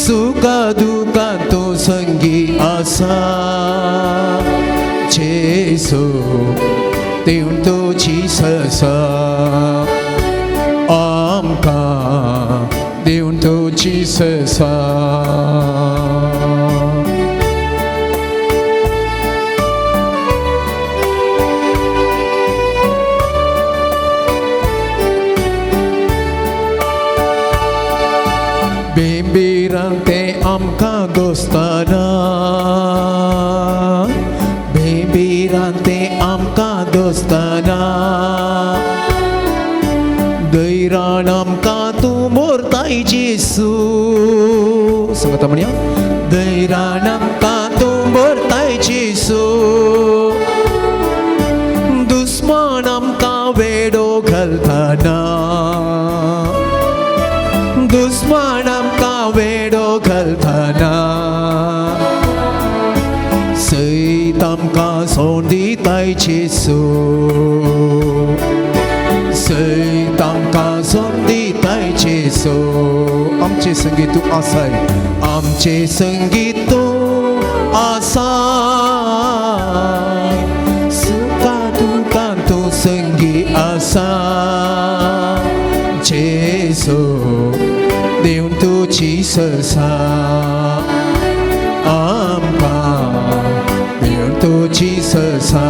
सुखा दुखान तूं संगी आसा जेसू देव तुजी ससा आमकां देव तुजी ससा. बेंबीरान ते आमकां दोस्ताना बेंबीरान ते आमकां दोस्ताना दैरान आमकां तूं मोरताय जेसू सांगता म्हणया दैरान आमकां तूं मोरताय जेसू दुस्मान आमकां वेडो घालताना दुस्मान आमकां वेडो घालताना सैत आमकां सोंड दिताय जेसू सैत आमकां सोंड दिताय जेसू. आमचे संगीत तूं आसाय आमचे संगीत तूं आसा सुखा दुखान तूं संगी आसा जेसू देव तुजी ससा आमकां देव तुजी ससा.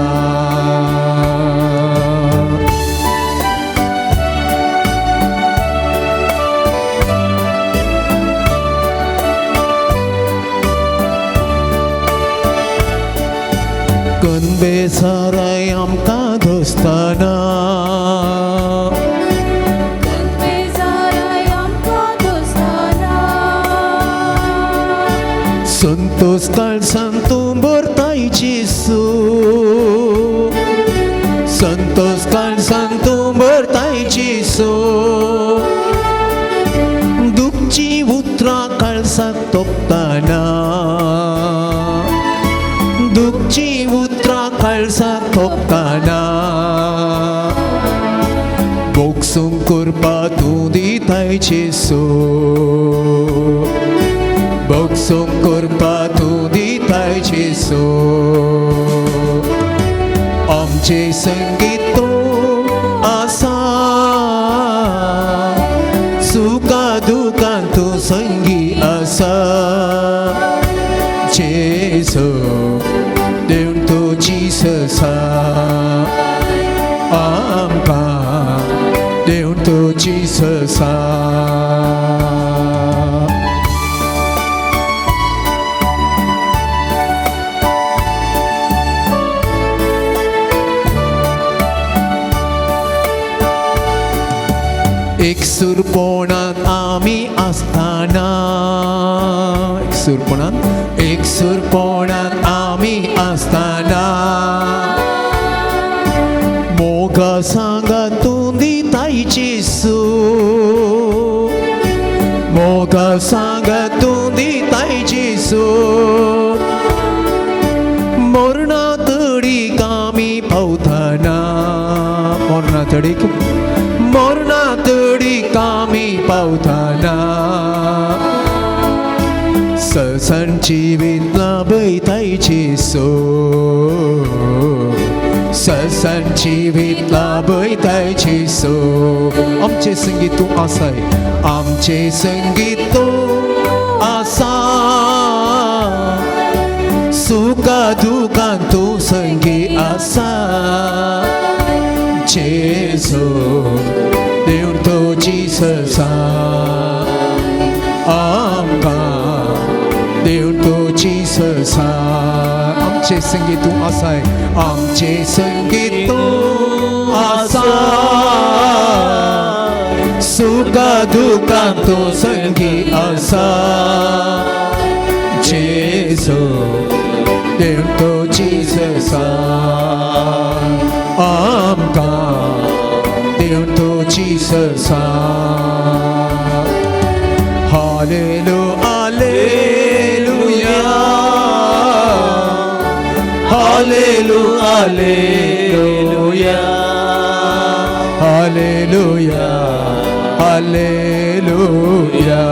कनबेसाराय आमकां दोस्ताना संतोष काळसान तूं भरताय जेसू संतोष काळसान तूं भरताय जेसू दुखची उतरां काळसाक तोपताना दुखची उतरां काळसाक तोपताना बोगसूंक करपा तूं दिताय जेसू बोगसूंक करपा तूं दिताय जेसू. आमचे संगीत तूं आसा सुखा दुखान तूं संगी आसा जेसू देव तुजी ससा आमकां देव तुजी ससा. एकसूरपणान आमी आसताना एकसूरपणान एकसूरपणान आमी आसताना मोगा सांगा तूं दिताय जेसू मोगा सांगा तूं दिताय जेसू मोरना तडीक आमी पावताना मोरना तडीक मोरना तडीक आमी पावताना ससन जिवीत लाभयताय जेसू ससन जिवीत लाभयताय जेसू. आमचे संगीत तूं आसाय आमचे संगीत तूं आसा सुखा दुखान तूं संगी आसा जेसू देव तुजी ससा आमकां देव तुजी ससा. आमचे संगीत तूं आसाय आमचे संगीत तूं आसा सुखा दुखान तूं संगी आसा जेसू देव तुजी ससा आमकां देव तुजी ससा. Hallelujah hallelujah hallelujah hallelujah hallelujah.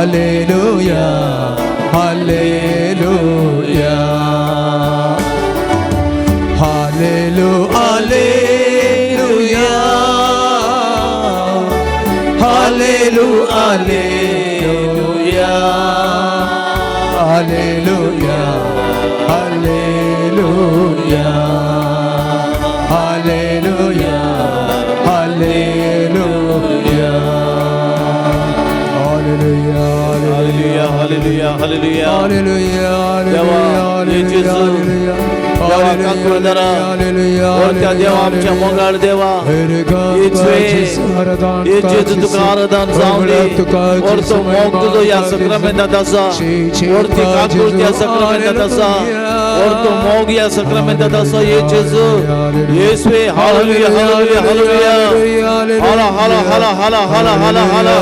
Hallelujah, hallelujah. Hallelujah, hallelujah, hallelujah, hallelujah, hallelujah, hallelujah, hallelujah. Hallelujah, hallelujah, hallelujah. Hallelujah. देवा, hallelujah. जेजू, देवा काकुळदरा, वरत्या देवा आमच्या मोगाळ देवा, येशवे, येशू तुका आराधन जावं दी. वरतो मोग तुजो ह्या सक्रामेंतांत आसा, वरती काकूळ त्या सक्रामेंतांत आसा, वरतो मोग ह्या सक्रामेंतांत आसा. येशू, येशवे, हालेलुया, हालेलुया, हालेलुया. हाला हाला हाला हाला हाला हाला हाला.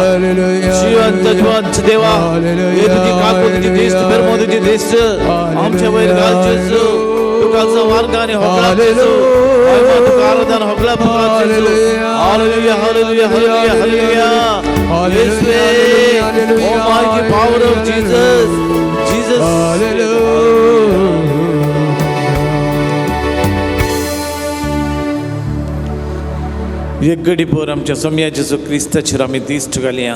जिवंत जिवंत देवा, हे तुझी काकूळ, तुझी दिश्ट, बेरमो तुझी दिश्ट आमच्या वयर घाल जेजू. तुका मार्ग आणि होगळा जेजू, तुका आराधन होगळा पुकार जेजू. Hallelujah, hallelujah, hallelujah, hallelujah. येशवे, oh mighty power of Jesus, Jesus. एक घडी पोर आमच्या सोम्या जेजू क्रिस्ताचेर आमी दिश्ट घालया.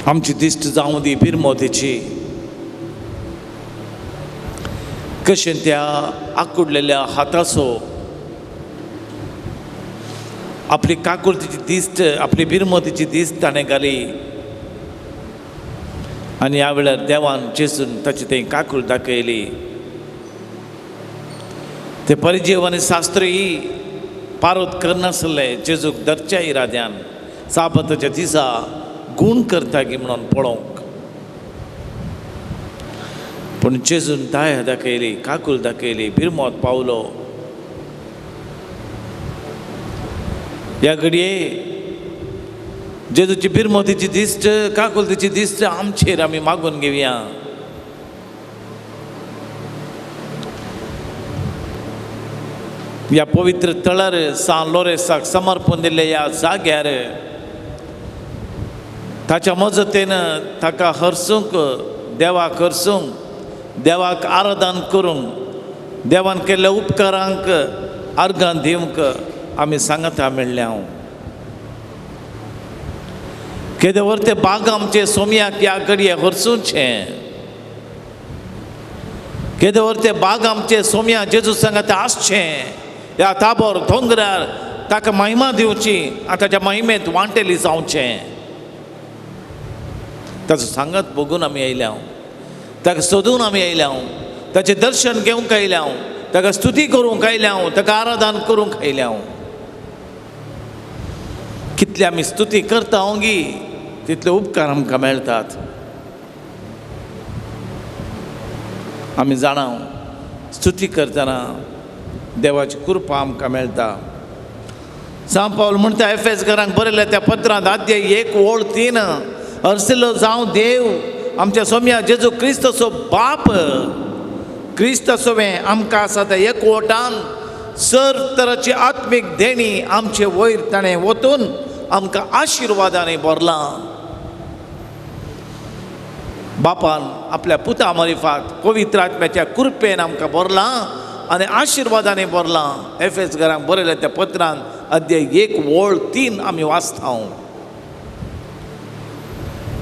आमची दिश्ट जावं दी बिरमोतीची, कशें त्या आकुडलेल्या हाताचो आपली काकुळतीची दिश्ट, आपली बिरमोतीची दिश्ट ताणें घाली आनी ह्या वेळार देवान जेजून ताची थंय काकूळ दाखयली. ते परिजीव आनी शास्त्री पारोत करनासले जेजूक धरच्या इराद्यान साबताच्या दिसा गूण करता की म्हणून पळोवंक, पूण जेजून दया दाखयली, काकूल दाखयली, बिरमोत पावलो. ह्या घडये जेजूची बिरमोतीची दिश्ट, काकुलतीची दिश्ट आमचेर आमी मागून घेवया. ह्या पवित्र तळार सान लोरेसाक समर्पण दिल्ले ह्या जाग्यार ताच्या मजतीन ताका हरसूंक, देवाक हरसूंक, देवाक आराधन करूंक, देवान केल्ल्या उपकारांक अर्गां दिवंक आमी सांगता मेळ्ळें. हांव केदे वर ते बाग आमचे सोमयाक ह्या घडये हरसूंचें, केदे वर ते बाग आमचे सोमया जेजू सांगाता आसचें, ह्या ताबोर दोंगरार ताका महिमा दिवची आनी ताच्या महिमेंत वांटेली जावचें. ताचो सांगात बघून आमी आयल्या, ताका सोदून आमी आयल्या, ताचें दर्शन घेवंक आयल्या, ताका स्तुती करूंक आयल्या, ताका आराधन करूंक आयल्या. कितले आमी स्तुती करता गी तितले उपकार आमकां मेळटात. आमी जाणा स्तुती करतना देवाची कृपा आमकां मेळटा. सांव पावल म्हणटा एफएस घरांक बरयल्या त्या पत्रांत आद्य 1:3, हरसिलो जावं देव आमच्या सोम्या जेजू क्रिस्ताचो बाप, क्रिस्तासोवें आमकां आसा त्या एकवटान सर तराची आत्मीक देणी आमचे वयर ताणें वतून आमकां आशिर्वादांनी भरलां. बापान आपल्या पुता मारिफात पवित्र आत्म्याच्या कृपेन आमकां भरलां आनी आशिर्वादांनी भरलां. एफएस घरांक बरयल्या त्या पत्रान अध्याय 1:3 आमी वाचता.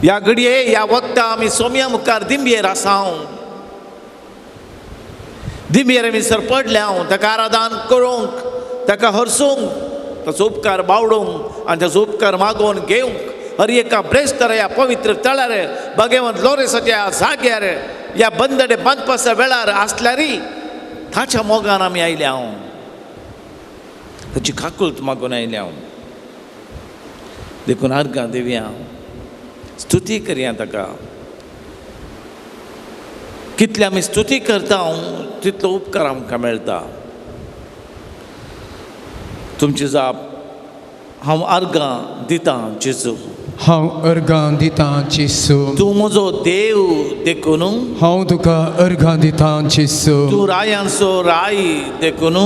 ह्या घडये ह्या वखदां आमी सोम्या मुखार दिंबयेर आसा, दिंबयेर आमी सरपडल्या ताका आराधन करूंक, ताका हरसूंक, ताचो उपकार बावडूंक आनी ताचो उपकार मागोवन घेवंक. हर एका ब्रेस्तार ह्या पवित्र तळार भगवंत लोरेसाच्या जाग्यार ह्या बंदडे बांदपाच्या वेळार आसल्यारय ताच्या मोगान आमी आयल्या, ताची काकूळत मागून आयल्या. देखून अर्गां दिवया, स्तुती करया ताका. कितले आमी स्तुती करता तितलो उपकार आमकां मेळटा. तुमची जाप हांव अर्गां दितां जेजू. हांव अर्गां दितां जेसू। तूं म्हजो देव देखून हांव तुका अर्गां दितां जेसू। तूं रायांचो राय देखून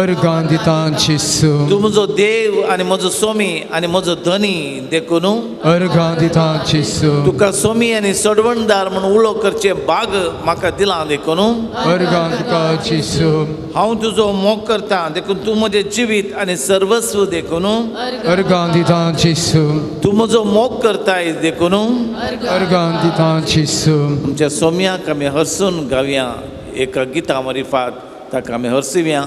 अर्गां दितां जेसू। तूं म्हजो देव आनी म्हजो सोमी आनी म्हजो धनी देखून अर्गां दितां जेसू। तुका सोमी आनी सडवणदार म्हूण उलो करचें भाग म्हाका दिलां देखून अर्गां तुका जेसू। हांव तुजो मोग करता देखून तूं म्हजें जिवीत आनी सर्वस्व देखून अर्गां दितां जेसू। तूं म्हजो मोग करताय देखून अर्गां दितां जेसू। आमच्या सोम्याक आमी हरसून गावया एका गिता मरिफात ताका आमी हरसुया।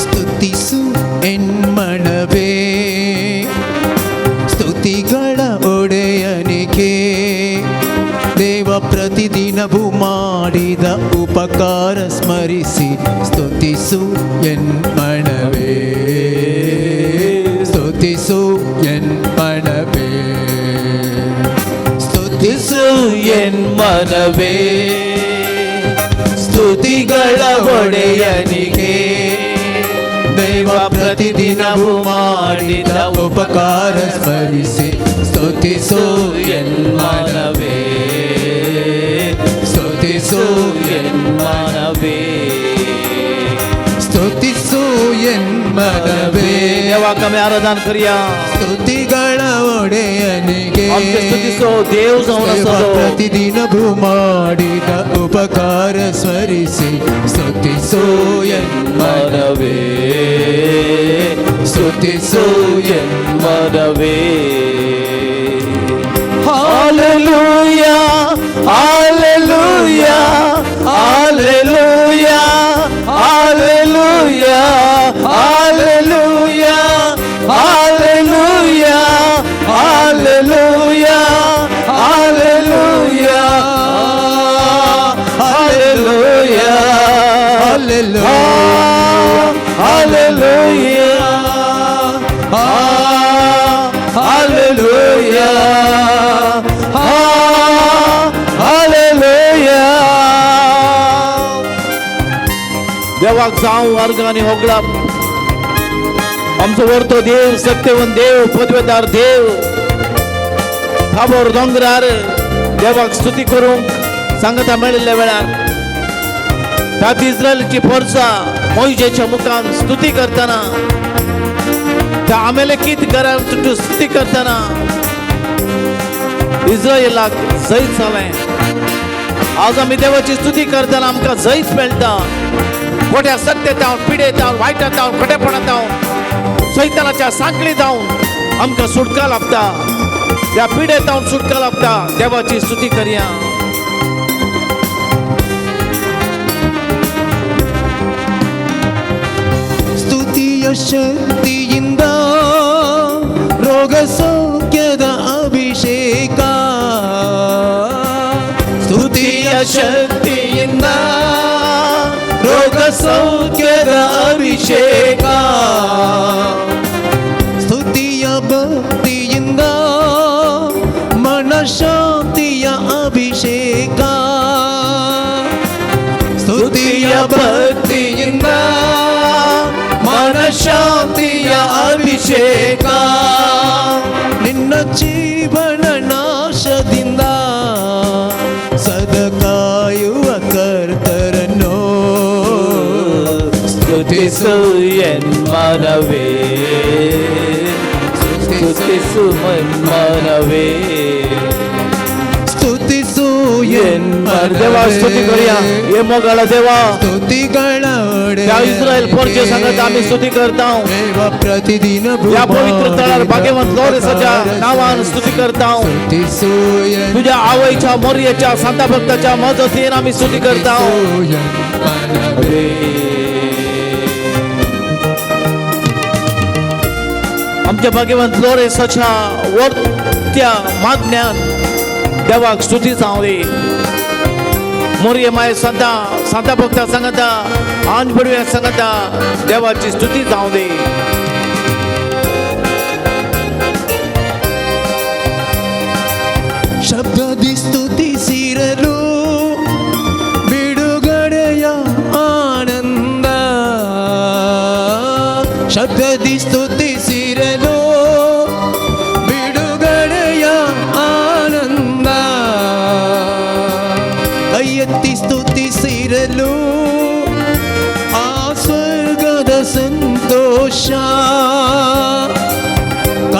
ಸ್ತುತಿಸು ಎನ್ಮನವೇ ಸ್ತುತಿಗಳ ಒಡೆಯನಿಗೆ ದೇವ ಪ್ರತಿದಿನವೂ ಮಾಡಿದ ಉಪಕಾರ ಸ್ಮರಿಸಿ ಸ್ತುತಿಸು ಎನ್ಮನವೇ ಸ್ತುತಿಸು ಎನ್ಮನವೇ ಸ್ತುತಿಸು ಎನ್ಮನವೇ ಸ್ತುತಿಗಳ ಒಡೆಯನಿಗೆ ದೇವ ಪ್ರತಿದಿನವೂ ಮಾಡಿದ ಉಪಕಾರ ಸ್ಮರಿಸಿ ಸ್ತುತಿಸು ಎನ್ಮನವೇ ಸ್ತುತಿಸು ಎನ್ಮನವೇ ಸ್ತುತಿಸು ಎನ್ಮನವೇ देवाक आमी आराधन करया ಸ್ತುತಿಗಳ ಒಡೆಯನಿಗೆ आमचे स्तुतीचो देव जावन ದೇವ आसा तो. ಪ್ರತಿದಿನವೂ ಮಾಡಿದ ಉಪಕಾರ ಸ್ಮರಿಸಿ ಸ್ತುತಿಸು ಎನ್ಮನವೇ ಸ್ತುತಿಸು ಎನ್ಮನವೇ Hallelujah, hallelujah, hallelujah, hallelujah, hallelujah, hallelujah, hallelujah, hallelujah, hallelujah, hallelujah. Hallelujah, hallelujah, hallelujah. देवाक जावं अर्घ आनी होगळप आमचो वर्तो देव सत्यवंत देव पदवेदार देव थाबोर दोंगरार देवाक स्तुती करूंक सांगता मेळिल्ल्या वेळार तात इस्रायलची फोर्सा मोयजेच्या मुखान स्तुती करतना त्या आमेलेकीत घरान तुटू स्तुती करतना इस्रायलाक जैत जालें। आज आमी देवाची स्तुती करतना आमकां जैत मेळटा। खोट्या सत्य जावन पिडे जावन वायटां जावन खोटेपणां जावन सैतानाच्या सांखळी जावन आमकां सुटका लाभता। त्या पिडे जावन सुटका लाभता। देवाची स्तुती करया। ಸ್ತುತಿಯ ಶಕ್ತಿಯಿಂದ ರೋಗ ಸೌಖ್ಯದ ಅಭಿಷೇಕ ಸ್ತುತಿಯ ಶಕ್ತಿಯಿಂದ ರೋಗ ಸೌಖ್ಯದ ಅಭಿಷೇಕ ಸ್ತುತಿಯ ಭಕ್ತಿಯಿಂದ ಮನಶಾಂತಿಯ ಅಭಿಷೇಕ ಸ್ತುತಿಯ ಭಕ್ತಿಯಿಂದ ಮನಶಾಂತಿಯ ಅಭಿಷೇಕ ನಿನ್ನ ಜೀವನ ನಾಶದಿಂದ ಸದಕಾಯುವ ಕರ್ತರನ್ನು ಸ್ತುತಿಸು ಎನ್ಮನವೇ ಸ್ತುತಿಸು ಮನವೇ ಸ್ತುತಿಸು देवा स्तुती करूया हे मोगाळ देवा ಸ್ತುತಿಗಳ त्या इस्रायल पोरचे सांगत आमी स्तुती करता। ದೇವ ಪ್ರತಿದಿನ या पवित्र तळार भाग्यवंत लोरेसाच्या नावान स्तुती करता। ಸ್ತುತಿಸು तुझ्या आवयच्या मोरयेच्या सांता भक्ताच्या मदतीन आमी स्तुती करता। आमच्या भाग्यवंत लोरेसाच्या वरत्या मागण्यान देवाक स्तुती जावं दी। मोरये माय सांता सांता भक्ता सांगता आंज बडव्या सांगता देवाची स्तुती जावं दी।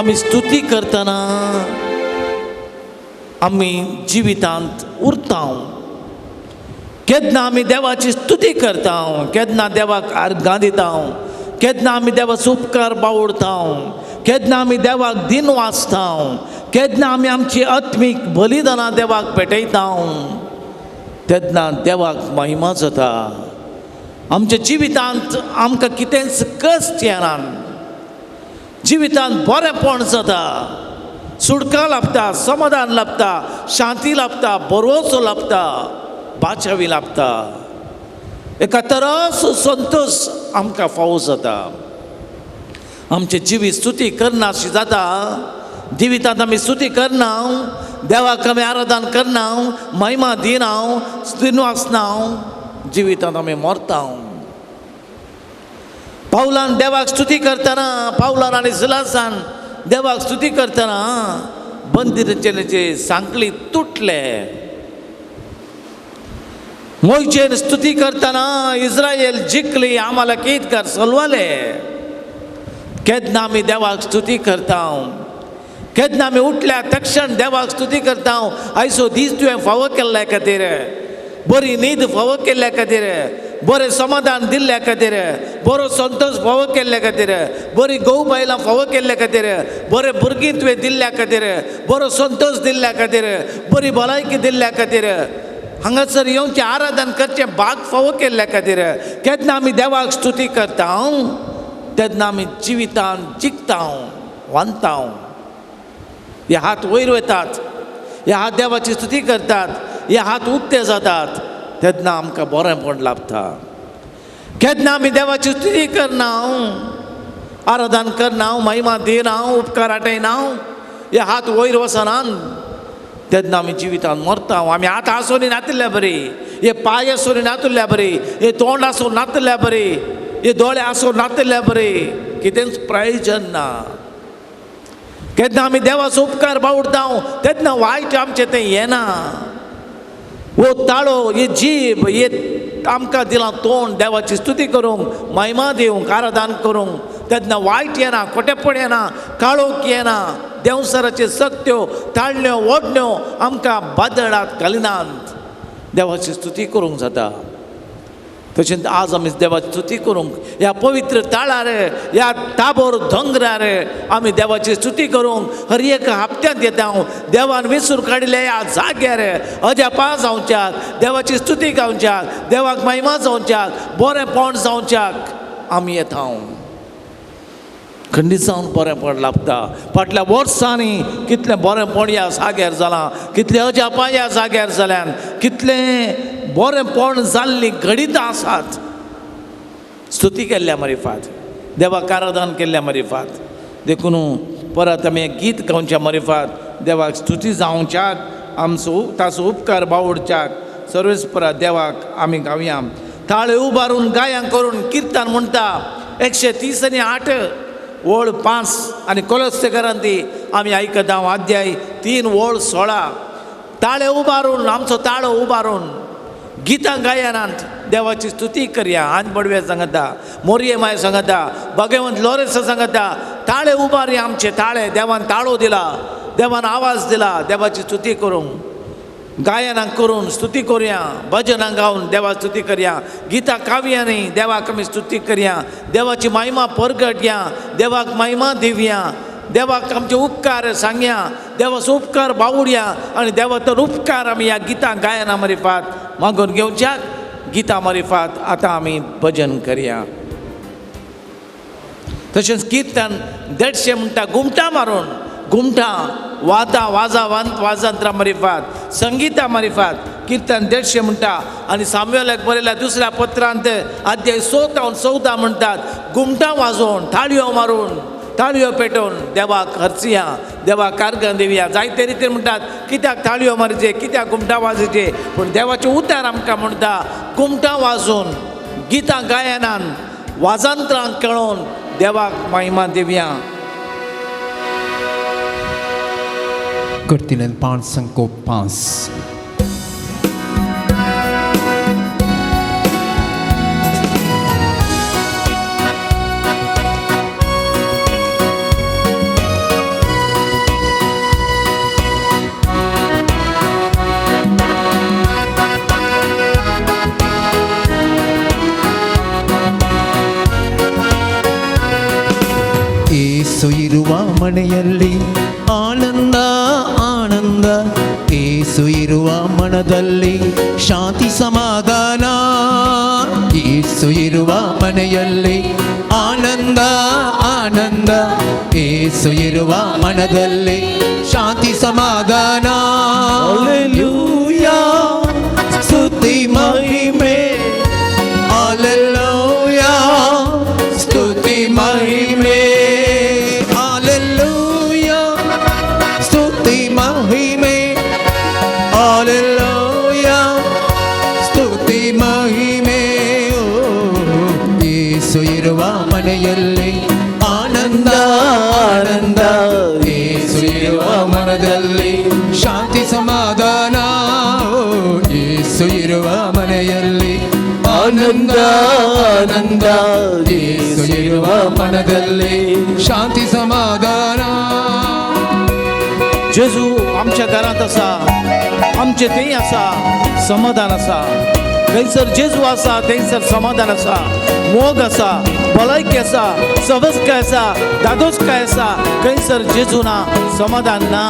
आमी स्तुती करतना आमी जिवितांत उरता. केन्ना आमी देवाची स्तुती करता, केन्ना देवाक आर्गां दिता, केन्ना आमी देवाचो उपकार बावडता, केन्ना आमी देवाक दिन वाचता, केन्ना आमी आमची आत्मीक बलिदानां देवाक भेटयता, तेन्ना देवाक महिमा जाता. आमच्या जिवितांत आमकां कितेंच कश्ट येना, जिवितांत बरेंपण जाता, सुटका लाभता, समाधान लाभता, शांती लाभता, बरोसो लाभता, बाचावी लाभता, एका तरस संतोश आमकां फावो जाता. आमचें जिवीत स्तुती करनाशी जाता. जिवितांत आमी स्तुती करना, देवाक आमी आराधन करना, महिमा दिना, दिनवासना, जिवितांत आमी मरता. पावलान देवाक स्तुती करतना, पावलान आनी सिलासान देवाक स्तुती करतना बंदिरचेचे सांकळी तुटले. मोयचेर स्तुती करतना इस्रायल जिखली, आम्हाला केदकार सलवाले. केन्ना आमी देवाक स्तुती करता, केन्ना आमी उठल्या तक्षण देवाक स्तुती करता. आयचो दीस तुवें फावो केल्ल्या खातीर, बरी न्हीद फावो केल्ल्या खातीर, बरें समाधान दिल्ल्या खातीर, बरो संतोश फावो केल्ल्या खातीर, बरी घोव बायलां फावो केल्ल्या खातीर, बरें भुरगीं तुवें दिल्ल्या खातीर, बरो संतोश दिल्ल्या खातीर, बरी भलायकी दिल्ल्या खातीर, हांगासर येवचें आराधन करचें भाग फावो केल्ल्या खातीर केन्ना आमी देवाक स्तुती करता तेन्ना आमी जिवितान जिखता, वांदता. हे हात वयर वतात, हे हात देवाची स्तुती करतात, हे हात उक्ते जातात, तेन्ना आमकां बरेंपण लाभता. केन्ना आमी देवाची स्तुती करना, आराधन करना, महिमा दिना, उपकार आटयना, हे हात वयर वचनात, तेन्ना आमी जिवितान मरता. आमी हात आसून नातिल्ल्या बरी, हे पांय आसून नातुल्ल्या बरी, हे तोंड आसून नातिल्ल्या बरी, हे दोळे आसून नातिल्ल्या बरी, कितेंच प्रयोजन ना. केन्ना आमी देवाचो उपकार बावडता तेन्ना वायट आमचें तें येना. हो ताळो, हे जीब, हे आमकां दिलां तोंड देवाची स्तुती करूंक, महिमा दिवंक, आराधन करूंक, तेन्ना वायट येना, खोटेपण येना, काळोख येना. देंवसराच्यो सक्त्यो, ताळण्यो, ओडण्यो आमकां बादळात घालिनात. देवाची स्तुती करूंक जाता. तशेंच आज आमी देवाची स्तुती करूंक ह्या पवित्र ताळार, ह्या ताबोर दोंगरार आमी देवाची स्तुती करूंक हर एक हप्त्यांत येता. देवान विसरून काडिल्ल्या ह्या जाग्यार अजापां जावच्याक, देवाची स्तुती गावच्याक, देवाक महिमा जावच्याक, बरेंपण जावच्याक आमी येता. खंडीत जावन बरेंपण लाभता. फाटल्या वर्सांनी कितलें बरेंपण ह्या जाग्यार जालां, कितलें अजापां ह्या जाग्यार जाल्यान, कितलें बरेंपण जाल्लीं घडितां आसात. स्तुती केल्ल्या मरिफात, देवाक आराधन केल्ल्या मरिफात. देखून परत आमी गीत गावच्या मरिफात देवाक स्तुती जावच्याक, आमचो ताचो उपकार बावडच्याक सर्वेस परत देवाक आमी गावया. ताळे उबारून गायां करून किर्तन म्हणटा 130 आनी 8 ओळ 5 आनी कोलस्तेकरान ती आमी आयकता अध्याय 3 ओळ 16. ताळे उबारून, आमचो ताळो उबारून गितां गायनांत देवाची स्तुती करया. आन बडवे सांगता, मोरये माय सांगता, भगवंत लोरेस सांगता, ताळे उबारया आमचे ताळे. देवान ताळो दिला, देवान आवाज दिला, देवाची स्तुती करूंक गायनां करून स्तुती करुया, भजनां गावन देवा स्तुती करया, गीतां काव्यांनी देवाक आमी स्तुती करया, देवाची महिमा परगटया, देवाक महिमा दिवया, देवाक आमचे उपकार सांगया, देवाचो उपकार बावडया आनी देवाचो उपकार आमी ह्या गितां गायनां मारिफात मागून घेवच्याक गितां मारिफात आतां आमी भजन करया. तशेंच किर्तन 150 म्हणटा घुमटां मारून, घुमटां वादा वाजा वाजंत्रां मारिफात, संगिता मारिफात किर्तन 150 म्हणटा. आनी सामुएलाक बरयल्या दुसऱ्या पत्रांत अध्याय 6 14 म्हणटात घुमटां वाजोवन, ताळयो मारून, ताळयो पेटोवन देवाक हरसिया, देवाक कारगां दिवया. जायते रितीन म्हणटात कित्याक ताळयो मारचे, कित्याक घुमटां वाजोवचे, पूण देवाचें उतर आमकां म्हणटा घुमटां वाजोवन, गितां गायनान, वाजंत्रां खेळोवन देवाक महिमा दिवया. करतिलें 5 5. ಏಸು ಇರುವ ಮನೆಯಲ್ಲಿ ಆನಂದ ಆನಂದ, ಏಸು ಇರುವ ಮನದಲ್ಲಿ ಶಾಂತಿ ಸಮಾಧಾನ. ಏಸು ಇರುವ ಮನೆಯಲ್ಲಿ ಆನಂದ ಆನಂದ, ಏಸು ಇರುವ ಮನದಲ್ಲಿ ಶಾಂತಿ ಸಮಾಧಾನ. Hallelujah. ಸ್ತುತಿ ಮಹಿಮೆ, Hallelujah. ಸ್ತುತಿ ಮಹಿಮೆ, Hallelujah. ಸ್ತುತಿ ಮಹಿಮೆ, Hallelujah. ಸ್ತುತಿ ಮಹಿಮೆ. ಓ, ಯೇಸು ಇರುವ ಮನೆಯಲ್ಲಿ ಆನಂದ ಆನಂದ, ಯೇಸು ಇರುವ ಮನದಲ್ಲಿ ಶಾಂತಿ ಸಮಾಧಾನ. ಓ, ಯೇಸು ಇರುವ ಮನೆಯಲ್ಲಿ ಆನಂದ ಆನಂದ, ಯೇಸು ಇರುವ ಮನದಲ್ಲಿ ಶಾಂತಿ ಸಮಾಧಾನ. जेजू आमच्या घरांत आसा, आमचें थंय आसा, समाधान आसा. थंयसर जेजू आसा थंयसर समाधान आसा, मोग आसा, भलायकी आसा, सवस्काय आसा, दादोसकाय आसा. थंयसर जेजू ना, समाधान ना,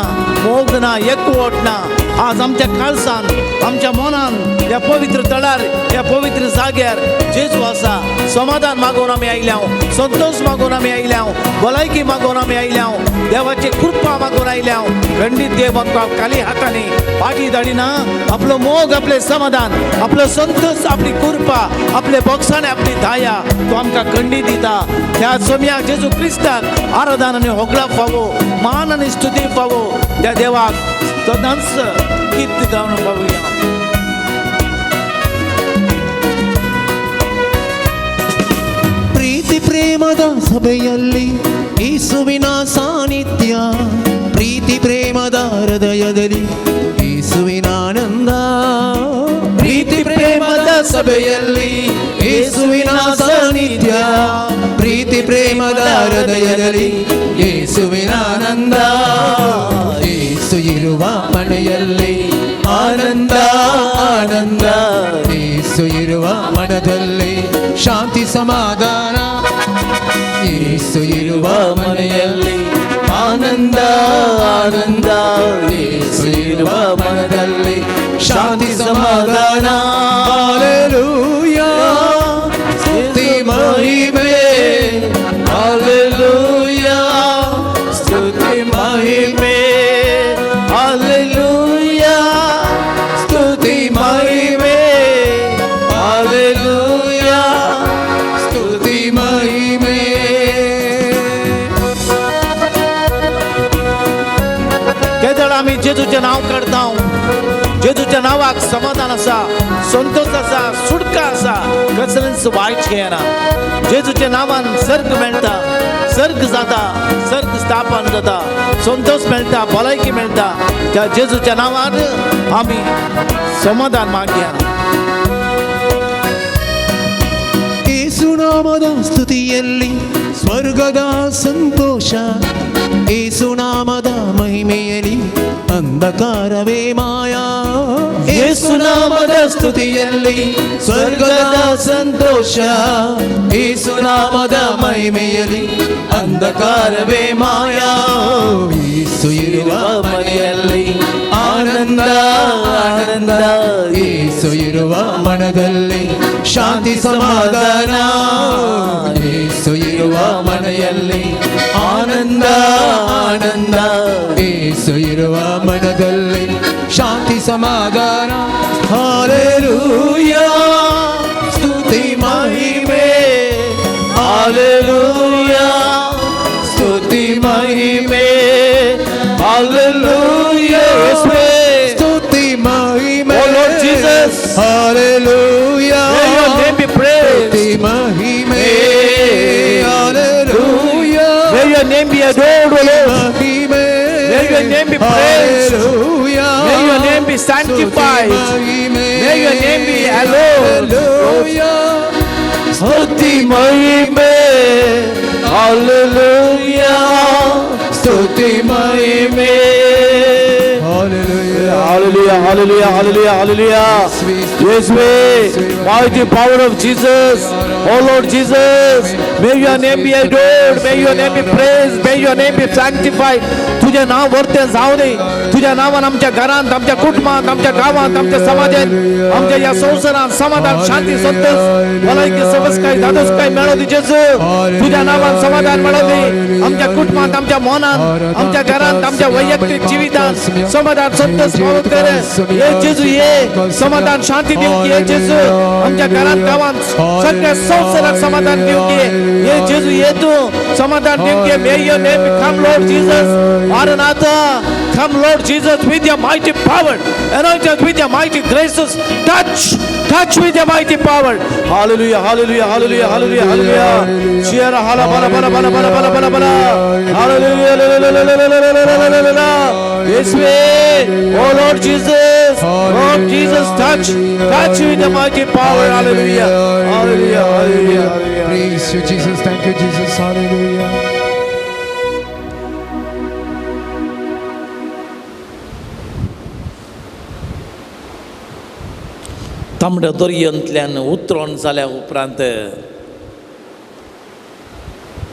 मोग ना, एकवट ना. आज आमच्या काळसान, आमच्या मनान, ह्या पवित्र तळार, ह्या पवित्र जाग्यार जेजू आसा. समाधान मागून आमी आयल्या, संतोष मागून आमी आयल्या, भलायकी मागून आमी आयल्या, देवाची कृपा मागून आयल्या. खंडीत देव आमकां खाली हातांनी फाटी धाडिना. आपलो मोग, आपलें समाधान, आपलो संतोष, आपली कृपा, आपले बोगसाणे, आपली दया तो आमकां खंडीत दिता. त्या सोम्या जेजू क्रिस्ताक आराधन आनी होगळा फावो, मान आनी स्तुती फावो. त्या देवाक सदांच कीर्ती गावन पावया. ಪ್ರೀತಿ ಪ್ರೇಮದ ಸಭೆಯಲ್ಲಿ ಯೇಸುವಿನ ಸಾನ್ನಿಧ್ಯ, ಪ್ರೀತಿ ಪ್ರೇಮದ ಹೃದಯದಲ್ಲಿ ಯೇಸುವಿನ ಆನಂದ. ಪ್ರೀತಿ ಪ್ರೇಮದ ಸಭೆಯಲ್ಲಿ ಯೇಸುವಿನ ಸಾನ್ನಿಧ್ಯ, ಪ್ರೀತಿ ಪ್ರೇಮದ ಹೃದಯದಲ್ಲಿ ಯೇಸುವಿನ ಆನಂದ. ಯೇಸು ಇರುವ ಮನೆಯಲ್ಲಿ ಆನಂದ ಆನಂದ, ಯೇಸು ಇರುವ ಮನದಲ್ಲಿ ಶಾಂತಿ ಸಮಾಧಾನ. ಯೇಸು ಇರುವ ಮನೆಯಲ್ಲಿ ಆನಂದ ಆನಂದ, ಯೇಸು ಇರುವ ಮನದಲ್ಲಿ ಶಾಂತಿ ಸಮಾಧಾನ. ಹಾಲೆಲೂಯಾ, ಸ್ತುತಿ ಮಹಿಮೆ, ಹಾಲೆಲೂಯಾ, ಸ್ತುತಿ ಮಹಿಮೆ, ಹಾಲೆಲೂಯಾ, ಸ್ತುತಿ ಮಹಿಮೆ, ಹಾಲೆಲೂಯಾ, ಸ್ತುತಿ ಮಹಿಮೆ. केदळ आमी जेजूचें नांव काडता, जेजूच्या नांवाक समाधान आसा, संतोष आसा, सुटका आसा, कसलेंच वायट येना. जेजूच्या नांवान सर्ग मेळटा, सर्ग जाता, सर्ग स्थापन जाता, संतोष मेळटा, भलायकी मेळटा. त्या जेजूच्या नांवान आमी समाधान मागया. ಏಸುನಾಮದ ಸ್ತುತಿಯಲ್ಲಿ ಸ್ವರ್ಗದ ಸಂತೋಷ, ಏಸುನಾಮದ ಮಹಿಮೆಯಲ್ಲಿ ಅಂಧಕಾರವೇ ಮಾಯಾ. ಏಸುನಾಮದ ಸ್ತುತಿಯಲ್ಲಿ ಸ್ವರ್ಗದ ಸಂತೋಷ, ಏಸುನಾಮದ ಮಹಿಮೆಯಲ್ಲಿ ಅಂಧಕಾರವೇ ಮಾಯಾ. ಏಸು ಇರುವ ಮನೆಯಲ್ಲಿ ಆನಂದ ಆನಂದ, ಏಸು ಇರುವ ಮನದಲ್ಲಿ ಶಾಂತಿ ಸಮಾಧಾನ. ಏಸು ಇರುವ ಮನೆಯಲ್ಲಿ ಆನಂದ ಆನಂದ, ಏಸು ಇರುವ ಮನದಲ್ಲಿ ಶಾಂತಿ ಸಮಾಧಾನ. ಹಾಲೆಲೂಯಾ, ಸ್ತುತಿ ಮಹಿಮೆ, ಹಾಲೆಲೂಯಾ, ಸ್ತುತಿ ಮಹಿಮೆ, ಹಾಲೆಲೂಯಾ, ಯೇಸುವೇ. ಸ್ತುತಿ ಮಹಿಮೆ. Oh Lord Jesus. Hallelujah. May your name be praised. ಸ್ತುತಿ ಮಹಿಮೆ, hallelujah. May your name be adored, O Lord. ಮಹಿಮೆ. May your name be praised. Hallelujah. May your name be sanctified. ಸ್ತುತಿ ಮಹಿಮೆ. May your name be hallowed. Hallelujah. ಸ್ತುತಿ ಮಹಿಮೆ, hallelujah, ಸ್ತುತಿ ಮಹಿಮೆ. Hallelujah. Hallelujah, hallelujah, hallelujah, hallelujah. ಯೇಸುವೇ, mighty power of Jesus. O Lord Jesus, may your name be adored, may your name be praised, may your name be sanctified. तुझे नाव वरतें जावं दी. तुझ्या नावान आमच्या घरांत, आमच्या कुटुंबात, आमच्या गांवांत, आमच्या समाजात, आमच्या ह्या संवसारात समाधान, शांती, संतोष, भलायकी, सवसकाय, धादोसकाय मेळो दी जेजू. तुझ्या नावान समाधान मेळो दी. आमच्या कुटुंबात, आमच्या मनात, आमच्या घरांत, आमच्या वैयक्तिक जिवितांत समाधान, संतोष पावत कर. ये जेजू, ये समाधान, शांती दिवंक ये जेजू. आमच्या घरात, गांवांत, सगळ्या संवसारात समाधान दिवंक ये. ये जेजू, ये तूं समाधान दिवंक ये. May your name come, Lord Jesus. Maranatha, come, Lord Jesus, with your mighty power. Anoint us with your mighty graces. Touch, touch with your mighty power. Hallelujah, hallelujah, hallelujah, hallelujah, hallelujah. Cheer, hala, bala, bala, bala, bala, bala, bala, bala. Hallelujah, la, la, la, la, la, la, la, la, la, la, la. This way, oh Lord Jesus, Lord Jesus, touch, touch with the mighty power. Hallelujah, hallelujah, hallelujah, hallelujah. Praise you, Jesus. Thank you, Jesus. Hallelujah. तांबड्या दर्यांतल्यान उतरण जाल्या उपरांत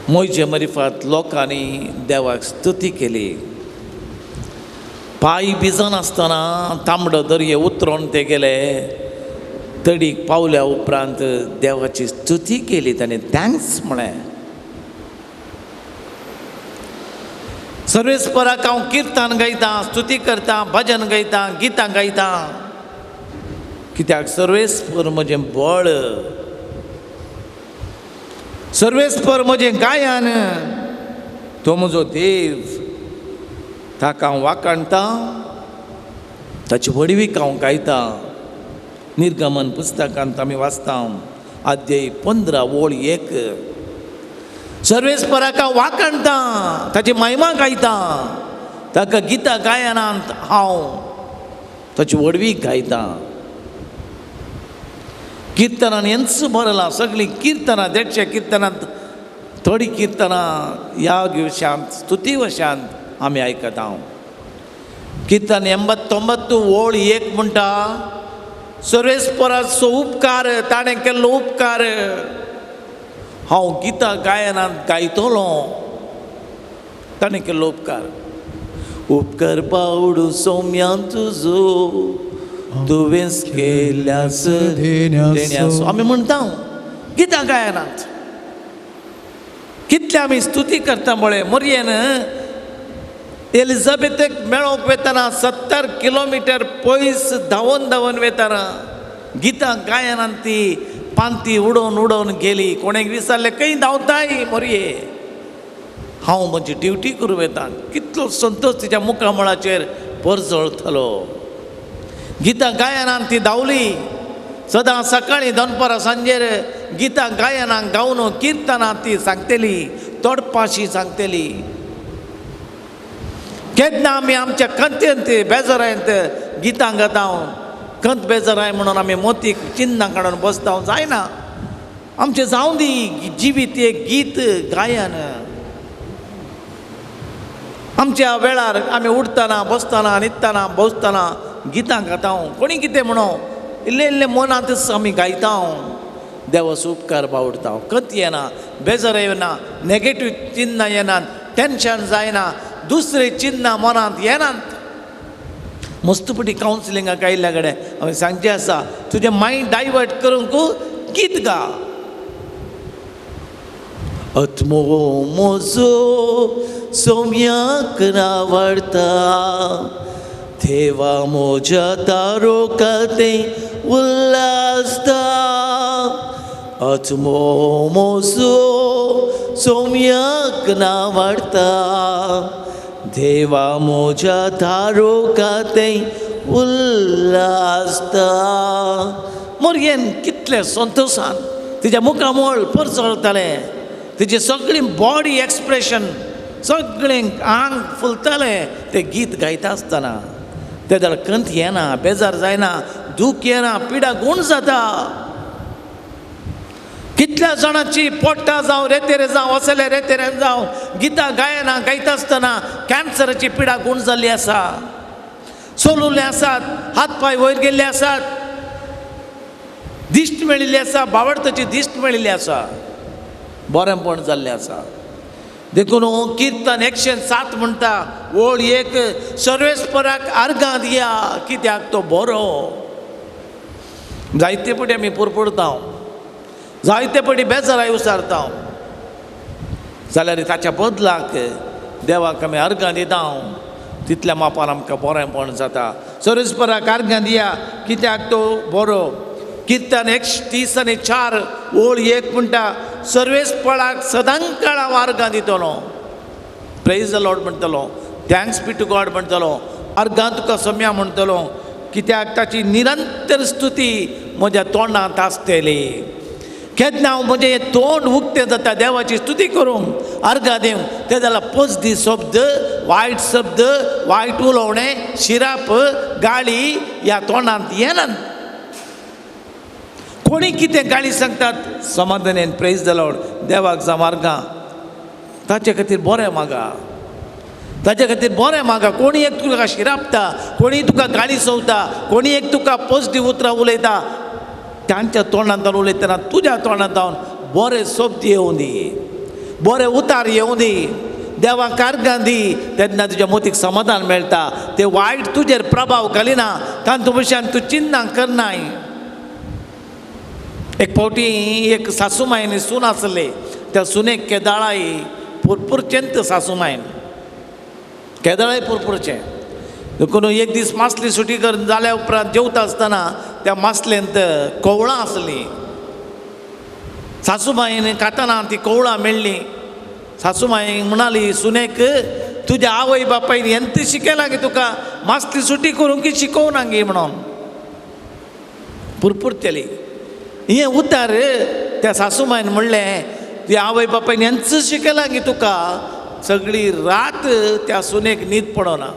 मोयजे मरिफात लोकांनी देवाक स्तुती केली. पांय भिजनासतना तांबडो दर्या उतरून ते गेले. तडीक पावल्या उपरांत देवाची स्तुती केली, ताणें thanks म्हळें. सर्वेस्पराक हांव किर्तन गायतां, स्तुती करतां, भजन गायतां, गितां गायतां, कित्याक सर्वेस्पर म्हजें बळ, सर्वेस्पर म्हजें गायन, तो म्हजो देव, ताका हांव वाखाणतां, ताची व्हडवीक हांव गायतां. निर्गमन पुस्तकांत आमी वाचता, अध्याय 15 ओळ 1. सर्वेस्पराक हांव वाखाणतां, ताची महिमा गायतां, ताका गितां गायनांत हांव ताची व्हडवीक गायतां. किर्तनान हेंच बरयलां, सगळीं किर्तनां, 150 किर्तनांत थोडीं किर्तनां ह्या विशयांत, स्तुती वशांत आमी आयकता. किर्तन 89 ओळ 1 म्हणटा, सर्वेस्पराचो उपकार, ताणें केल्लो उपकार हांव गितां गायनांत गायतलो. ताणें केल्लो उपकार, उपकार पावडू सौम्यान तुजो, तुवेंच केल्यास देण्याचो. आमी म्हणटा गितां गायनात कितले आमी स्तुती करता. पळय मोरयेन एलिझाबेथेक मेळोवंक वेतना 70 किलोमिटर पयस धांवन धांवन वेतना गितां गायनान ती पांती उडोवन उडोवन गेली. कोणेक विचारलें, खंय धांवताय मोरये? हांव म्हजी ड्युटी करूं वेता. कितलो संतोश तिच्या मुखामळाचेर परजळतलो. गितां गायनान ती धांवली. सदां सकाळीं, दनपारां, सांजेर गितां गायनां गावन किर्तनां ती सांगतली, तोडपाशी सांगतली. केन्ना आमी आमच्या कंतेंत बेजारांत गितां गाता, कंत बेजाराय म्हणून आमी मोतीक चिन्नां काडून बसता, जायना. आमचें जावं दी जिवीत एक गीत गायन. आमच्या वेळार आमी उठतना, बसतना, न्हिदतना, बसतना गितां गाता. कोणी कितें म्हणो, इल्लें इल्लें मनांतच आमी गायता, देवाचो उपकार बावडता. कंत येना, बेजार येना, नेगेटीव चिन्नां येनात, टेंशन जायना, दुसरे चिन्नां मनांत येनात. मस्तपटी कावन्सिलिंगाक आयिल्ल्या कडेन हांवें सांगचें आसा, तुजें मायंड डायवर्ट करूंक गीत गा. आत्मो म्हजो सोम्याक नावडता, देवा म्हज्या तारोकाते उल्लासता. आत्मो म्हजो सोम्याक नावडता, देवा म्हज्या तारोकाते उल्लासता. मोरयेन कितले संतोशान तिच्या मुखामळ परजळतालें, तिची सगळी बॉडी एक्सप्रेशन, सगळें आंग फुलतालें तें गीत गायता आसतना. ते जाल्यार कंत येना, बेजार जायना, दूख येना, पिडा गूण जाता. कितल्या जाणांची पोट्टा जावं, रेतेरे जावं, असले रेतेरे जावं, गितां गायना गायता आसतना कॅन्सराची पिडा गूण जाल्ली आसा, सोलुल्ले आसात, हात पांय वयर गेल्ले आसात. दिश्ट मेळिल्ली आसा, बावडताची दिश्ट मेळिल्ली आसा, बरेंपण जाल्लें आसा. देखून किर्तन 107 म्हणटा ओळ 1, सर्वेस्पराक आर्गां दिया कित्याक तो बरो. जायते पटी आमी पुरपुरता, जायते पटी बेजाराय उसारता, जाल्यार ताच्या बदलाक देवाक आमी आर्गां दिता, तितल्या मापान आमकां बरेंपण जाता. सर्वेस्पराक आर्गां दिया कित्याक तो बरो. किर्तन 134 ओळ 1 म्हणटा सर्वेस्पराक सदांकाळ हांव आर्गां दितलो. प्रेज the Lord म्हणटलो, thanks B to God म्हणटलो, आर्गां तुका सम्या म्हणटलो, कित्याक ताची निरंतर स्तुती म्हज्या तोंडांत आसतली. केन्ना हांव म्हजें तोंड उक्तें जाता देवाची स्तुती करूंक आर्गां दिवंक, तें जाल्यार पसदी शब्द, वायट शब्द, वायट उलोवणें, शिराप, गाळी ह्या तोंडांत येनात. कोणी कितें गाळी सांगतात समाधानेन प्रेज the Lord, देवाक जावं आर्गां, ताचे खातीर बरें मागा, ताचे खातीर बरें मागा. कोणी एक तुका शिरापता, कोणी तुका गाळी सोवता, कोणी एक तुका पॉझिटीव उतरां उलयता, तांच्या तोंडांतल्यान उलयतना तुज्या तोंडांतल्यान बरे शब्द येवं दी, बरे उतार येवं दी, देवाक आर्गां दी, तेन्ना तुज्या मोतीक समाधान मेळटा. ते वायट तुजेर प्रभाव घालिना, तांतू भशेन तूं चिन्नां करनाय. एक फावटी एक सासूमायन सून आसले, त्या सुनेक केदाळाय पुरपुरचेंत सासूमायन केदाळाय पुरपुरचें. देखून एक दीस मासली सुटी कर जाल्या उपरांत जेवता आसतना त्या मासलेंत कोवळां आसलीं. सासूमायन खाताना ती कोवळां मेळ्ळीं. सासूमाय म्हणाली सुनेक, तुज्या आवय बापायन एंत शिकयलां गे तुका, मासली सुटी करूंक की शिकोवना गे म्हणून पुरपुरतली. हें उतार त्या सासूमायन म्हणलें, तुज्या आवय बापायन एंच शिकयलां गे तुका. सगळी रात त्या सुनेक न्हीद पडना.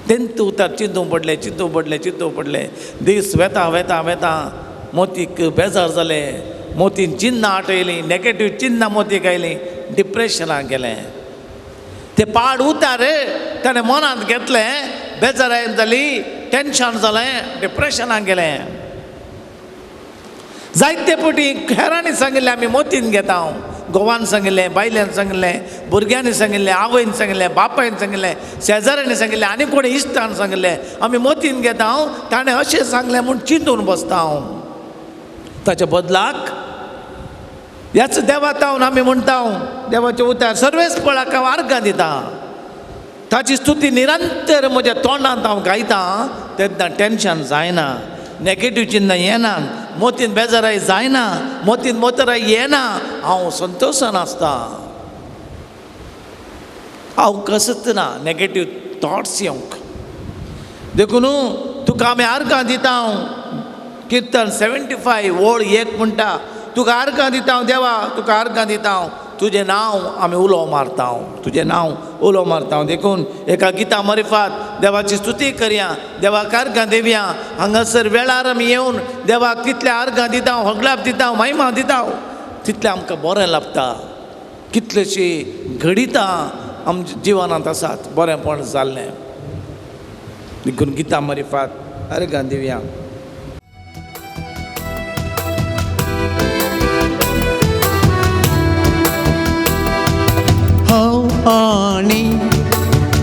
तेंत उतार चिंतूंक पडलें, चिंतूंक पडलें, चिंतूंक पडलें. दीस वेता वेता वेता मोतीक बेजार जालें. मोतीन चिन्नां आटयलीं, नेगेटीव चिन्नां मोतीक आयलीं, डिप्रेशनाक गेलें. ते पाड उतार ताणें मनांत घेतलें, बेजाराय जाली, टेंशन जालें, डिप्रेशनाक गेलें. जायते पटी हेरांनी सांगिल्लें आमी मोतीन घेता, घोवान सांगिल्लें, बायल्यान सांगिल्लें, भुरग्यांनी सांगिल्लें, आवयन सांगिल्लें, बापायन सांगिल्लें, शेजाऱ्यांनी सांगिल्लें, आनी कोणी इश्टान सांगिल्लें, आमी मोतीन घेता हांव, ताणें अशें सांगलें म्हूण चिंतून बसता हांव. ताच्या बदलाक ह्याच देवातावन आमी म्हणटा, देवाचें उतार सर्वेस्पराक हांव आर्गां दिता, ताची स्तुती निरंतर म्हज्या तोंडांत हांव गायता, तेन्ना टेंशन जायना, नेगेटीव चिन्ह येना, मोतीन बेजाराय जायना, मोतीन मोतराय येना, हांव संतोशान आसता. हांव कसत ना नेगेटीव थॉट्स येवंक. देखून तुका आमी आर्गां दिता हांव. किर्तन 75 ओळ 1 म्हणटा, तुका आर्गां दिता हांव देवा, तुका आर्गां दिता हांव, तुजें नांव आमी उलो मारता हांव, तुजें नांव उलो मारता हांव. देखून एका गिता मरिफात देवाची स्तुती करया, देवाक आर्गां दिवया. हांगासर वेळार आमी येवन देवाक तितल्या आर्गां दिता, होगलाप दिता, महिमा दिता, तितलें आमकां बरें लाभता. कितलेशीं घडितां आमच्या जिवनांत आसात बरेंपण जाल्लें. देखून गिता मरिफात आर्गां दिवया. हांव आनी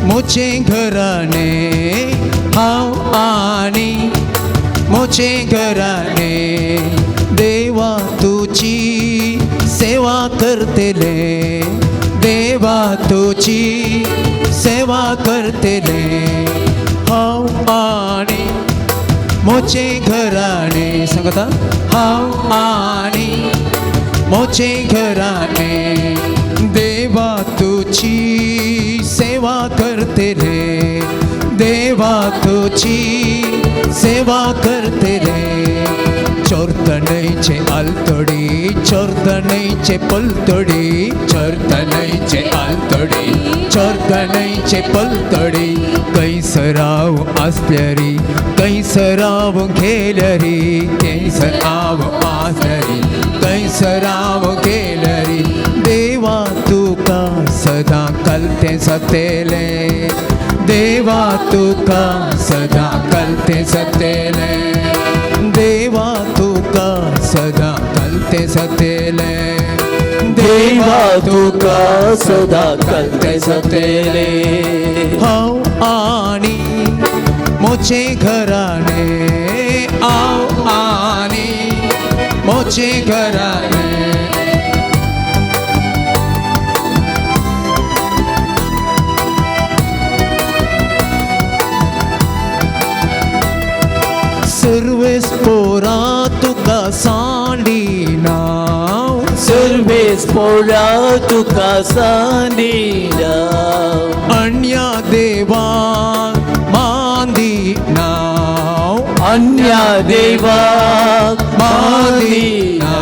म्हजें घराणें, हांव आनी म्हजें घराणें, देवा तुजी सेवा करतले, देवा तुजी सेवा करतले. हांव आनी म्हजें घराणें, सांगता, हांव आनी म्हजें घराणें, देवा तुजी सेवा करतले, देवा तुजी सेवा करतले. चोरतणेचे आलतडी, चोरतणेचे पलतडी, चोरतणेचे आलतडी, चोरतणेचे पलतडी, कैसराव आसल्यारी, कैसराव घेल्यारी, कैसराव आसल्यारी, कैसराव घेल्यारी, देवा तुका सदा कलते सतेले, देवा तुका सदा कलते सतेले, देवा तुका तुका सदा कलते सतेले देवा तुका सदा कलते सतेले हांव आनी मोचे घराणे हांव आनी मोचे घराणे सर्वेस पोरा तुका सांडिना सर्वेस पोरा तुका सांडिना अन्या देवा मांदिना अन्या देवा मांदिना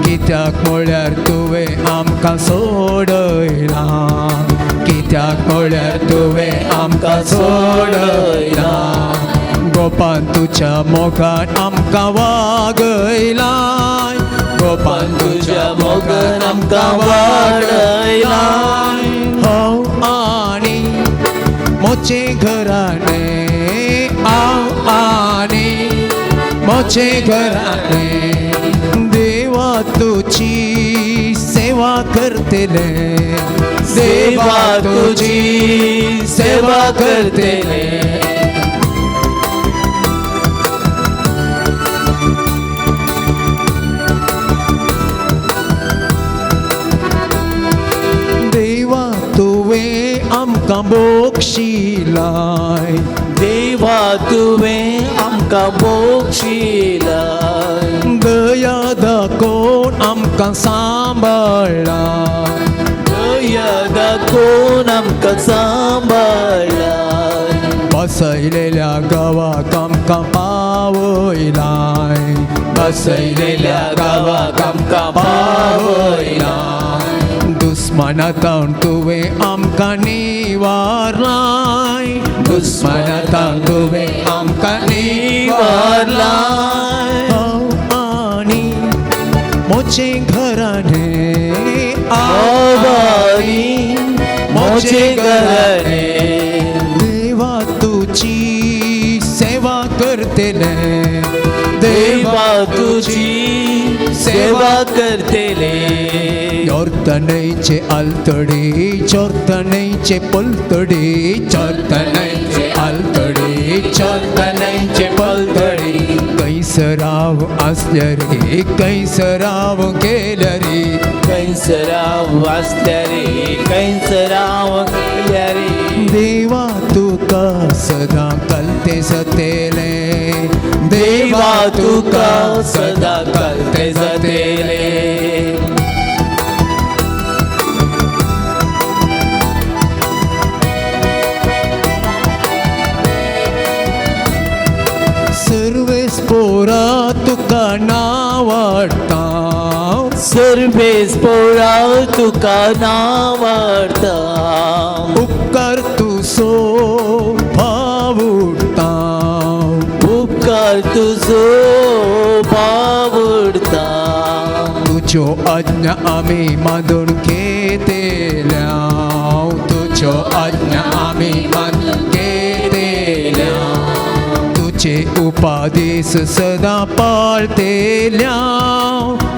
कित्याक म्हळ्यार तुवें आमकां सोडयलां कित्याक म्हळ्यार तुवें आमकां सोडयलां गोपान तुज्या मोगान आमकां वागयलां गोपान तुज्या मोगान आमकां वाडयलां हांव आनी मोचे घराणे हांव आनी मोचे घराणे देवा तुजी सेवा करतले देवा तुजी सेवा करतले देवा तुवें आमकां बोक्षिलाय देवा तुवें आमकां बोक्षिलाय दया दाखोवन आमकां सांबाळ्ळा दया दाखोवन आमकां सांबाळ्ळा बसयलेल्या गांवाक आमकां पावयलाय बसयलेल्या गांवाक आमकां पावयलाय दुस्मना तावन तुवें आमकां निवारलाय दुस्मना तावन तुवें आमकां निवारलाय हांव आनी मोचे घराणे हांव आनी मोचे घराणे देवा तुजी सेवा करतले देवा तुजी सेवा करतले योर्तनयचे आलतडी चोर्तनयचे पलतडी चोर्तनयचे आलतडी चोर्तनयचे पलतडी कैसराव आसल्या रे कैसराव गेल्या रे कैसराव आसल्या रे कैसराव गेल्या रे देवा तुका सदा कलते सतेले देवा तुका सदा कलते सतेले सर्वेस पोरा तुका नावाडटा सर्वेस पोरा तुका नावाडटा उपकार तुजो फावुडटा उपकार तुजो फावुडटा तुज्यो आज्ञा आमी मानून घेतल्या तुज्यो आज्ञा आमी मानून घेतल्या तुजे उपादेश सदा पाळतेल्या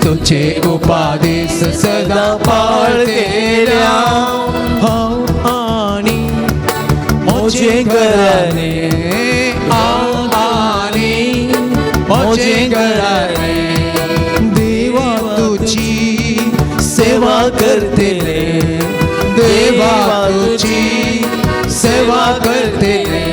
तुजे उपादेश सदा पाळतेल्या हांव आनी मोजे घराणे हांव आनी मोजे घराणे देवा तुजी सेवा करतले देवा तुजी सेवा करतले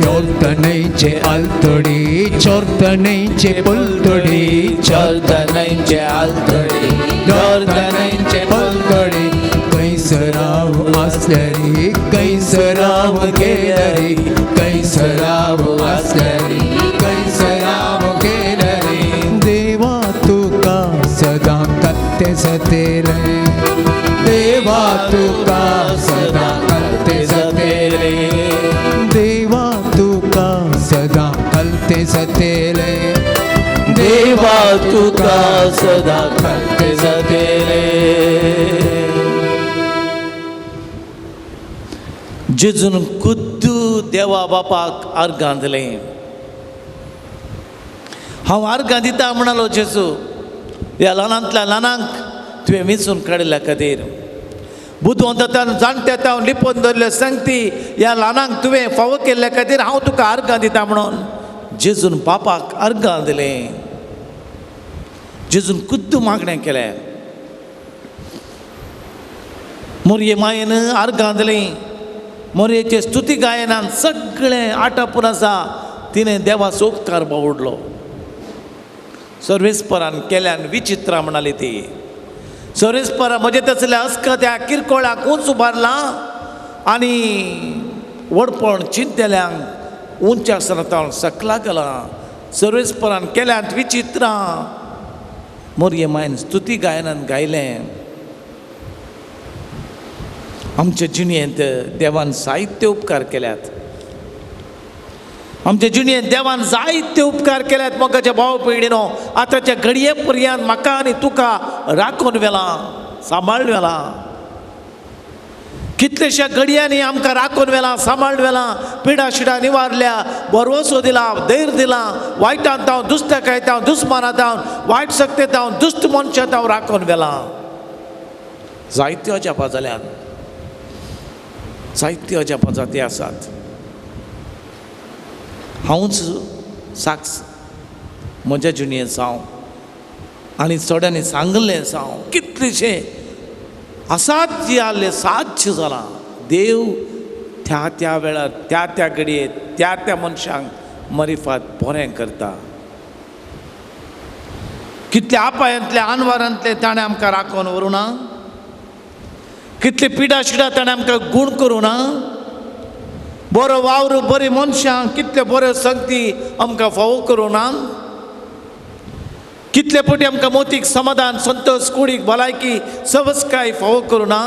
योर्तनयचे आलतडी चोर्तनयचे पलतडी चोर्तनयचे आलतडी योर्तनयचे पलतडी कैसराव आसल्या रे कैसराव गेल्या रे कैसराव आसल्या रे कैसराव गेल्या रे देवा तुका सदा कत्ते सतेले देवा तुका सदा कलते सतेले देवा तुका सदा कलते सतेले देवा तुका सदा कलते सतेले जेजून खुद्द देवा बापाक आर्गां दिलें। हांव आर्गां दिता म्हणालो जेजू, ह्या ल्हानांतल्या ल्हानांक तुवें विंचून काडिल्ल्या खातीर, बुदवंत जाणट्या तावन लिपोवन दवरल्यो संगती ह्या ल्हानांक तुवें फावो केल्ल्या खातीर हांव तुका आर्गां दिता म्हणून जेजून बापाक आर्गां दिलें. जेजून खुद्द मागणें केलें. मोरये मायेन आर्गां दिलीं, मोरयेचे स्तुती गायनान सगळें आटापून आसा. तिणें देवाचो उपकार बावडलो. सर्वेस्परान केल्यान विचित्रां म्हणाली ती. सर्वेस्परा म्हजे तसल्या अस्कत्या किरकोळाक उंच उबारलां आनी व्हडपण चिंतल्यांक उंच आसतना सकला गेलां. सर्वेस्परान केल्यांत विचित्रां. मोरये मायन स्तुती गायनान गायलें. आमचे जिणेंत देवान जायते उपकार केल्यात. आमच्या जिणेंत देवान जायते उपकार केल्यात. मोगाच्या भाव भयणीनो, आतांच्या घडये पर्यंत म्हाका आनी तुका राखून व्हेलां, सांबाळून व्हेलां. कितलेश्या घडयांनी आमकां राखून व्हेलां, सांबाळून व्हेलां, पिडा शिडा निवारल्या, भरवसो दिला, धैर्य दिला, वायटान तावन, दुस्त्याकाय तावन, दुस्माना तावन, वायट शक्ते तावन, दुश्ट मनशां तावन राखून व्हेलां. जायत्यो अजापां जाल्यात, जायत्यो अजापां जाती आसात. हांवूच साक्ष म्हज्या जिणेंत जावं आनी चड्यांनी सांगलें जावं, कितलेशे असाध्य आसलें साध्य जालां. देव त्या त्या वेळार त्या त्या घडये त्या त्या मनशांक मरिफात बरें करता. कितल्या आपायांतले आनवारांतले ताणें आमकां राखून व्हरूं ना, कितले पिडा शिडा ताणें आमकां गूण करूं ना, बरो वावर बरी मनशां कितले बऱ्यो संगती आमकां फावो करूं ना, कितले पटी आमकां मोतीक समाधान, संतोष, कुडीक भलायकी सवस्काय फावो करूं ना,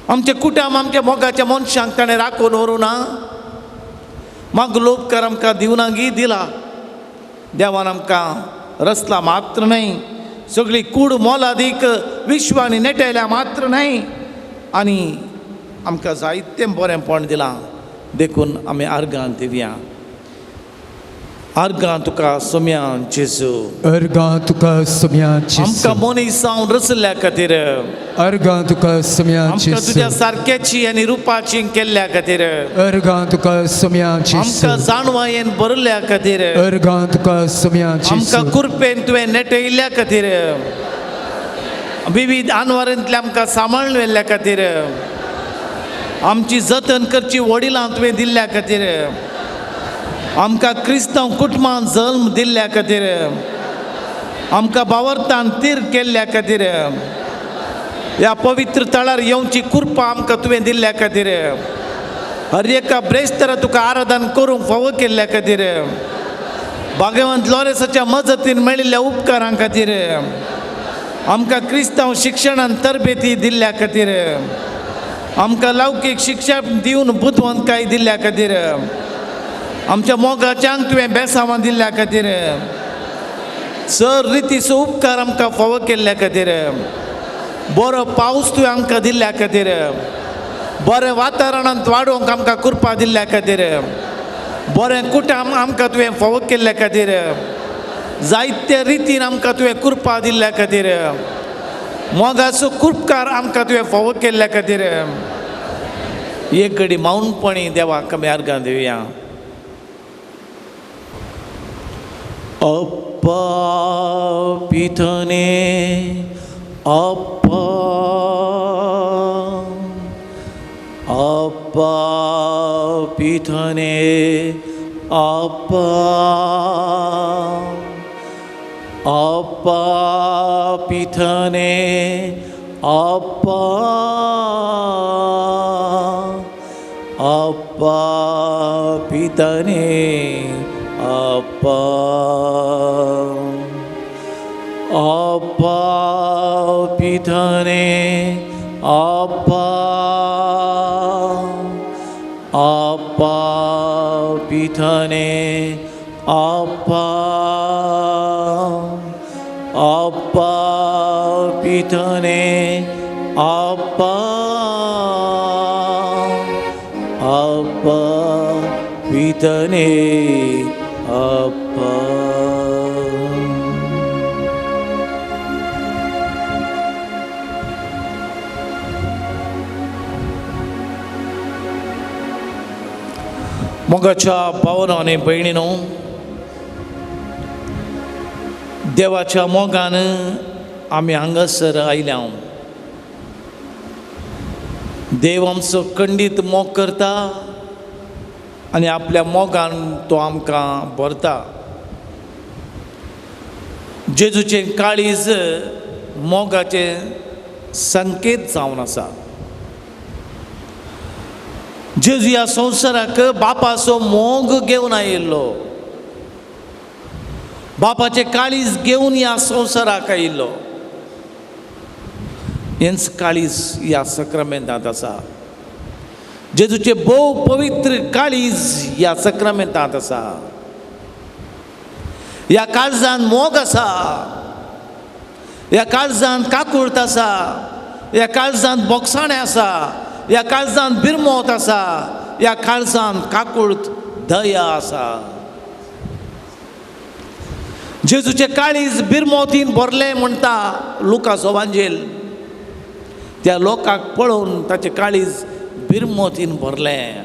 आमचे कुटुंब आमच्या मोगाच्या मनशांक ताणें राखून व्हरूं ना. मागलो उपकार आमकां दिवनागी दिला. देवान आमकां रसला मात्र न्हय, सगळी कूड मोलादीक विश्वानी नेटयल्या मात्र न्हय, आनी आमकां जायतें बरेंपण दिलां. देखून आमी आर्गां दिवया. आर्गां तुका सोम्या जेजू, अर्गां तुका सोम्या जेजू, आमकां मनीस जावन रचल्ल्या खातीर, अर्गां तुका सोम्या आमकां जेजू, तुज्या सारक्याची आनी रुपाची केल्ल्या खातीर, अर्गां तुका सोम्या जेजू, आमकां जाणवायेन भरल्या खातीर, अर्गां तुका सोम्या जेजू, आमकां कुरपेन तुवें नेटयल्ल्या खातीर, विविध आनवारांतल्या आमकां सांबाळून व्हेल्ल्या खातीर, आमची जतन करची वडिलां तुवें दिल्ल्या खातीर, आमकां क्रिस्तांव कुटुंबान जल्म दिल्ल्या खातीर, आमकां बावरतान तीर केल्ल्या खातीर, ह्या पवित्र तळार येवची कृपा आमकां तुवें दिल्ल्या खातीर, हर एका ब्रेस्तारा तुका आराधन करूंक फावो केल्ल्या खातीर, भाग्यवंत लॉरेसाच्या मजतीन मेळिल्ल्या उपकारां खातीर, आमकां क्रिस्तांव शिक्षणान तरबेती दिल्ल्या खातीर, आमकां लौकीक शिक्षा दिवन बुदवंतकाय दिल्ल्या खातीर, आमच्या मोगाच्यांक तुवें बेसांवां दिल्ल्या खातीर, सर रितीचो उपकार आमकां फावो केल्ल्या खातीर, बरो पावस तुवें आमकां दिल्ल्या खातीर, बरें वातावरणांत वाडोवंक आमकां कृपा दिल्ल्या खातीर, बरें कुटुंब आमकां तुवें फावो केल्ल्या खातीर, जायते रितीन आमकां तुवें कृपा दिल्ल्या खातीर, मोगाचो कृपकार आमकां तुवें फावो केल्ल्या खातीर, एक घडी मौनपणी देवाक आमी आर्गां दिवया. अप्पा पितने अप्पा, अप्पा पितने अप्पा, अप्पा पितने अप्पा, अप्पा पितने अप्पा, अप्पा पितने अप्पा, अप्पा पितने अप्पा, अप्पा पितने अप्पा, अप्पा पितने अप्पा. मोगाच्या भावनो आनी भयणीनो, देवाच्या मोगान आमी हांगासर आयल्या. देव आमचो खंडीत मोग करता आनी आपल्या मोगान तो आमकां भरता. जेजूचें काळीज मोगाचें संकेत जावन आसा. जेजू ह्या संवसाराक बापाचो मोग घेवन आयिल्लो, बापाचें काळीज घेवन ह्या संवसाराक आयिल्लो. हेंच काळीज ह्या सक्रामेंतांत आसा. जेजूचें भोव पवित्र काळीज ह्या सक्रामेंतांत आसा. ह्या काळजान मोग आसा, ह्या काळजान काकूळत आसा, ह्या काळजान बोगसाणें आसा, ह्या काळजान बिरमोत आसा, ह्या काळजान काकूळत दया आसा. जेजूचें काळीज बिरमोतीन भरलें म्हणटा लुकास ओवांजेल. त्या लोकांक पळोवन ताचें काळीज बिरमोतीन भरलें.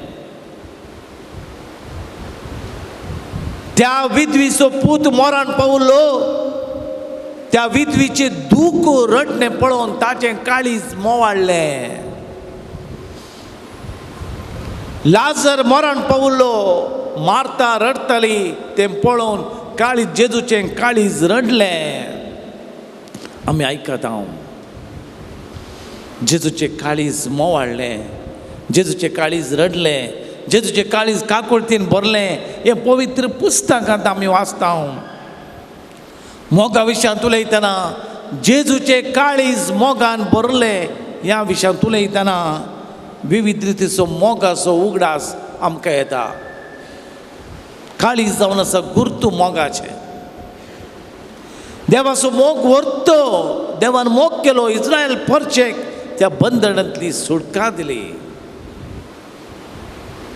त्या विधवीचो पूत मरण पावलो, त्या विधवीचें दूख रडणें पळोवन ताचें काळीज मोवाडलें. लाजर मरण पावलो, मार्ता रडटाली तें पळोवन काळीज जेजूचें काळीज रडलें. आमी आयकत हांव जेजूचें काळीज मोवाडलें, जेजूचें काळीज रडलें, जेजूचें काळीज काकुळतीन भरलें. हें पवित्र पुस्तकांत आमी वाचता. मोगा विशयांत उलयतना जेजूचें काळीज मोगान भरलें ह्या विशयांत उलयतना विविध रितीचो मोगाचो उगडास आमकां येता. काळीज जावन आसा गुर्तू मोगाचें. देवाचो मोग व्हरतो, देवान मोग केलो इस्रायल परचेक त्या बंधनांतली सुटका दिली.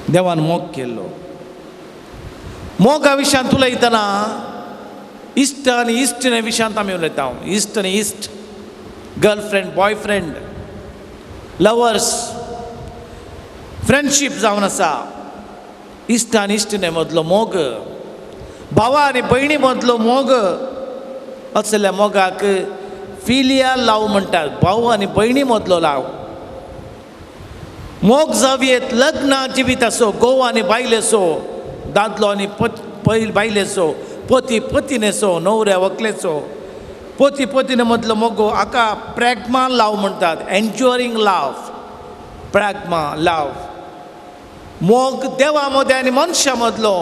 देवान मोग केलो. मोगा विशयांत उलयतना इश्ट आनी इश्टिणे विशयांत आमी उलयता. इश्ट आनी इश्ट, गर्लफ्रेंड, बॉयफ्रेंड, लवर्स, फ्रेंडशीप जावन आसा. इश्ट आनी इश्टिणे मदलो मोग, भावा आनी भयणी मदलो मोग, असल्या मोगाक फिलिया लाव म्हणटात. भाव आनी भयणी मदलो लाव मोग जावयेत. लग्न जिवीत आसो, घोव आनी बायलेचो, दादलो आनी बायलेचो, पती पतिनेचो, न्हवऱ्या व्हंकलेचो, पती पतिने मदलो मोग, हाका प्रॅग्मा लाव म्हणटात. एन्ज्युअरींग लाव, प्रॅग्मा लाव. मोग देवा मदें आनी मनशां मदलो,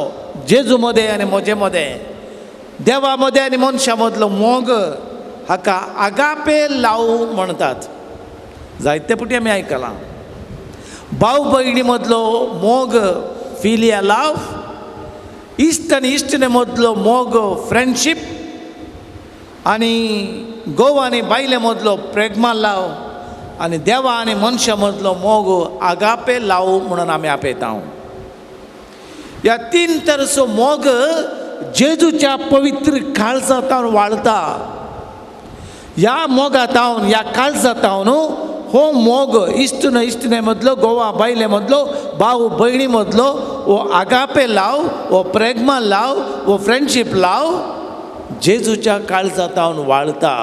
जेजू मदें आनी म्हजे मदें, देवा मदें आनी मनशां मदलो मोग, हाका आगापे लाव म्हणटात. जायते पुटी आमी आयकलां. भाव भयणी मदलो मोग फिलिया लाव, इश्ट आनी इश्टिणे मदलो मोग फ्रेंडशीप, आनी घोव आनी बायले मदलो प्रेगमा लाव, आनी देवा आनी मनशां मदलो मोग आगापे लाव म्हणून आमी आपयता. ह्या तीन तरेचो मोग जेजूच्या पवित्र काळजांत वाळता. ह्या मोगातावन, ह्या काळजातावन हो मोग इश्ट न इश्टिणे मदलो, गोवा बायले मदलो, भाव भयणी मदलो, हो आगापे लाव, हो प्रेगमा लाव, हो फ्रेंडशीप लाव जेजूच्या काळजातावन वाळता.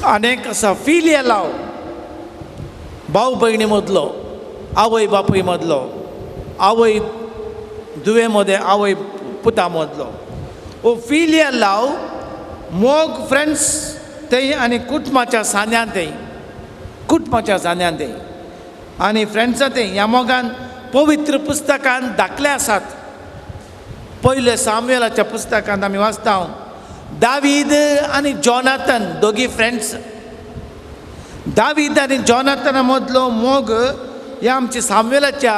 आनी एक आसा फिलिया लाव, भाव भयणी मदलो, आवय बापूय मदलो, आवय धुवे मदें, आवय पुता मदलो, हो फिलिया लाव मोग फ्रेंड्स तेय आनी कुटुंबाच्या सांद्यान तेय, कुटुंबाच्या सांद्यान तेय आनी फ्रेंड्सां तेय. ह्या मोगान पवित्र पुस्तकान दाखले आसात. पयले सामुएलाच्या पुस्तकांत आमी वाचता, दावीद आनी जॉनाथन दोगी फ्रेंड्स. दावीद आनी जॉनाथना मदलो मोग ह्या आमच्या सामुएलाच्या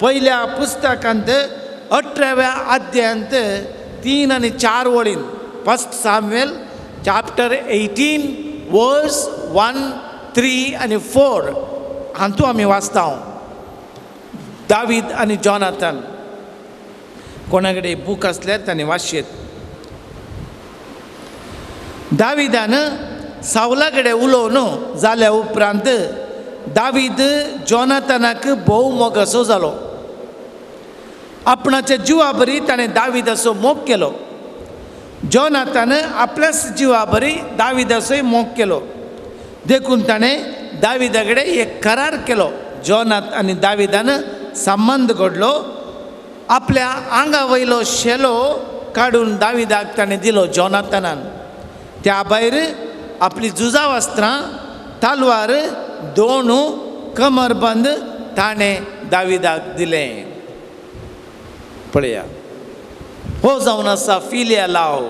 पयल्या पुस्तकांत 18व्या अध्यायांत 3 आनी 4 वळीन, 1 सामुएल चॅप्टर 18 वर्स 1, 3 आनी 4 हातूंत आमी वाचता. दावीद आनी जॉनाथन. कोणा कडेन बूक आसल्यार ताणें वाचयेत. दाविदान सावला कडेन उलोवन जाल्या उपरांत दावीद जोनाथनाक भोव मोगासो जालो. आपणाच्या जिवा बरी ताणें दाविदाचो मोग केलो. जोनाथान आपल्याच जिवा बरी दाविदाचोय मोग केलो. देखून ताणें दाविदा कडेन एक करार केलो. जोनाथ आनी दाविदान संबंद घडलो. आपल्या आंगा वयलो शेलो काडून दाविदाक ताणें दिलो जोनाथनान. त्या भायर आपली झुजा वस्त्रां, तालवार, दोणू, कमरबंद ताणें दाविदाक दिलें. पळया, हो जावन आसा फिलिया लाव.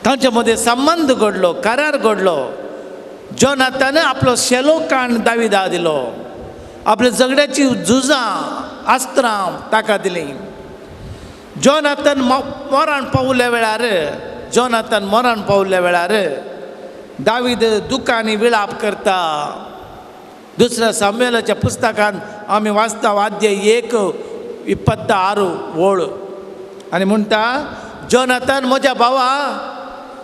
तांचे मदें संबंद घडलो, करार घडलो. जोनाथान आपलो शेलो काण दाविदाक दिलो. आपल्या झगड्याची झुजां अस्त्रां ताका दिलीं. जोनाथन मरण पावल्या वेळार, जोनाथन मरण पावल्या वेळार दावीद दुकांनी विळाप करता. दुसऱ्या सामुएलाच्या पुस्तकान आमी वाचता अध्याय 1:26 ओळ आनी म्हणटा, जोनाथन म्हज्या भावा,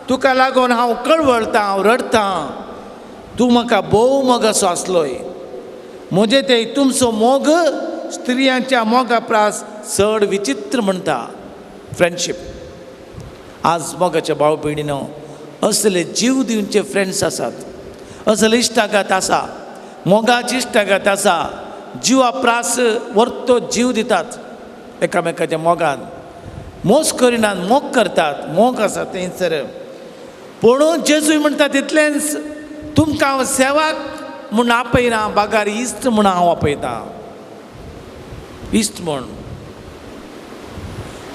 तुका लागून हांव कळवळटां, हांव रडटां. तूं म्हाका भोव मोगासो आसलोय. म्हजें ते तुमचो मोग स्त्रियांच्या मोगा प्रास चड विचित्र म्हणटा. फ्रेंडशीप. आज मोगाच्या भाव भयणीनो, असले जीव दिवचे फ्रेंड्स आसात, असले इश्टागत आसा, मोगाची इश्टागत आसा. जिवा प्रास वर्तो जीव दितात एकामेकाच्या मोगान. मोस करिनात, मोग करतात, मोग आसा थंयसर. पूण जेजूय म्हणटा तितलेंच, तुमकां हांव सेवाक म्हूण आपयना, बागार इश्ट म्हूण हांव आपयतां. इश्ट म्हूण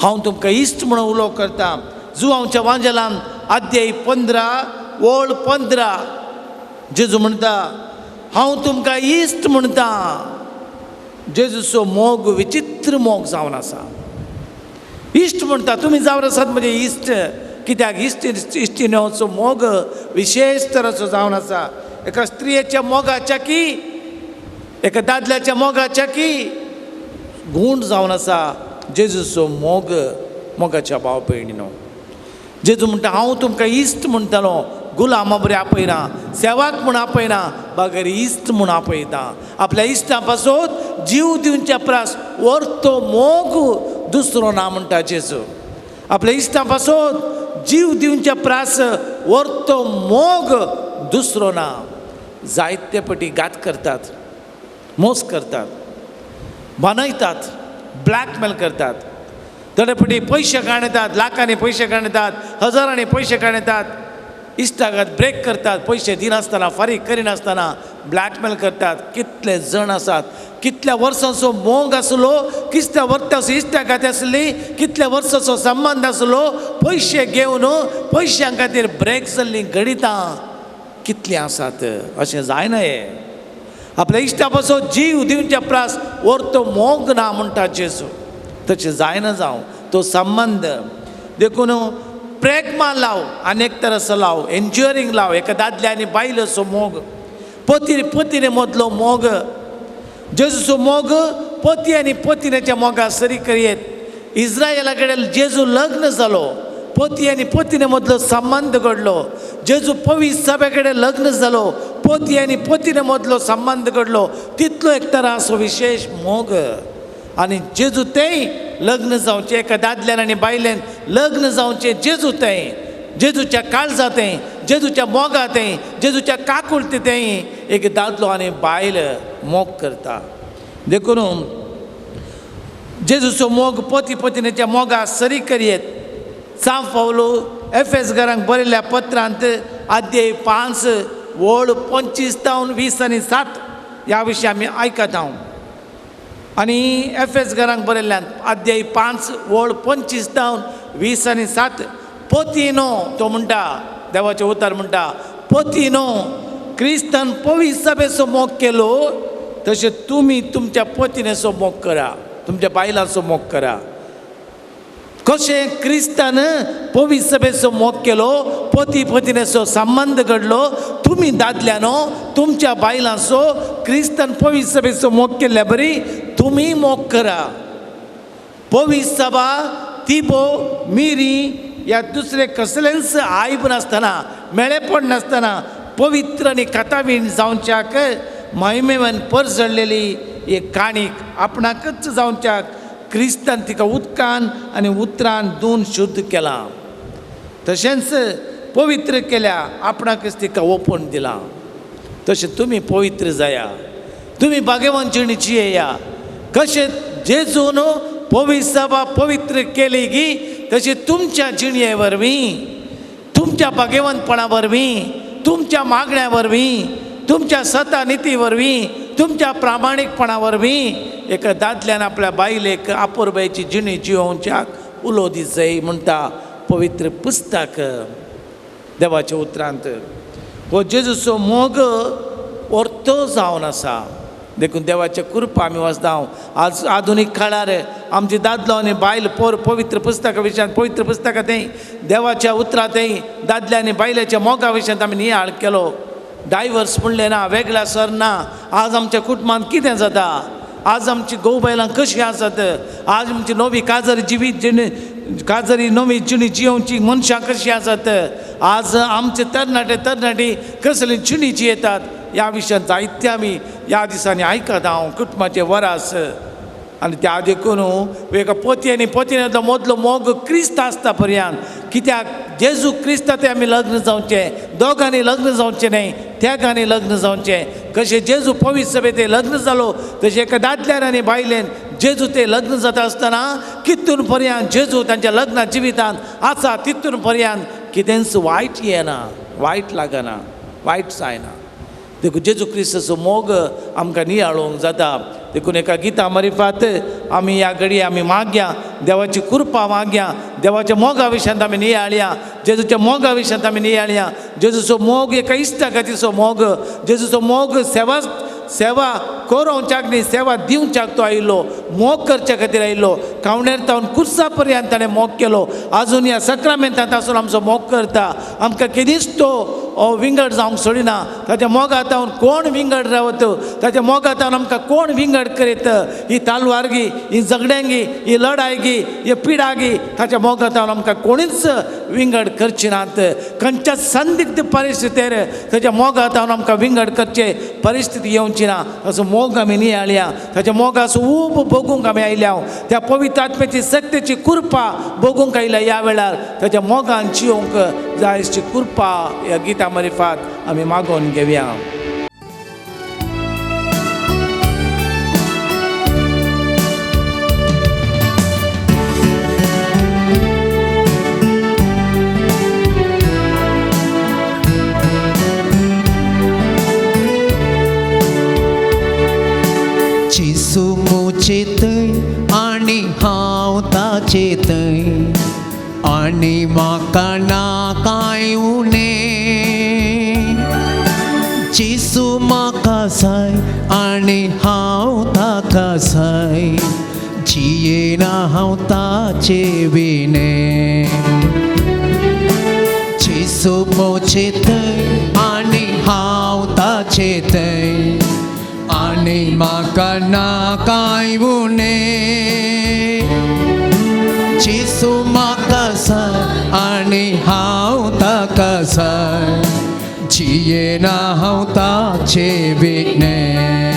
हांव तुमकां इश्ट म्हूण उलो करता. जुवांवच्या वांजेलान अध्याय 15 ओळ 15 जेजू म्हणटा, हांव तुमकां इश्ट म्हणटा. जेजूचो मोग विचित्र मोग जावन आसा. इश्ट म्हणटा, तुमी जावन आसात म्हजे इश्ट. कित्याक इश्ट इश्टिणोचो मोग विशेश तराचो जावन आसा. एका स्त्रियेच्या मोगाच्या की एका दादल्याच्या मोगाच्या की गूण जावन आसा जेजूचो मोग. मोगाच्या भाव भयणीनो, जेजू म्हणटा हांव तुमकां इश्ट म्हणटलो. गुलामा बरें आपयना, सेवाक म्हूण आपयना, बगर इश्ट म्हूण आपयता. आपल्या इश्टा पासून जीव दिवच्या प्रास वर्तो मोग दुसरो ना म्हणटा जेजू. आपल्या इश्टा पासून जीव दिवच्या प्रास वर्तो मोग दुसरो ना. जायते पटी घात करतात, मोस करतात, बनयतात, ब्लॅकमेल करतात. थोडे पटी पयशे काडतात, लाखांनी पयशे काडतात, हजारांनी पयशे काडतात. इश्टागत ब्रेक करतात, पयशे दिनासतना, फारीक करिनासतना ब्लॅकमेल करतात. कितले जण आसात, कितल्या वर्सांचो मोग आसलो, कितल्या वर्सांचो इश्टागत आसली, कितल्या वर्सांचो संबंद आसलो, पयशे घेवन पयशां खातीर ब्रेक जाल्लीं गणितां कितलीं आसात. अशें जायना हें. आपल्या इश्टा पासून जीव दिवच्या प्रास वर्तो मोग ना म्हणटा जेजू. तशें जायना जावं तो संबंद. देखून प्रेगमा लाव, आनी एक तराचो लाव, एन्ज्युअरींग लाव. एका दादल्या आनी बायलेचो मोग, पती पतीने मदलो मोग, जेजूचो मोग पती आनी पतिनेच्या मोगा सरी करयेत. इस्रायला कडेन जेजू लग्न जालो, पती आनी पतीने मदलो संबंद घडलो. जेजू पवित्र सभे कडेन लग्न जालो, पती आनी पतीने मदलो संबंद घडलो. तितलो एक तराचो विशेश मोग. आनी जेजू तेय लग्न जावचें, एका दादल्यान आनी बायलेन लग्न जावचें. जेजू तें, जेजूच्या काळजा तें, जेजूच्या मोगा तें, जेजूच्या काकुळती तें एक दादलो आनी बायल मोग करता. देखून जेजूचो मोग पती पतिनेच्या मोगा सरी करयेत. सांत पावलो एफ एस घरांक बरयल्ल्या पत्रांत अध्याय 5 ओळ 25 जावन 20 आनी 7 ह्या विशीं आमी आयकता हांव. आनी एफ एस घरांक बरयल्ल्यान अध्याय 5 ओळ 25 जावन 20 आनी 7, पतीनो, तो म्हणटा, देवाचें उतर म्हणटा, पतीनो, क्रिस्तान पवित्र सभेचो मोग केलो तशें तुमी तुमच्या पतिनेचो मोग करा, तुमच्या बायलांचो मोग करा. कशें क्रिस्तान पवित्र सभेचो मोग केलो, पती पतिनेचो संबंद घडलो, तुमी दादल्यानो तुमच्या बायलांचो क्रिस्तान पवित्र सभेचो मोग केल्ल्या बरी तुमी मोग करा. पवीस सभा तिबो मिरी या दुसरे कसलेंच आयब नासतना, मेळेपण नासतना पवित्र आनी कातावीण जावच्याक महिमेवन परजळलेली एक काणीक आपणाकच जावच्याक क्रिस्तान तिका उदकान आनी उतरान धुवन शुद्ध केलां, तशेंच पवित्र केल्या, आपणाकच तिका ओपून दिलां. तशें तुमी पवित्र जाया, तुमी भाग्यवान जिणी जियेया. कशें जेजून पवित्र सभा पवित्र केली गी तशें तुमच्या जिणये वरवीं, तुमच्या भाग्यवंतपणा वरवीं, तुमच्या मागण्या वरवीं, तुमच्या सता निती वरवीं, तुमच्या प्रामाणीकपणा वरवीं एका दादल्यान आपल्या बायलेक आपुरबायेची जिणी जियोवच्याक उलो दिसय म्हणटा पवित्र पुस्तक देवाच्या उतरांत. हो जेजूचो मोग orto जावन आसा. देखून देवाच्या कृपा आमी वचता. आज आधुनीक काळार आमची दादलो आनी बायल पोर पवित्र पुस्तका विशयांत, पवित्र पुस्तकां थंय देवाच्या उतरां थंय दादल्या आनी बायलेच्या मोगा विशयांत आमी नियाळ केलो. डायवर्स म्हणलें ना, वेगळ्या सर ना. आज आमच्या कुटुंबांत कितें जाता, आज आमची घोव बायलां कशीं आसात, आज आमची नवी काजरी जिवीत जिणी काजरी नवी जिणी जियोवची मनशां कशीं आसात, आज आमचे तरणाटे तरणाटी कसली जिणी जियेतात ह्या विशयांत जायते आमी ह्या दिसांनी आयकता हांव कुटुंबाचे वरास. आनी त्या देखून एका पती आनी पतीनांतलो मदलो मोग क्रिस्त आसता पर्यंत, कित्याक जेजू क्रिस्ता ते आमी लग्न जावचें, दोगांनी लग्न जावचें न्हय, त्यागांनी लग्न जावचें. कशें जेजू पवित्र सभेत ते लग्न जालो तशें एका दादल्यान आनी बायलेन जेजू ते लग्न जाता आसतना कितून पर्यंत जेजू तांच्या लग्ना जिवितांत आसा तितून पर्यंत कितेंच वायट येना, वायट लागना, वायट जायना. देखून जेजू क्रिस्ताचो मोग आमकां नियाळूंक जाता. देखून एका गिता मारिफात आमी ह्या घडये आमी मागया, देवाची कृपा मागया, देवाच्या मोगा विशयांत आमी नियाळया, जेजूच्या मोगा विशयांत आमी नियाळया. जेजूचो मोग एका इश्टा खातीरचो मोग, जेजूचो मोग सेवा सेवा कोरोवच्याक न्ही, सेवा दिवच्याक तो आयिल्लो, मोग करच्या खातीर आयिल्लो. कावणेर तावन कुर्सा पर्यंत ताणें मोग केलो. आजून ह्या सक्रामेंतांत आसून आमचो मोग करता. आमकां केदीच तो विंगड जावंक सोडिना. ताच्या मोगा तावन कोण विंगड रावत, ताच्या मोगा तावन आमकां कोण विंगड करीत. ही तालवारगी, ही झगड्यांगी, ही लढायगी, ही पिडागी ताच्या मोगा तावन आमकां कोणीच विंगड करची नात. खंयच्या संदिग्ध परिस्थितीर ताच्या मोगा तावन आमकां विंगड करचे परिस्थिती येवची ना. ताचो मोग आमी नियाळया, ताच्या मोगाचो ऊब भोगूंक आमी आयल्या, त्या पवित्र आत्म्याची शक्तीची कृपा भोगूंक आयल्या. ह्या वेळार ताच्या मोगान जियोवंक जायची कृपा ह्या गिता मारिफात आमी मागोवन घेवया. चिसू मुचेतय आनी हांव ताचेतय आनी म्हाका ना कांय उणें. चिसू म्हाका जाय आनी हांव ताका जाय, जियेना हांव ताचे विणें. चिसू मोचेतय आनी हांव ताचेतय आनी म्हाका ना कांय उणें. चिसू म्हाका जाय आनी हांव ताका जाय, जियेना हांव ताचे विणें.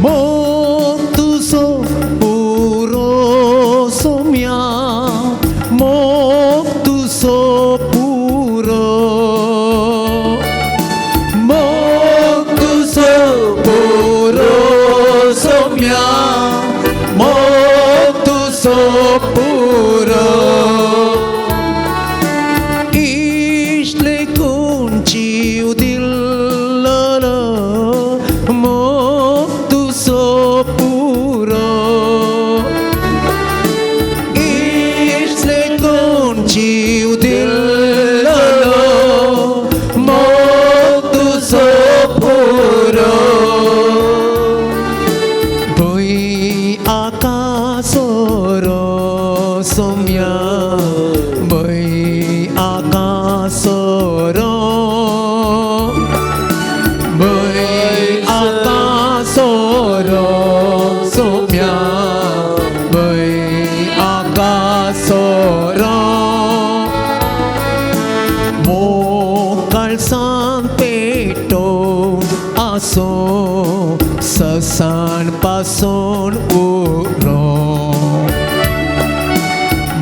मोग तुजो पुरो सोम्या, मोग तुजो पुरो, मोग तुजो पुरो सोम्या, मोग तुजो पुरो. इश्ले कोण जीव दिल्लो, मोग तुजो पुरो. इश्ले कोण जीव दिल्लो, मोग तुजो पुरो. भूंय आकाशो मोकलसान पेटोवन आसूं ससान पासून उरो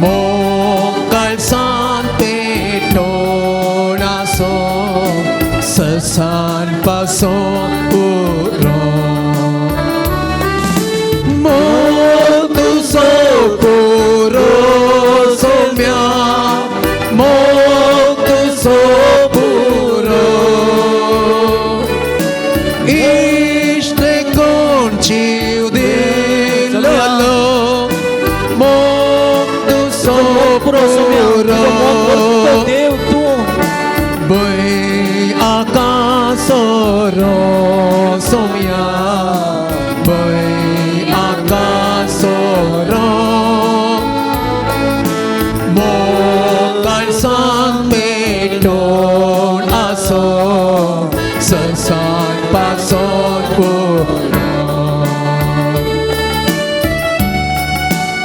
मोकलसान पेटोवन आसूं ससान पासून उरो मोग तुजो पुरो सोम्या मोग तुजो पुरो इश्ट कोण जीव दिलो मोग तुजो पुरो सोम्या पुरो तुजो मोग करतो देव तूं भंय आकासोरो सोम्या भंय आकासोरो मोगान पेटोवन आसो ससान पासोन पुरो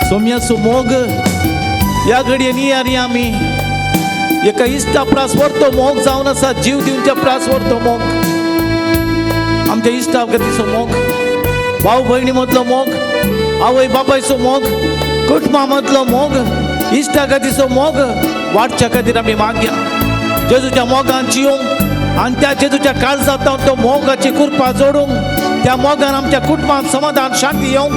सोम्याचो मोग ह्या घडये न्ही आनी आमी एका इश्टा प्रास व्हरतो मोग जावन आसा जीव दिवच्या प्रास व्हरतो मोग आमच्या इश्टा गतीचो मोग भाव भयणी मदलो मोग आवय बापायचो मोग कुटुंबा मदलो मोग इश्टा गतीचो मोग वाडच्या खातीर आमी मागया जेजूच्या मोगान जियोंक आनी त्या जेजूच्या काळजांत तो मोगाची कृपा जोडूंक त्या मोगान आमच्या कुटुंबात समाधान शांती येवंक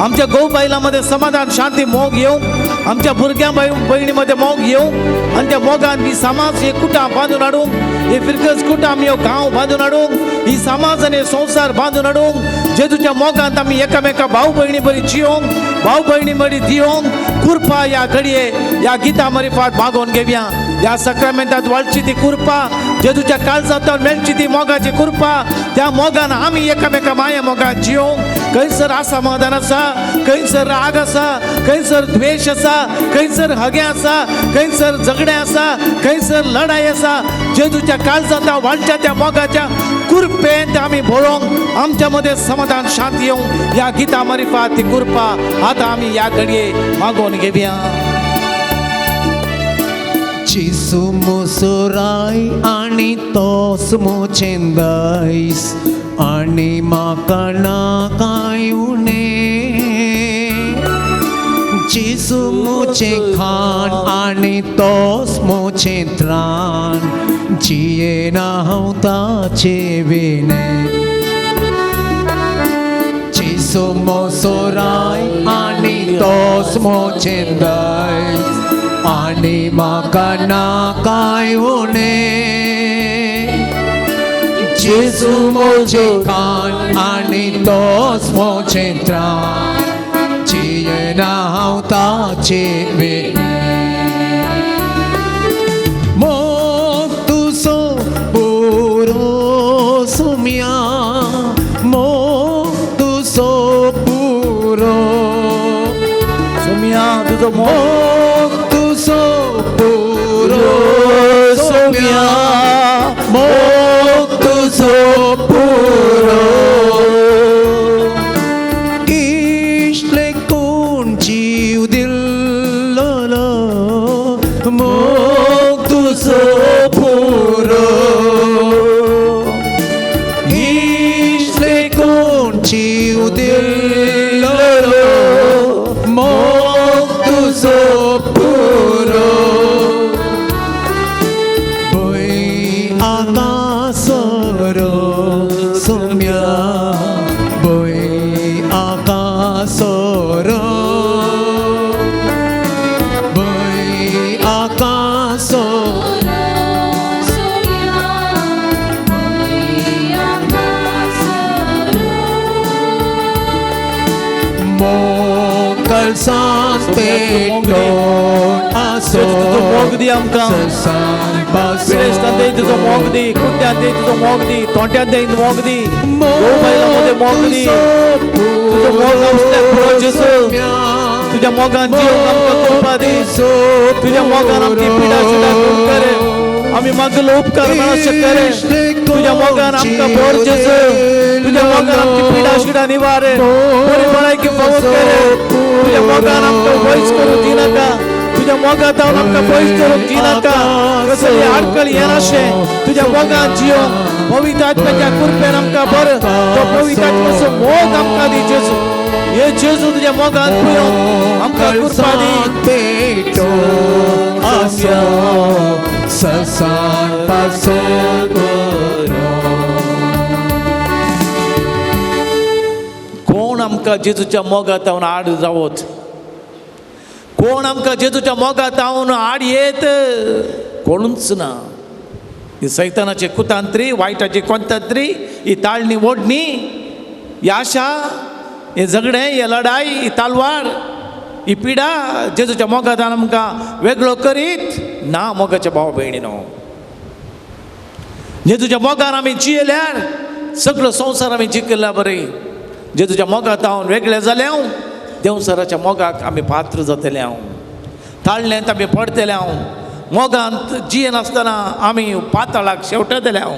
आमच्या घोव बायलां मध्ये समाधान शांती मोग येवंक आमच्या भुरग्यां भयणी मध्ये मोग येवंक आनी त्या मोगान ही समाज हे कुटां बांदून हाडूंक हे फिरकस कुटां आमी ह्यो गांव बांदून हाडूंक ही समाज आनी संवसार बांदून हाडूंक जेजूच्या मोगांत आमी एकामेका भाव भयणी बरी जियोंक भाव भयणी बरी दियोंक कृपा ह्या घडये ह्या गिता मारिफात मागोवन घेवया ह्या सक्रामेंतात वाळची ती कृपा जेजूच्या काळजांत मेळची ती मोगाची कृपा त्या मोगान आमी एकामेका माया मोगान जियोंक खंयसर असमाधान आसा खंयसर राग आसा खंयसर द्वेश आसा खंयसर हगें आसा खंयसर झगडें आसा खंयसर लढाई आसा जेजूच्या काळजांत वाळच्या त्या मोगाच्या कृपेंत आमी भरोंक आमच्या मध्ये समाधान शांती येवंक ह्या गिता मारिफात ती कृपा आतां आमी ह्या घडये मागोवन घेवया. जेजू मुसुराय आनी तोस मोचेंदायस आनी म्हाका ना कांय उणें जेजू मोचें खाण आनी तोस मोचें त्राण जियेना हांव ताचे विणें जेजू मोसोराय आनी तोस मोचेंदायस आनी म्हाका ना कांय उणें जेजू मोचें खाण आनी तोस मोचें त्राण जियेना हांव ताचे विणें मोग तुजो पुरो सोम्या मोग तुजो पुरो सोम्या तुजो मोग मोग तुजो पुरो सोम्या मोग तुजो पुरो इश्टले कोण जीव दिल्लो मोग तुजो पुरो इश्टले कोण जीव दिल्लो मोग तुजो पुरो भंय आकासरो सोम्या भंय आकासरो भंय आकासो सोम्या भंय आकासरो मोकलसान पेटोवन आसो तुजो मोग दी आमकां ससान पिडेस्तां दी तुजो मोग दी कुट्ट्यां दी तुजो मोग दी तोंट्यां दी मोग दी घोव बायलां मदें मोग दी तुजो मोग आमच्या पुरो जेजू तुज्या मोगान जियोंक आमकां कृपा दी तुज्या मोगान आमची पिडा शिडा दूर कर आमी मागलो उपकार मेळोवचे करे तुज्या मोगान आमकां भर जेजू तुज्या मोगान आमची पिडा शिडा निवार बरी भलायकी फावो करे तुज्या मोगान आमकां वयस करूं दिनाका. तुज्या मोगात हांव आमकां पयस दवरूंक दिनाका. कसली आडखळ येनाशें तुज्या मोगान जियोंक पवित्र आत्म्याच्या कृपेन आमकां बरो तो पवित्र आत्म्याचो मोग आमकां दी जेजू. हे जेजू तुज्या मोगान पुयोंक आमकां कृपा दी. पेटो आसो ससान पासो कोण आमकां जेजूच्या मोगात हांव आड जावत? कोण आमकां जेजूच्या मोगात हांव आड येत? कोणूच ना. ही सैतानाची कुतांत्री, वायटाची कोंतांत्री, ही ताळणी ओडणी, ही आशा, हे झगडें, हे लढाई, ही तालवार, ही पिडा जेजूच्या मोगातान आमकां वेगळो करीत ना. मोगाच्या भाव भयणीनो, जेजूच्या मोगान आमी जियेल्यार सगळो संवसार आमी जिखला बरी. जेजूच्या मोगात हांव वेगळे जाले हांव, देंवसराच्या मोगाक आमी पात्र जातले हांव, ताळण्यांत आमी पडतले हांव, मोगांत जियेनासतना आमी पातळाक शेवटतले हांव.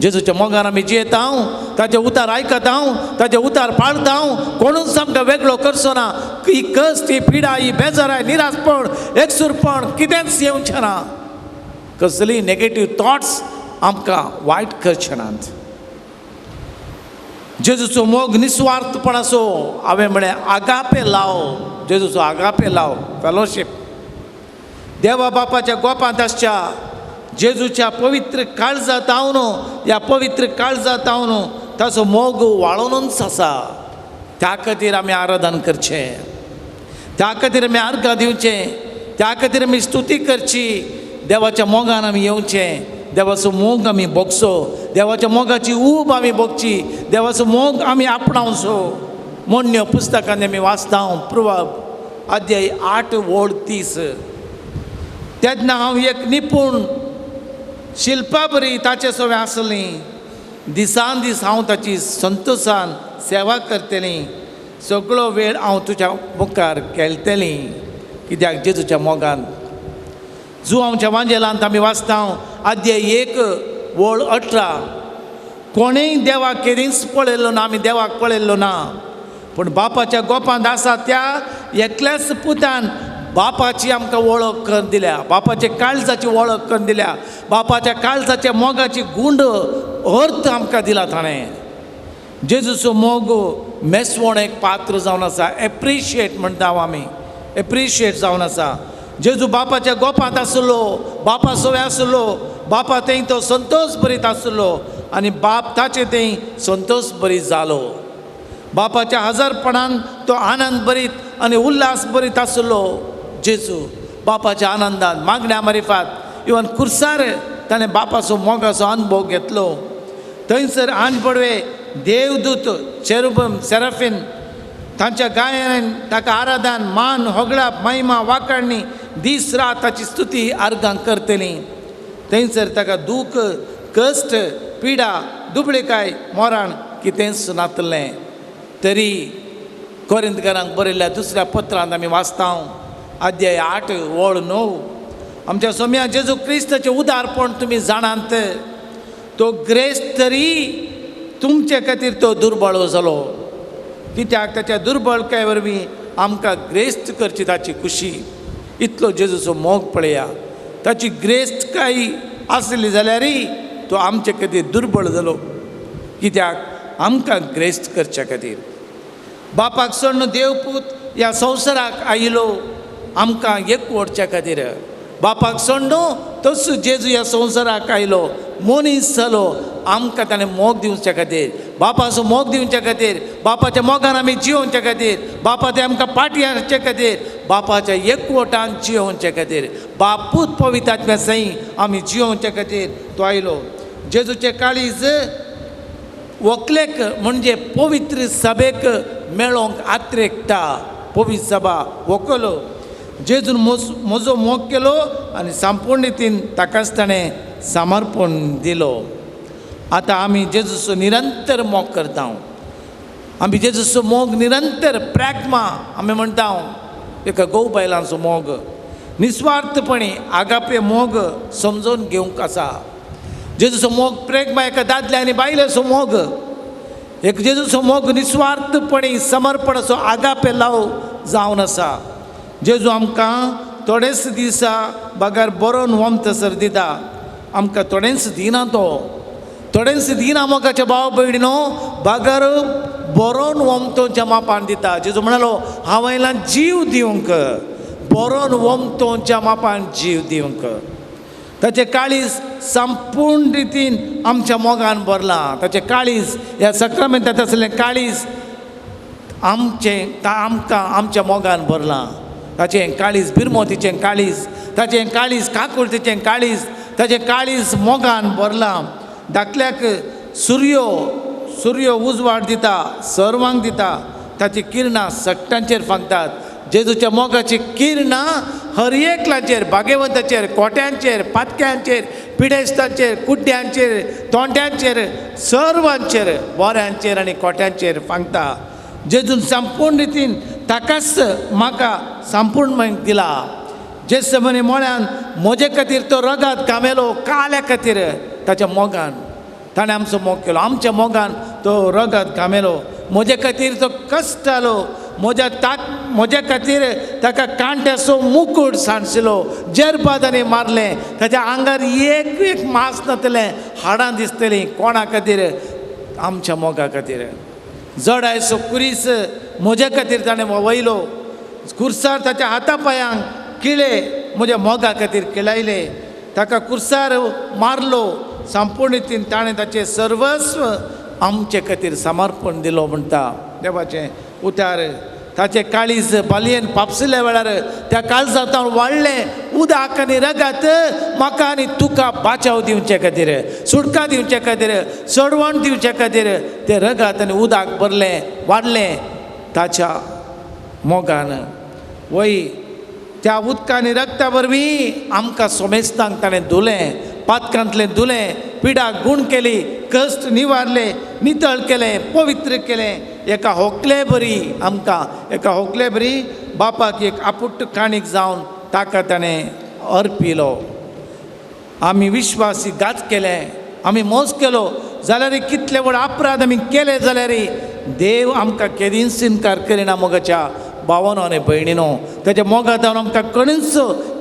जेजूच्या मोगान आमी जियेता हांव, ताचे उतार आयकता हांव, ताचे उतार पाळता हांव. कोणूच आमकां वेगळो करचो ना. ही कश्ट, ही पिडा, ही बेजाराय, निराशपण, एकसूरपण कितेंच येवचें ना. कसलीय नेगेटीव थॉट्स आमकां वायट करचे नात. जेजूचो मोग निस्वार्थपणाचो हांवें म्हळें आगापे लाव, जेजूचो आगापे लाव फेलोशीप. देवा बापाच्या गोपांत आसच्या जेजूच्या पवित्र काळजांत हांव, ह्या पवित्र काळजांत हांव ताचो मोग वाळोनूच आसा. त्या खातीर आमी आराधन करचें, त्या खातीर आमी अर्घां दिवचें, त्या खातीर आमी स्तुती करची. देवाच्या मोगान आमी येवचें, देवाचो मोग आमी भोगचो, देवाच्या मोगाची ऊब आमी भोगची, देवाचो मोग आमी आपणावचो. मोडण्यो पुस्तकांनी आमी वाचता प्रुवाब अध्याय 8 ओळ 30. तेन्ना हांव एक निपूण शिल्पा बरी ताचे सवें आसली. दिसान दीस हांव ताची संतोशान सेवा करतली. सगळो वेळ हांव तुज्या मुखार खेळटली. कित्याक जेजूच्या मोगान. जू आमच्या वांजेलांत आमी वाचता अध्याय 1 ओळ 18. कोणेय देवाक केदींच पळयल्लो ना, आमी देवाक पळयल्लो ना, पूण बापाच्या गोपांत आसा त्या एकल्याच पुतान बापाची आमकां वळख करून दिल्या, बापाच्या काळजाची वळख करून दिल्या, बापाच्या काळजाच्या मोगाची गुंड अर्थ आमकां दिला ताणें. जेजूचो मोग मेसवण एक पात्र जावन आसा. एप्रिशिएट म्हणटा हांव, आमी एप्रिशिएट जावन आसा. जेजू बापाच्या गोपांत आसलो, बापा सवें आसलो, बापा थंय तो संतोश बरीत आसलो आनी बाप ताचे थंय संतोश बरीत जालो. बापाच्या हजारपणान तो आनंद बरीत आनी उल्हास बरीत आसलो. जेजू बापाच्या आनंदान मागण्या मारिफात इवन कुर्सार ताणें बापाचो मोगाचो अनुभव घेतलो. थंयसर आंज पडवे देवदूत चेरुबम सेराफीन तांच्या गायन ताका आराधन मान होगळाप महिमा वाकाडणी दीस रात ताची स्तुती अर्गां करतली. थंयसर ताका दूख कश्ट पिडा दुबळेकाय मोराण कितेंच नातलें. तरी कोरिंतकारांक बरयल्ल्या दुसऱ्या पत्रांत आमी वाचता अध्याय 8 ओळ 9. आमच्या सोम्या जेजू क्रिस्ताचें उदारपण तुमी जाणात. तो ग्रेस्त तरी तुमचे खातीर तो दुर्बळ जालो. कित्याक ताच्या दुर्बळकाय वरवीं आमकां ग्रेस्त करची ताची खुशी. इतलो जेजूचो मोग पळया. ताची ग्रेस्तकाय आसली जाल्यारय तो आमचे खातीर दुर्बळ जालो. कित्याक आमकां ग्रेस्त करच्या खातीर. बापाक सोडून देवपूत ह्या संवसाराक आयलो आमकां एकवटच्या खातीर. बापाक सोडून तसो जेजू ह्या संवसाराक आयलो, मनीस जालो आमकां ताणें मोग दिवच्या खातीर, बापाचो मोग दिवच्या खातीर, बापाच्या मोगान आमी जियोवच्या खातीर, बापा ते आमकां पाटी हाडचे खातीर, बापाच्या एकवटान जियोवच्या खातीर, बापूत पवित्र आत्म्या सई आमी जियोवच्या खातीर तो आयलो. जेजूचें काळीज व्हंकलेक म्हणजे पवित्र सभेक मेळोंक आत्रेकता. पवित्र सभा व्हंकलो. जेजून म्हजो मोग केलो आनी संपूर्णतेन ताकाच ताणें समर्पण दिलो. आतां आमी जेजूचो निरंतर मोग करता. आमी जेजूचो मोग निरंतर प्रॅग्मा आमी म्हणटा एका घोव बायलांचो मोग निस्वार्थपणी आगापे मोग समजून घेवंक आसा. जेजूचो मोग प्रेग्मा एका दादल्या आनी बायलेचो मोग, एक जेजूचो मोग निस्वार्थपणी समर्पणाचो आगापे लाव जावन आसा. जेजू आमकां थोडेच दिसा बगर बरोवन वमतसर दिता. आमकां थोडेंच दिना तो, थोडेंच दिना मोगाच्या भाव भयणीनो, बगर बरोवन वमतोच्या मापान दिता. जेजू म्हणालो हांव आयला जीव दिवंक, बरोवन वमतोच्या मापान जीव दिवंक. ताचें काळीज संपूर्ण रितीन आमच्या मोगान भरलां. ताचें काळीज ह्या सक्रामेंतांत आसलें काळीज आमचें आमकां आमच्या मोगान भरलां. ताचें काळीज बिरमोतीचें काळीज, ताचें काळीज काकुळतीचें काळीज, ताचें काळीज मोगान भरलां. धाकल्याक सुर्यो सुर्यो उजवाड दिता, सर्वांक दिता. ताची किरणां सट्टांचेर फांकतात. जेजूच्या मोगाची किरणां हर एकल्याचेर, भागेवंताचेर, कोट्यांचेर, पातक्यांचेर, पिडेस्तांचेर, कुड्ड्यांचेर, तोंड्यांचेर, सर्वांचेर, बोऱ्यांचेर आनी कोट्यांचेर फांकता. जेजून संपूर्ण रितीन ताकाच म्हाका संपूर्ण दिला. जेसमनी मोळ्यान म्हजे खातीर तो रगात कामेलो, काल्या खातीर ताच्या मोगान ताणें आमचो मोग केलो. आमच्या मोगान तो रगात कामेलो, म्हजे खातीर तो कश्ट जालो, म्हज्या ताक म्हज्या खातीर ताका कांट्याचो मुकूट सांडशिलो, जेरपादांनी मारलें, ताच्या आंगार एक एक मास नातलें, हाडां दिसतलीं. कोणा खातीर? आमच्या मोगा खातीर. जडायचो कुरीस म्हज्या खातीर ताणें वयलो, कुर्सार ताच्या हाता पांयांक किळे म्हज्या मोगा खातीर किळायले, ताका कुर्सार मारलो. संपूर्ण रितीन ताणें ताचें सर्वस्व आमचे खातीर समर्पण दिलो म्हणटा देवाचें उतार. ताचें काळीज बालयेन पापसिल्ल्या वेळार त्या काळजांत वाडलें उदक आनी रगात म्हाका आनी तुका बाचाव दिवचे खातीर, सुटका दिवचे खातीर, चडवण दिवचे खातीर तें रगात आनी उदक भरलें, वाडलें ताच्या मोगान. वय त्या उदकांनी रगता वरवीं आमकां सोमेस्तांक ताणें धुलें, पातकांतलें धुलें, पिडा गूण केली, कश्ट निवारले, नितळ केलें, पवित्र केलें. एका होकले बरी आमकां, एका होकले बरी बापाक एक आपुट्ट काणीक जावन ताका ताणें अर्पिलो. आमी विश्वासी घात केलें, आमी मोस केलो जाल्यार, कितले व्हड अपराध आमी केले जाल्यार देव आमकां केदींच इनकार करिना. मोगाच्या भावानो आनी भयणीनो, ताच्या मोगांत आमकां कणीच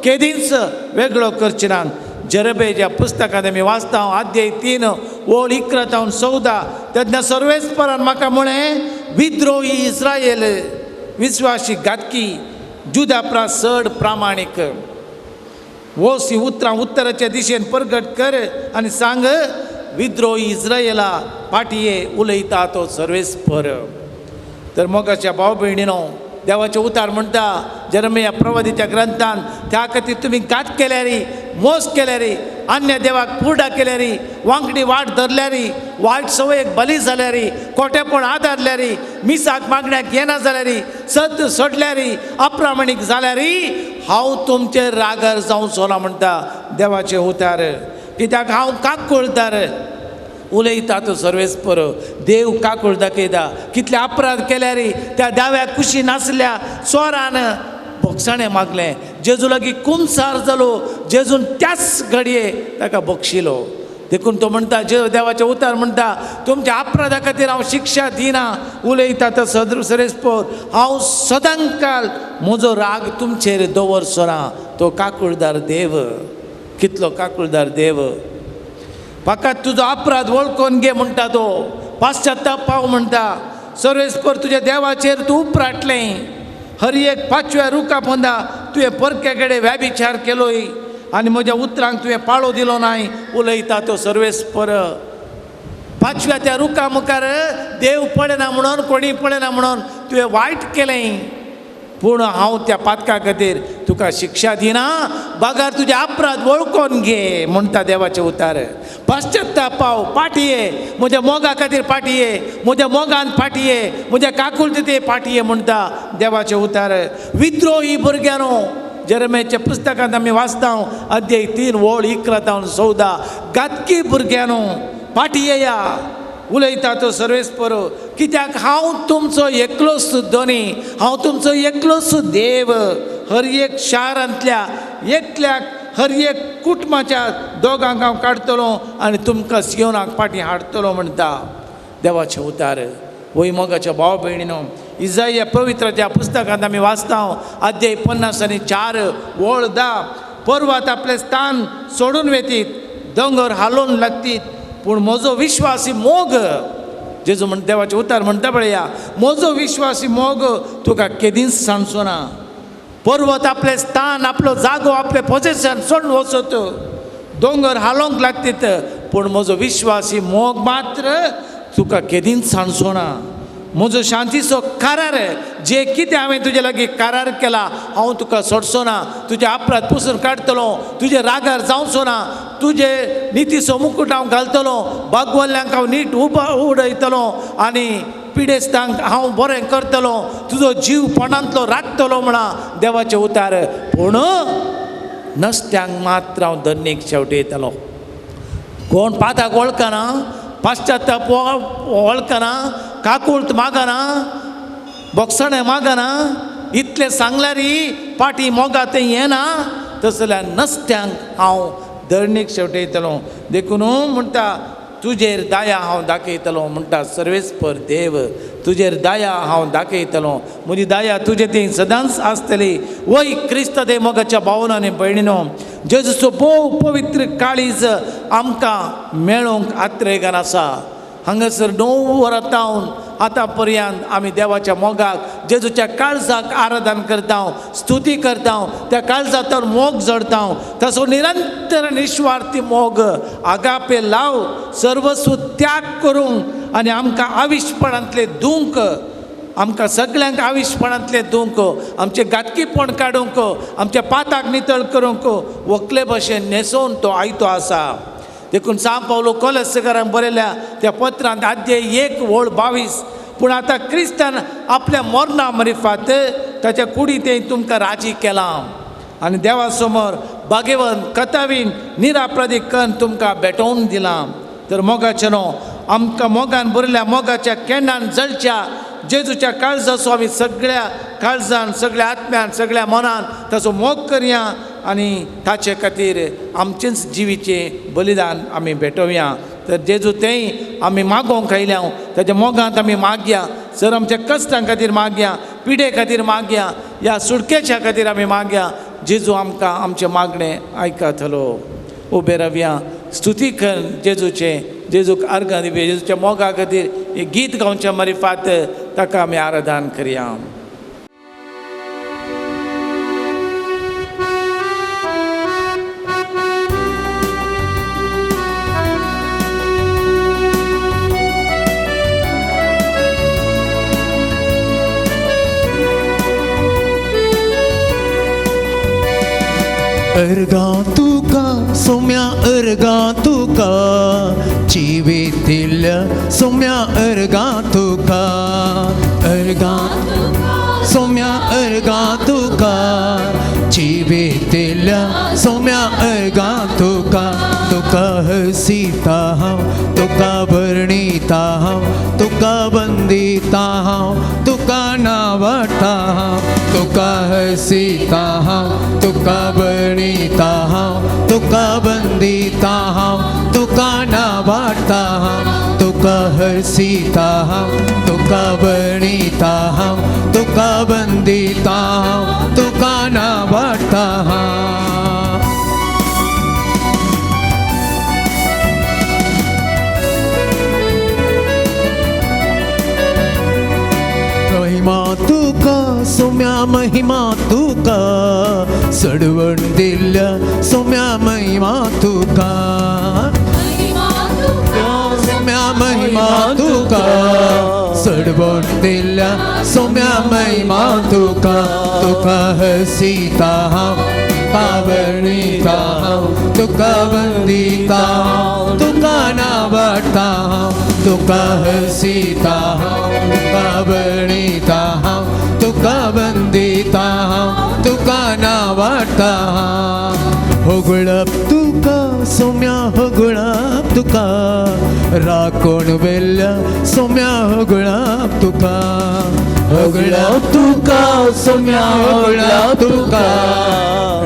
केदींच वेगळो करचे ना. जेरबेच्या पुस्तकांत आमी वाचता, अध्याय 3 ओळ 11 तावन 14, तेन्ना सर्वेस्परान म्हाका म्हळें, विद्रोही इस्रायल विश्वासी घातकी जुदा प्रास चड प्रामाणीक. वोस ही उतरां उत्तराच्या दिशेन परगट कर आनी सांग, विद्रोही इस्रायला पाटये उलयता तो सर्वेस्पर. तर मोगाच्या भाव भयणीनो, देवाचें उतार म्हणटा जेरमिया प्रवादीच्या ग्रंथान, त्या खातीर तुमी घात केल्यारी, मोस केल्यारी, अन्य देवाक पुरडा केल्यारी, वांकडी वाट धरल्यारी, वायट संवयेक बली जाल्यारी, कोटेपण आदारल्यारी, मिसाक मागण्याक येना जाल्यारी, सत सोडल्यारी, अप्रामाणीक जाल्यारी, हांव तुमचेर रागार जावचो ना म्हणटा देवाचें उतार. कित्याक हांव काकुळदार उलयता तो सर्वेस्पर. देव काकूळ दाखयता. कितले अपराध केल्यार त्या दाव्या कुशी नासल्या चोरान बोगसाणें मागलें, जेजू लागीं कुमसार जालो, जेजून त्याच घडये ताका बक्षिलो. देखून तो म्हणटा, जे देवाचें उतार म्हणटा, तुमच्या अपराधा खातीर हांव शिक्षा दिना, उलयता तो सर्वेस्पर, हांव सदांकाल म्हजो राग तुमचेर दवरचो ना. तो काकुळदार देव, कितलो काकुळदार देव. फकत तुजो अपराध वळखून घे म्हणटा तो, पाश्चात्ताप पाव म्हणटा. सर्वेस्पर तुज्या देवाचेर तूं उपराटलें, हर एक पांचव्या रुखा पोंदा तुवें परक्या कडेन व्याभिचार केलोय आनी म्हज्या उतरांक तुवें पाळो दिलो नाय, उलयता तो सर्वेस्पर. पांचव्या त्या रुखा मुखार देव पळयना म्हणून, कोणी पळयना म्हणून तुवें वायट केलें, पूण हांव त्या पातका खातीर तुका शिक्षा दिना, बगर तुजे अपराध वळखून घे म्हणटा देवाचें उतार. पाश्चात्ताप पाव, पाटये म्हज्या मोगा खातीर, पाटये म्हज्या मोगान, पाटये म्हज्या काकुळते पाटये म्हणटा देवाचें उतार. विद्रोही भुरग्यांनो, जेरमेच्या पुस्तकांत आमी वाचता, अध्याय 3 ओळ 11 तावन 14, घातकी भुरग्यांनो पाटयेया, उलयता तो सर्वेस्पर, कित्याक हांव तुमचो एकलोच धनी, हांव तुमचो एकलोच देव. हर एक शारांतल्या एकल्याक, हर एक कुटुंबाच्या दोगांक हांव काडटलो आनी तुमकां सियोनाक फाटीं हाडटलो म्हणटा देवाचें उतार. वय मोगाच्या भाव भयणीनो, इजाया पवित्राच्या पुस्तकांत आमी वाचता अध्याय 50 आनी 4 ओळ 10, पर्वत आपलें स्थान सोडून वेतीत, दोंगर हालोवन लागतीत, पूण म्हजो विश्वासी मोग, जेजू म्हण देवाचें उतार म्हणटा पळया, म्हजो विश्वासी मोग तुका केदींच सांडचो ना. पर्वत आपलें स्थान, आपलो जागो, आपलें पोजिशन सोडून वचत, दोंगर हालोवंक लागतीत, पूण म्हजो विश्वासी मोग मात्र तुका केदींच सांडचो ना. म्हजो शांतीचो करार, जे कितें हांवें तुजे लागीं करार केला, हांव तुका सोडचो ना. तुजे अपराध पुसून काडटलो, तुजे रागार जावचो ना, तुजे नितीचो मुकूट हांव घालतलो, बागवल्ल्यांक हांव नीट उडयतलो आनी पिडेस्तांक हांव बरें करतलो, तुजो जीव पणांतलो राखतलो म्हणा देवाचें उतार. पूण नसत्यांक मात्र हांव धन्नीक शेवटयतलो. कोण पाताक वळखना, पाश्चात्य वळखना, काकूळत मागना, बोगसणें मागना, इतलें सांगल्यार पाटी मोगा तें येना, तसल्या नसत्यांक हांव धरणीक शेवटयतलो. देखून म्हणटा तुजेर दया हांव दाखयतलो, म्हणटा सर्वेस्पर देव, तुजेर दया हांव दाखयतलो, म्हजी दया तुजे ती सदांच आसतली. वय क्रिस्त दे मोगाच्या भावना आनी भयणीनो, जेजूचो भोव पवित्र काळीज आमकां मेळोवंक आत्रेगान आसा. हांगासर 9 वरां तावन आतां पर्यंत आमी देवाच्या मोगाक, जेजूच्या काळजाक आराधन करता, स्तुती करता, त्या काळजांत मोग जडता, तसो निरंतर निस्वार्थी मोग आगापे लाव सर्वस्व त्याग करूंक आनी आमकां आविशपणांतले दुंक, आमकां सगल्यांक आविशपणांतले दुंक, आमचें गातकीपण काडूंक, आमच्या पाताक नितळ करूंक व्हंकले भशेन न्हेसोवन तो आयतो आसा. देखून सांव पावलो कोलसकारांक बरयल्या त्या पत्रांत अध्याय 1 ओळ 22, पूण आतां क्रिस्तान आपल्या मरणा मरिफात ताच्या कुडींत तुमकां राजी केलां आनी देवा समोर भागेवन कथावीन निरापराधी कन्न तुमकां भेटोवन दिलां. तर मोगाचें न्हू आमकां मोगान भरिल्ल्या मोगाच्या केंडान जळच्या जेजूच्या काळजाचो आमी सगळ्या काळजान, सगळ्या आत्म्यान, सगळ्या मनान ताचो मोग करया आनी ताचे खातीर आमचेंच जिवीचें बलिदान आमी भेटोवया. तर जेजू तेंय आमी मागोवंक आयल्या, ताच्या मोगांत आमी मागया, सर आमच्या कश्टां खातीर मागया, पिडे खातीर मागया, ह्या सुटकेच्या खातीर आमी मागया. जेजू आमकां आमचें मागणें आयकतलो. उबे रावया, स्तुती कर जेजूचें, जेजूक अर्गां दिवया, जेजूच्या मोगा खातीर हें गीत गावच्या मारिफात ताका आमी आराधन करया. अर्गां तुका सोम्या, अर्गां तुका जिवितिल्ल्या सोम्या, अर्गां तुका, अर्गां सोम्या, अर्गां तुका जिवितिल्ल्या सोम्या, अर्गां तुका. तुका हसीता हांव, तुका भरणीता हांव, तुका बंदिता हांव, तुका नावडटा हांव. तुका हसीता हांव, तुका भरणीता हांव, तुका बंदिता हांव, तुका नावडटा हांव. तुका हसीता हांव, तुका भरणीता हांव, तुका बंदिता हांव, तुका नावडटा हांव. महिमा तुका सोम्या, महिमा तुका सडवण दिल्ल्या सोम्या, महिमा तुका सोम्या, महिमा तुका सडवण दिल्ल्या सोम्या, महिमा तुका. तुका हसीता हांव, तुका वर्णिता हांव, तुका वंदिता हांव, तुका नावडटा हांव. तुका हसीता हांव, तुका वर्णिता हांव, तुका वंदिता हांव, तुका नावडटा हांव. होगळप तुका सोम्या, होगळप तुका राखून वेल्ल्या सोम्या, होगळप तुका, होगळप तुका सोम्या, होगळप तुका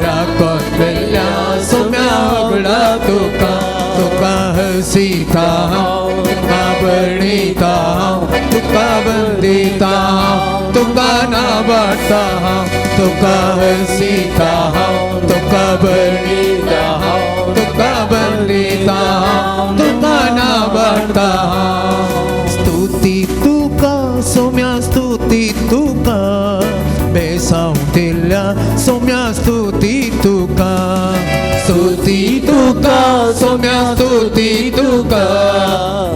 राखून वेल्ल्या सोम्या, होगळप तुका. तुका हसीता हांव, तुका वर्णिता हांव, तुका वंदिता हांव, तुका नावाडटा हांव, तुका हरसिता हांव, तुका बरणिता हांव, तुका बरणिता हांव, तुका नावाडटा हांव. स्तुती तुका सोम्या, स्तुती तुका, बेसांव दिल्या सोम्या, स्तुती तुका. स्तुती तुका सोम्या, स्तुती तुका,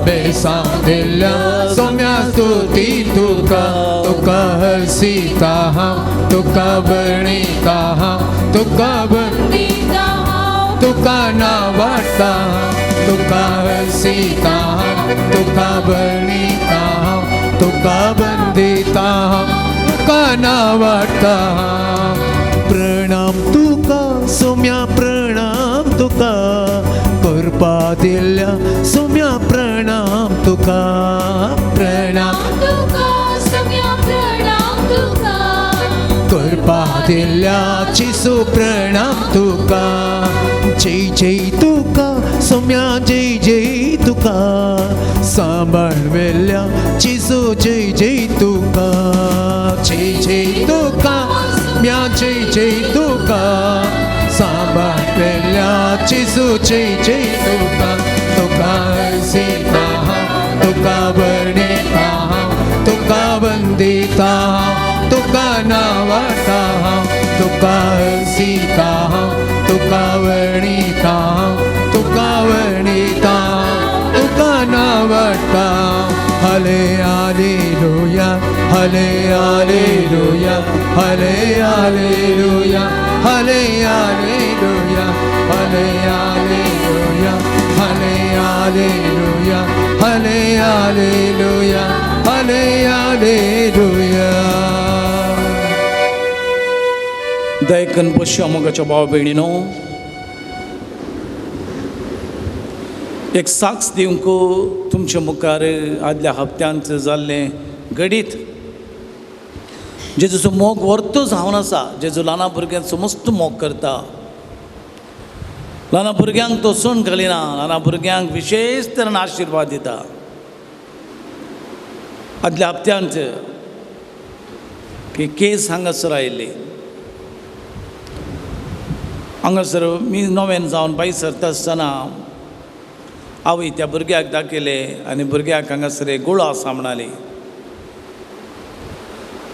बेसांव दिल्या सोम्या, स्तुती तुका. तुका हरसिता हांव, तुका बरणिता हांव, तुका दिता हांव, तुका नावाडटा हांव, तुका हरसिता हांव, तुका बरणिता हांव, तुका बंदिता हांव, तुका नावाडटा हांव. प्रणाम तुका सोम्या, प्रणाम तुका, करपा दिल्या सोम्या, प्रणाम तुका. प्रणाम तुका सम्या, प्रणाम तुका, करपा दिल्या चिसू, प्रणाम तुका. जय जय तुका सोम्या, जय जय तुका, सांबाळ वेल्या चिसू, जय जय तुका. जय जय तुका म्या, जय जय तुका, सांबाळ वेल्या चिसू, जय जय तुका. तुका हरसिता हांव, तुका बरणिता हांव, तुका वंदिता हांव, तुका नावाडटा हांव, तुका हरसिता हांव, तुका वर्णिता हांव, तुका वर्णिता हांव, तुका नावाडटा. हले हालेलुया, हले हालेलुया, हले हालेलुया, हले हालेलुया, हले हालेलुया, हले हालेलुया, हले हालेलुया, हले हालेलुया. दयकन बसया मोगाच्या भाव भयणीनो, एक साक्ष दिवंक तुमच्या मुखार आदल्या हप्त्यांत जाल्लें घडीत. जेजूचो मोग वर्तो जावन आसा. जेजू ल्हाना भुरग्यांक समस्त मोग करता. ल्हाना भुरग्यांक तो सण घालिना, ल्हाना भुरग्यांक विशेश तरेन आशिर्वाद दिता. आदल्या हप्त्यांत की केस हांगासर आयिल्ली. हांगासर मी नव्यान जावन भायर सरता आसतना आवय त्या भुरग्याक दाखयलें आनी भुरग्याक हांगासर एक गुळो आसा म्हणाली.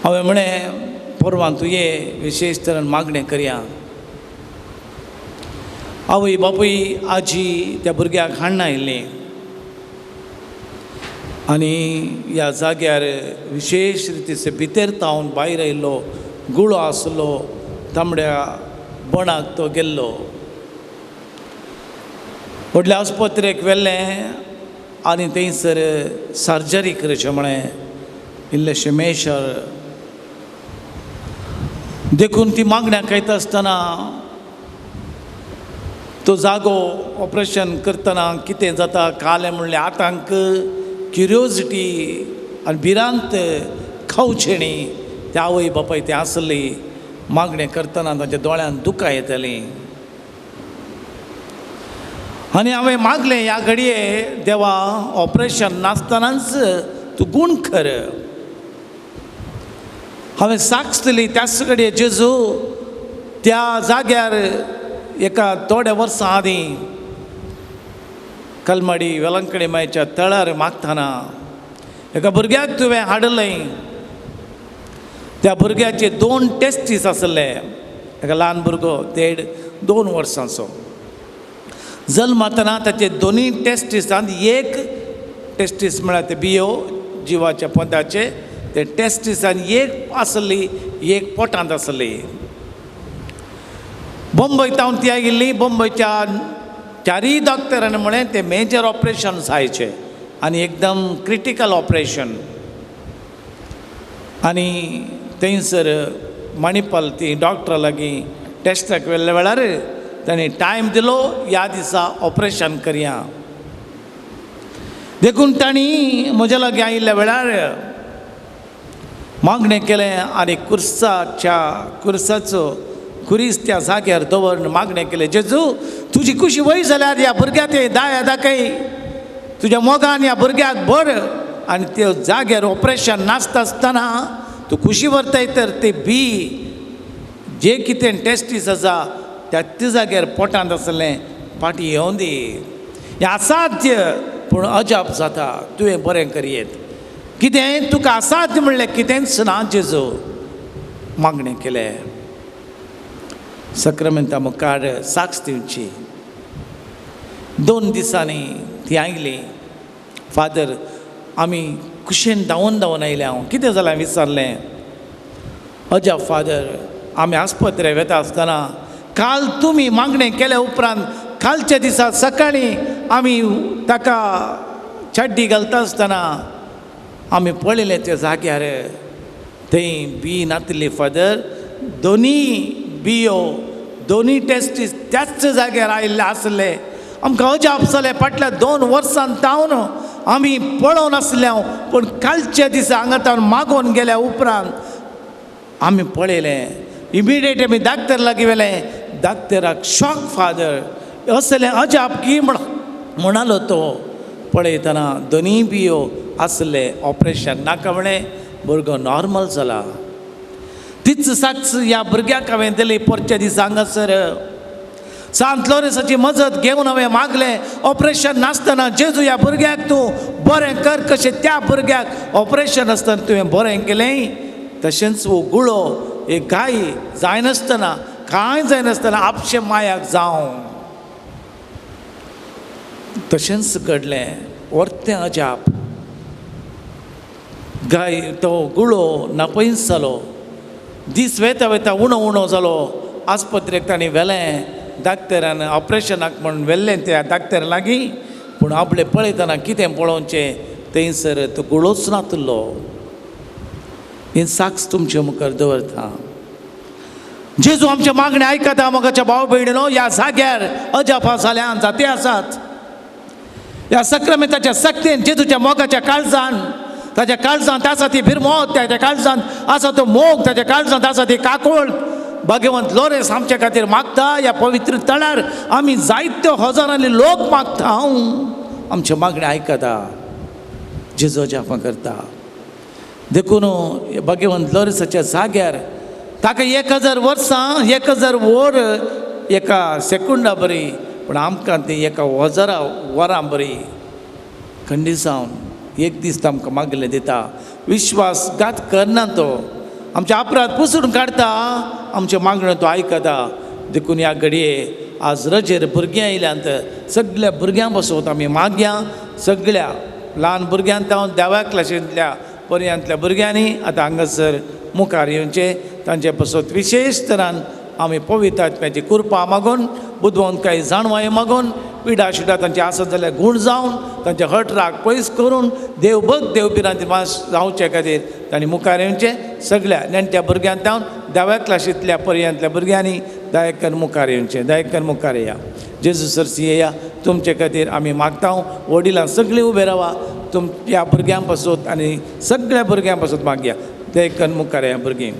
हांवें म्हळें, परवां तूं ये, विशेश तरेन मागणें करया. आवय बापूय आजी त्या भुरग्याक हाडना आयिल्लीं आनी ह्या जाग्यार विशेश रितीचे भितर तावन भायर आयिल्लो गुळो आसलो, तांबड्या बोणाक तो गेल्लो. व्हडल्या आस्पत्रेक व्हेलें आनी थंयसर सर्जरी करचें म्हळें, इल्लेशें मेशर. देखून ती मागण्या खायता आसतना तो जागो ऑपरेशन करतना कितें जाता कालें म्हणलें आतांक क्युरियोजिटी आनी भिरांत खावचेणी त्या आवय बापाय ती आसली. मागणें करतना तांच्या दोळ्यांत दुकां येतालीं. आनी हांवें मागलें, ह्या घडये देवा ऑपरेशन नासतनाच तूं गूण कर. हांवें साक्ष दिली त्याच घडये जेजू त्या जाग्यार एका थोड्या वर्सां आदीं कलमाडी वेलंकडी मायच्या तळार मागतना एका भुरग्याक तुवें हाडलें. त्या भुरग्याचे 2 टेस्टीस आसले. एका ल्हान भुरगो 1.5-2 वर्सांचो जल्मतना ताचे दोनूय टेस्टिसांत एक टेस्टीस म्हळ्यार ते बियो जिवाच्या पोंताचे ते टेस्टिसान एक आसली, एक पोटांत आसली. बंबय तावन ती आयिल्ली. बंबयच्या चारूय डॉक्टरान म्हळें तें मेजर ऑपरेशन जायचें आनी एकदम क्रिटिकल ऑपरेशन. आनी थंयसर मणिपाल ती डॉक्टरा लागीं टेस्टाक व्हेल्ल्या वेळार तांणी टायम दिलो, ह्या दिसा ऑपरेशन करया. देखून तांणी म्हज्या लागीं आयिल्ल्या वेळार मागणें केलें आनी कुर्साच्या कुर्साचो खुरीस त्या जाग्यार दवरून मागणें केलें, जेजू तुजी खुशी वय जाल्यार ह्या भुरग्याक ते दाया दाखय, तुज्या मोगान ह्या भुरग्याक भर. आनी त्या जाग्यार ऑपरेशन नासता आसतना तूं खुशी व्हरताय तर ते बी जे कितें टेस्टीस आसा त्या जाग्यार पोटांत आसलें फाटीं येवन दी. हें असाध्य पूण अजाप जाता. तुवें बरें करयेत कितें तुका असाध्य म्हणलें कितेंच ना. जेजू मागणें केलें सक्रामेंता मुखार साक्ष दिवची. 2 दिसांनी ती आयली. फादर आमी खुशेन धांवून धांवून आयले. हांव कितें जालें विचारलें. अजाप फादर, आमी आस्पत्रे वेता आसतना काल तुमी मागणें केल्या उपरांत कालच्या दिसा सकाळीं आमी ताका चड्डी घालता आसतना आमी पळयलें त्या जाग्यार थंय बी नातली फादर. दोनी बियो दोनी टेस्टीस त्याच जाग्यार आयिल्ले आसले. आमकां अजाप जालें. फाटल्या 2 वर्सां तावन आमी पळोवन आसले हांव, पूण कालच्या दिसा हांगा तावन मागोवन गेल्या उपरांत आमी पळयलें. इमिडिएट आमी डाक्टर लागीं व्हेलें. डाक्टराक शॉक फादर, असलें अजाप की म्हणालो तो. पळयतना दोनूय बियो आसले. ऑपरेशन नाका म्हणें, भुरगो नॉर्मल जाला. तीच साक्ष ह्या भुरग्याक हांवें दिली. परच्या दिसा हांगासर सांत लोरेसाची मजत घेवन हांवें मागलें ऑपरेशन नासतना जेजू ह्या भुरग्याक तूं बरें कर. कशें त्या भुरग्याक ऑपरेशन आसतना तुवें बरें केलें तशेंच हो गुळो एक गाय जायनासतना कांय जायनासतना आपशें मायाक जावं तशेंच घडलें. वर्तें अजाप. गाय तो गुळो नापयस जालो. दीस वेता वेता उणो उणो जालो. आस्पत्रेक तांणी व्हेलें. डाक्टरान ऑपरेशनाक म्हूण व्हेल्लें त्या डाक्टर लागीं. पूण आपलें पळयतना कितें पळोवचें थंयसर तो गुळोच नातलो. ही साक्ष तुमचे मुखार दवरता. जेजू आमच्या मागणें आयकता. मोगाच्या भाव भयणीनो, ह्या जाग्यार अजापां जाल्यान जाती आसात. ह्या सक्रामेंताच्या सक्तेन जेजूच्या मोगाच्या काळजान, ताच्या काळजांत आसा ती भिरमोत, ताच्या काळजांत आसा तो मोग, ताच्या काळजांत आसा ती काकोळ. भाग्यवंत लोरेस आमच्या खातीर मागता. ह्या पवित्र तळार आमी जायत्यो हजारांनी लोक मागता. हांव आमच्यो मागण्यो आयकता. जेजू अजापां करता. देखून भाग्यवंत लोरेसाच्या जाग्यार ताका 1000 वर्सां 1000 वर एका सेकुंडा बरी, पूण आमकां ती 1000 वरां बरी खंडीसावन एक दीस आमकां मागलें दिता. विश्वासघात करना तो. आमचे अपराध पुसून काडटा. आमच्यो मागण्यो तो आयकता. देखून ह्या घडये आज रजेर भुरगीं आयल्यांत. सगळ्या भुरग्यां बसोत आमी मागया. सगळ्या ल्हान भुरग्यां तावन देवा क्लासींतल्या पर्यांतल्या भुरग्यांनी आतां हांगासर मुखार येवचें. तांचे पासत विशेश तरान आमी पवित्र आत्म्याची कृपा मागून, बुदवंतकाय जाणवाय मागून, पिडा शिडा तांचे आसत जाल्यार गूण जावन तांचे हट राग पयस करून देव भक्त देव भिरांती मास जावचे खातीर तांणी मुखार येवचें. सगळ्या नेणट्या भुरग्यां तावन धाव्या क्लासींतल्या पर्यांतल्या भुरग्यांनी दायकन मुखार येवचें. दायकन मुखार येया. जेजू सरसी येया. तुमचे खातीर आमी मागता. वडिलां सगळीं उबे रावा. ह्या भुरग्यां पासत आनी सगळ्या भुरग्यां पासत मागया. दायकन मुखार येया भुरगीं.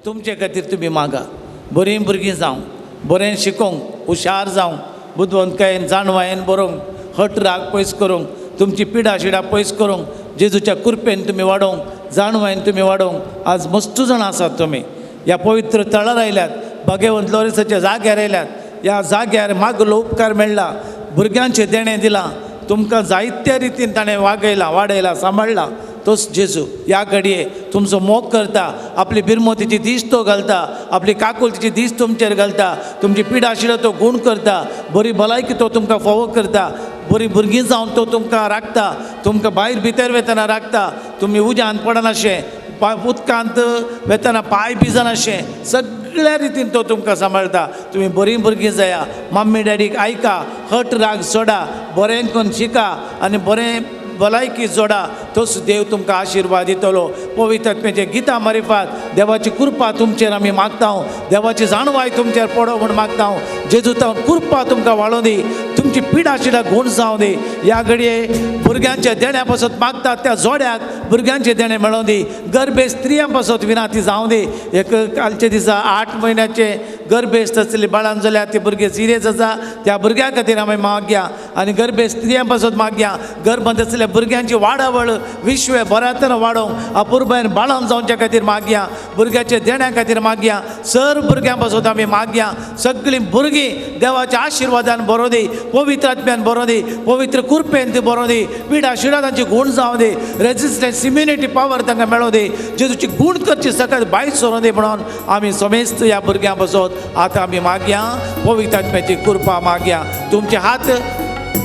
तुमचे खातीर तुमी मागा. बरीं भुरगीं जावं, बरें शिकोवंक, हुशार जावं, बुदवंतकायेन जाणवायेन बरोवंक, हट राग पयस करूंक, तुमची पिडा शिडा पयस करूंक, जेजूच्या कृपेन तुमी वाडोवंक, जाणवायेन तुमी वाडोवंक. आज मस्त जाणां आसात तुमी. ह्या पवित्र तळार आयल्यात. भाग्यवंत लोरेसाच्या जाग्यार आयल्यात. ह्या जाग्यार मागलो उपकार मेळ्ळा. भुरग्यांचें देणें दिलां. तुमकां जायत्या रितीन ताणें वागयलां, वाडयलां, सांबाळ्ळां. तोच जेजू ह्या घडये तुमचो मोग करता. आपली बिरमोतीची दीस तो घालता. आपली काकुलतीची दीस तुमचेर घालता. तुमची पिडा आशिल्लो तो गूण करता. बरी भलायकी तो तुमकां फावो करता. बरी भुरगीं जावन तो तुमकां राखता. तुमकां भायर भितर वेतना राखता. तुमी उज्यांत पडनाशें, उदकांत वेतना पांय भिजनाशें, सगळ्या रितीन तो तुमकां सांबाळटा. तुमी बरीं भुरगीं जाया. मम्मी डॅडीक आयका. हट राग सोडा. बरें करून शिका आनी बरें भलायकी जोडा. तोच देव तुमकां आशिर्वाद दितलो. पवित्र आत्म्याचे गितां मारिफात देवाची कृपा तुमचेर आमी मागता. देवाची जाणवाय तुमचेर पडो म्हूण मागता. जेजू तावन कृपा तुमकां वाडोवं दी. तुमची पिडा शिडा गूण जावं दी. ह्या घडये भुरग्यांच्या देण्या पासत मागतात त्या जोड्याक भुरग्यांचें देणें मेळोवं दी. गर्भे स्त्रियां पासत विनाती जावं दी. एक कालच्या दिसा 8 म्हयन्याचें गर्भेस्त आसलेली बाळान जाल्यार ती भुरगे सिरियस आसा त्या भुरग्यां खातीर आमी मागया आनी गर्भेस्त स्त्रियां पासत मागया. गर्भांत आसलेल्या भुरग्यांची वाडावळ विश्व बऱ्यातन वाडोवंक अपुरबायन बाळान जावच्या खातीर मागया. भुरग्याच्या देण्या खातीर मागया. सर्व भुरग्यां पासत आमी मागया. सगळीं भुरगीं देवाच्या आशिर्वादान बरोवं दी, पवित्र आत्म्यान बरोवं दी, पवित्र कृपेन ती बरोवं दी. पिडा शिडा तांची गूण जावं दी, रेजिस्टन्स इम्युनिटी पावर तांकां मेळोवं दी, जेजूची गूण करची सकत भायर सरों दी म्हणून आमी समेस्त ह्या भुरग्यां पासत आतां आमी मागया. पवित्र आत्म्याची कृपा मागया. तुमचे हात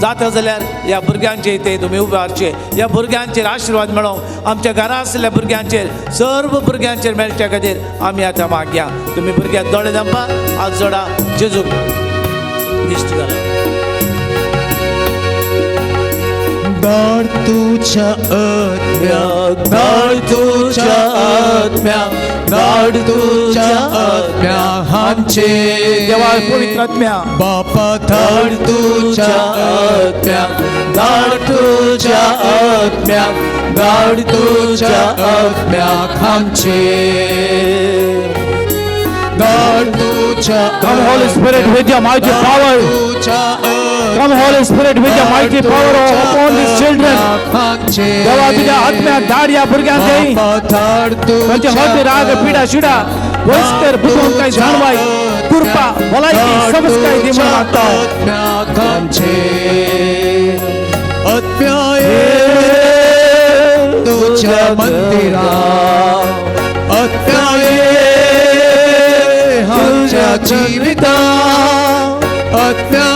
जाता जाल्यार ह्या भुरग्यांचे ते तुमी उबारचे. ह्या भुरग्यांचेर आशिर्वाद मेळोवंक आमच्या घरा आसलेल्या भुरग्यांचेर सर्व भुरग्यांचेर मेळच्या खातीर आमी आतां मागया. तुमी भुरग्यांक दोळे धांपा, हात जोडा, जेजूक दिश्ट घाला. धाड तुझ्या आत्म्या, धाड तुझ्या आत्म्या, धाड तुझ्या आत्म्या आमचे. देवा पवित्र आत्म्या बापा धाड तुझ्या आत्म्या, धाड तुझ्या आत्म्या, धाड तुझ्या आत्म्या आमचे. धाड तुझ्या Come Holy Spirit with your mighty power. तुझ्या Come Holy Spirit with your mighty power upon these children. देवा तुझ्या आत्म्याक धाड ह्या भुरग्यांक दे. तांचे हत राग पिडा शिडा वयस्कर बुदवंत काय जाणवाय कृपा भलायकी समजकाय दी म्हणून मागता. तुझ्या मंदिरा आत्म्या आमच्या जिविता आत्म्या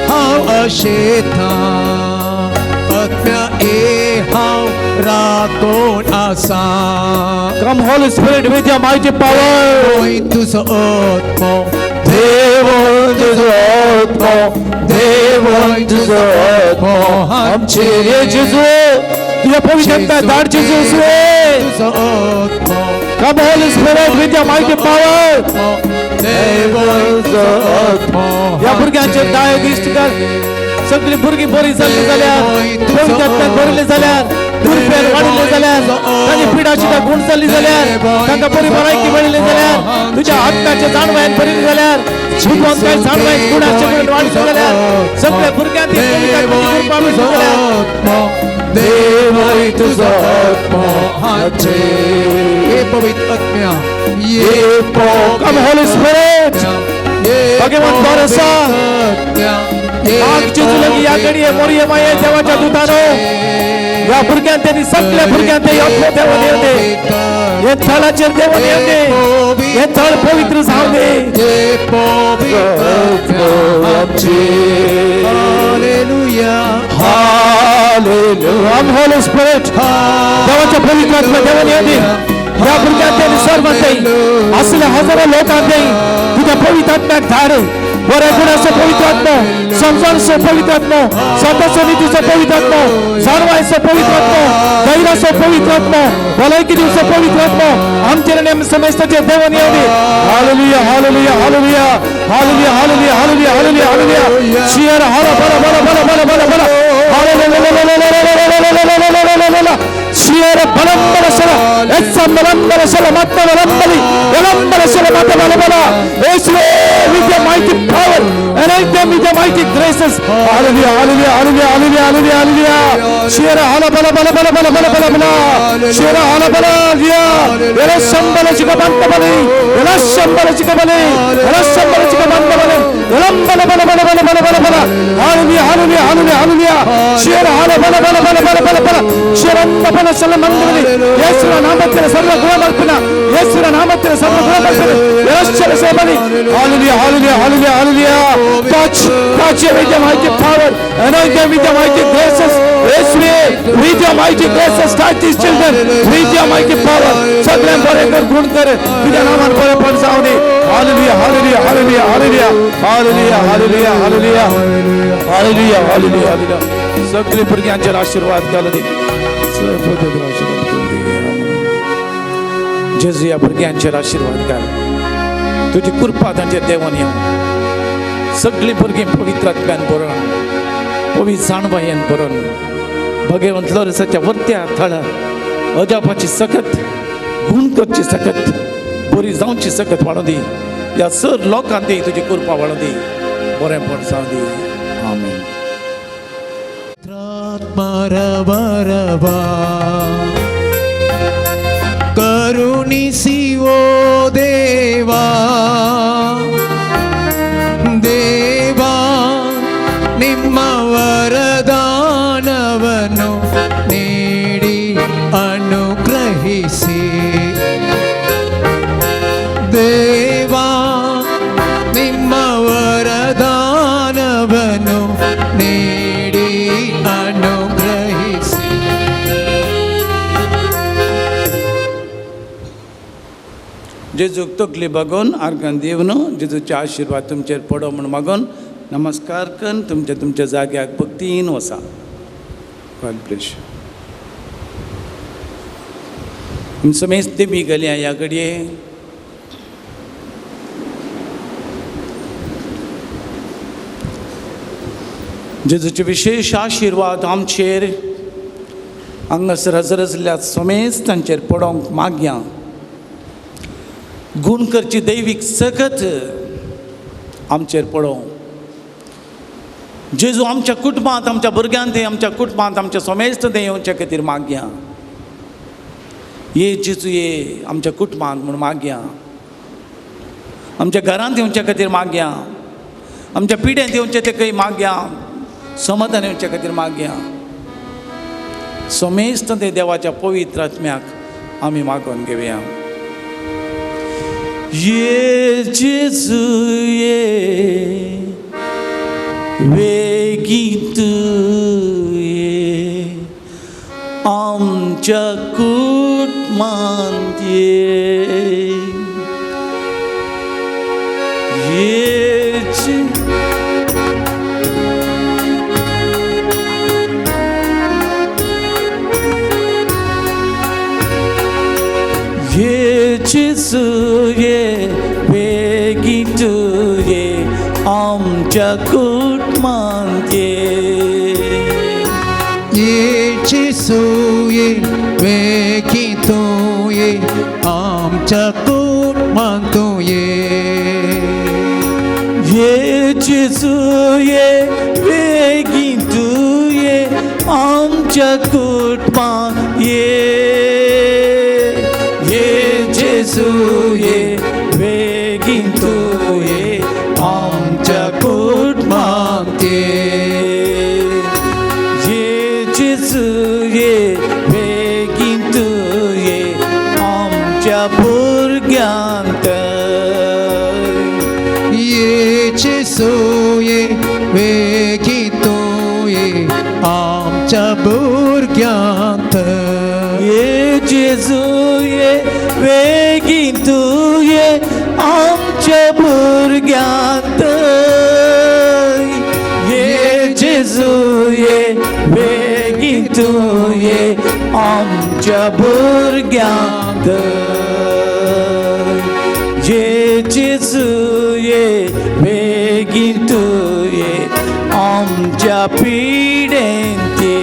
हांव अशेता आत्म्या हांव राकोण आसा. Come Holy Spirit with your mighty power. होय तुजो आत्मो, देव तुझो आत्मो, देव तुझो आत्मो आमचे. ये जेजू तुझ्या पवित्र आत्म्याक धाड जेजू. तुजो आत्मो, Come Holy Spirit with your mighty power. देव तुजो आत्मो ह्या भुरग्यांचेर दाय दिश्ट कर. सगळीं भुरगीं बरीं जाल्लीं जाल्यार, पवित्र आत्म्यान भरिल्लीं जाल्यार, कृपेन वाडिल्लें जाल्यार, तांची पिडा शिडा गूण जाल्ली जाल्यार, तांकां बरी भलायकी मेळिल्ली जाल्यार, तुज्या आत्म्याच्या जाणवायेन भरिल्ली जाल्यार, बुदवंत काय जाणवायेन गुणाचे गुण वाडिल्ले जाल्यार, सगळ्या भुरग्यांक ती पवित्र आत्म्याची कृपा मेळ्ळी जाल्यार, देव तुजो आत्मो आमचे. हे पवित्र आत्म्या ये Come Holy Spirit. भगवंत बरो आसा. माग जेजू लागीं ह्या घडये मोरये माये देवाच्या दुतानो ह्या भुरग्यान त्यांनी सगळ्या भुरग्यान ते आत्मो देवान येवं दे. हे थळाचेर देवान येवं दे. हे थळ पवित्र जावं दे. Hallelujah. Come Holy Spirit. देवाच्या पवित्र आत्मा देवान येवं दे. ह्या भुरग्यान त्यांनी सर्वांत असल्या हजारो लोकांक तुझ्या पवित्र आत्म्याक धाड. बऱ्या गुणाचो पवित्र आत्मो, समजणचो पवित्र आत्मो, स्वताचो नितीचो पवित्र आत्मो, जाणवायचो पवित्र आत्मो, धैर्याचो पवित्र आत्मो, भलायकी दिवचो पवित्र आत्मो आमचे आनी आमच्या समेस्ताचेर देवान येवं दी. Hallelujah, hallelujah, hallelujah, hallelujah, hallelujah, hallelujah, hallelujah, hallelujah. Shear हरा बला बला बला बला बला बला. हालेलुया. शियर बलंबल शಲ ಎಸ್ಸ ಬಲಂಬಲ ಶಲ ಮತ್ತ ಬಲಂಬಲಿ ಬಲಂಬಲ ಶಲ ಮತ್ತ ಬಲ ಬಲ. ಯೇಸುವೇ, with your mighty power, anoint them with your mighty graces. Hallelujah, hallelujah, hallelujah, hallelujah, hallelujah, hallelujah. ಶಿಯರ ಹಲ ಬಲ ಬಲ ಬಲ ಬಲ ಬಲ ಬಲ ಬಲ. ಶಿಯರ ಹಲ ಬಲ ಲಿಯಾ. ಎಲ ಶಂಬಲ ಚಿಕ ಬಂತ ಬಲಿ, ಎಲ ಶಂಬಲ ಚಿಕ ಬಲಿ, ಎಲ ಶಂಬಲ ಚಿಕ ಬಂತ ಬಲಿ, ಎಲಂಬಲ ಬಲ ಬಲ ಬಲ ಬಲ ಬಲ ಬಲ. Hallelujah, hallelujah, hallelujah, hallelujah. ಶಿಯರ ಹಲ ಬಲ ಬಲ ಬಲ ಬಲ ಬಲ ಬಲ. ಶಿಯರಂದ ಬಲ ಶಲ ಮಂದ ಬಲಿ. ಯೇಸುವಿನ ನಾಮத்தில் சர்வ குணமர்ப்பின, இயேசுவின் நாமத்தில் சர்வ குணமர்ப்பின. இயேசுவின் சபலி. Hallelujah, hallelujah, hallelujah, hallelujah. Touch, touch with your mighty power, anoint them with your mighty graces. இயேசுவே, with your mighty graces touch these children with your mighty power. सगळ्यां बरें कर, गुण कर, तुझ्या नामान बरें पण जावं दी. Hallelujah, hallelujah, hallelujah, hallelujah, hallelujah, hallelujah, hallelujah, hallelujah, hallelujah, hallelujah. सगळे भुरग्यांचेर आशीर्वाद घालू दी. सगळे आशीर्वाद घालू दी. जेजू, ह्या भुरग्यांचेर आशीर्वाद घाल. तुजी कृपा तांचेर देंवन येवं. सगळीं भुरगीं पवित्र आत्म्यान भरून, पवित्र जाणवायेन भरून, भगवंत लोरसाच्या वरत्या थळार अजापाची सकत, गुण करची सकत, बरी जावची सकत वाडूं दी, ह्या सर लोकांक दी तुजी कृपा वाडूं दी, बरेंपण जावं दी. आमेन. रवा करुणिसी ओ देवा, देवा ನಿಮ್ಮ ವರದಾನವನ್ನು ನೀಡಿ ಅನುಗ್ರಹಿಸಿ, ದೇವಾ ನಿಮ್ಮ ವರದಾನವನ್ನು ನೀಡಿ ಅನುಗ್ರಹಿಸಿ. जेजूक तकली बागोवन आर्गान दिवन जेजूचे आशिर्वाद तुमचेर पडो म्हूण मागून नमस्कार करून तुमच्या तुमच्या जाग्याक भक्तीन वसा. गॉड ब्लेस. समेस्त देवी गलया ह्या घडये जेजूचे विशेश आशिर्वाद आमचेर हांगासर हजर आसल्या समेस्त तांचेर पडोंक मागया. गुण करची दैवीक सकत आमचेर पडोवं. जेजू आमच्या कुटुंबांत, आमच्या भुरग्यांत ते, आमच्या कुटुंबांत आमच्या समेस्त ते येवच्या खातीर मागया. ये जेजू ये आमच्या कुटुंबांत म्हूण मागया. आमच्या घरांत येवच्या खातीर मागया. आमच्या पिड्यांत येवचें ते खंय मागया. समाधान येवच्या खातीर मागया. समेस्त ते देवाच्या पवित्र आत्म्याक आमी मागून घेवया. ये जेजू ये वेगीं तूं ये आमच्या कुटुंबांत ये, ये ये जेजू ये वेगीं तूं ये आमच्या कुटुंबांत ये, ये जेजू ये वेगीं तूं ये आमच्या कुटुंबांत ये, ये जेजू ये वेगीं तूं ये आमच्या कुटुंबांत ये, ये जेजू ये वेगीं तूं ये आमच्या कुटुंबांत ये, ये जेजू ये वेगीं तूं ये आमच्या भुरग्यांत, ये जेजू ये वेगीं तूं ये आमच्या भुरग्यांत, ये जेजू ये वेगीं तूं ये आमच्या भुरग्यांत, ये जेजू ये वेगीं तूं ये आमच्या भुरग्यांत, ये जेजू ये वेगीं तूं ये आमच्या पिडेंत ये,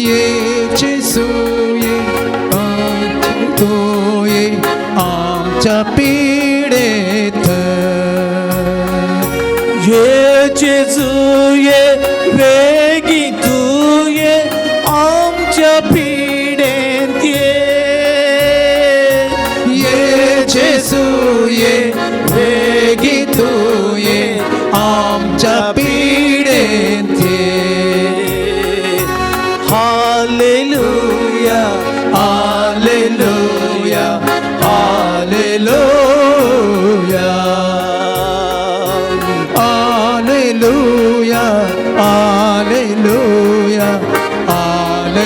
ये जेजू ये तूं ये आमच्या पिडेंत, ये जेजू ये वेगीं तूं ये आमच्या पिडेंत ये, ये जेजू ये वेगीं तूं ये आमच्या पिडेंत ये. Hallelujah, hallelujah, hallelujah, hallelujah, hallelujah, hallelujah,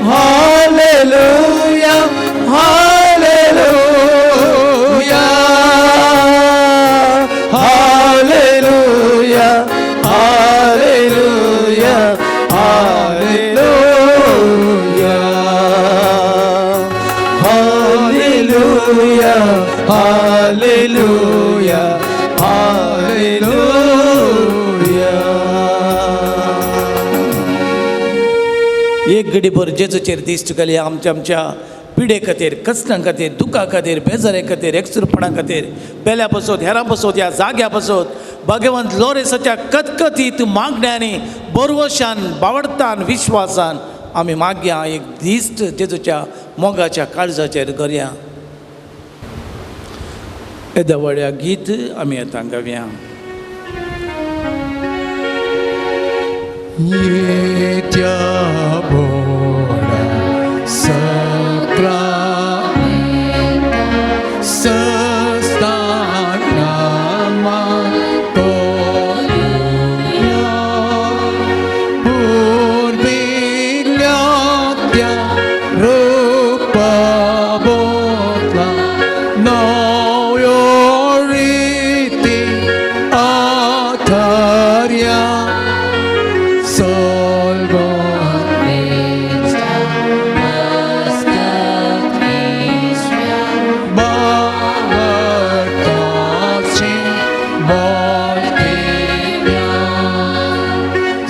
hallelujah, hallelujah, hallelujah, hallelujah, hallelujah, hallelujah, hallelujah, hallelujah, hallelujah. एक घडीभर जेजूचेर दिश्ट घालया. आमच्या आमच्या पिडे खातीर, कश्टां खातीर, दुखा खातीर, बेजारे खातीर, एकसुरपणा खातीर, पेल्या पासत, हेरां पासत, ह्या जाग्या पासत भगवंत लोरेसाच्या कतकतीत मागण्यांनी, बरवशान, बावडतान, विश्वासान आमी मागया. एक दिश्ट जेजूच्या मोगाच्या काळजाचेर करया. येद्या व्हडल्या गीत आमी आतां गावया. येत्या बोडा सकरा सस्तानामा कोया पूर्विल्या त्या रूपा बोतला नव्यो रीती आथर्या solvo Bhagavatachi Bhaktivya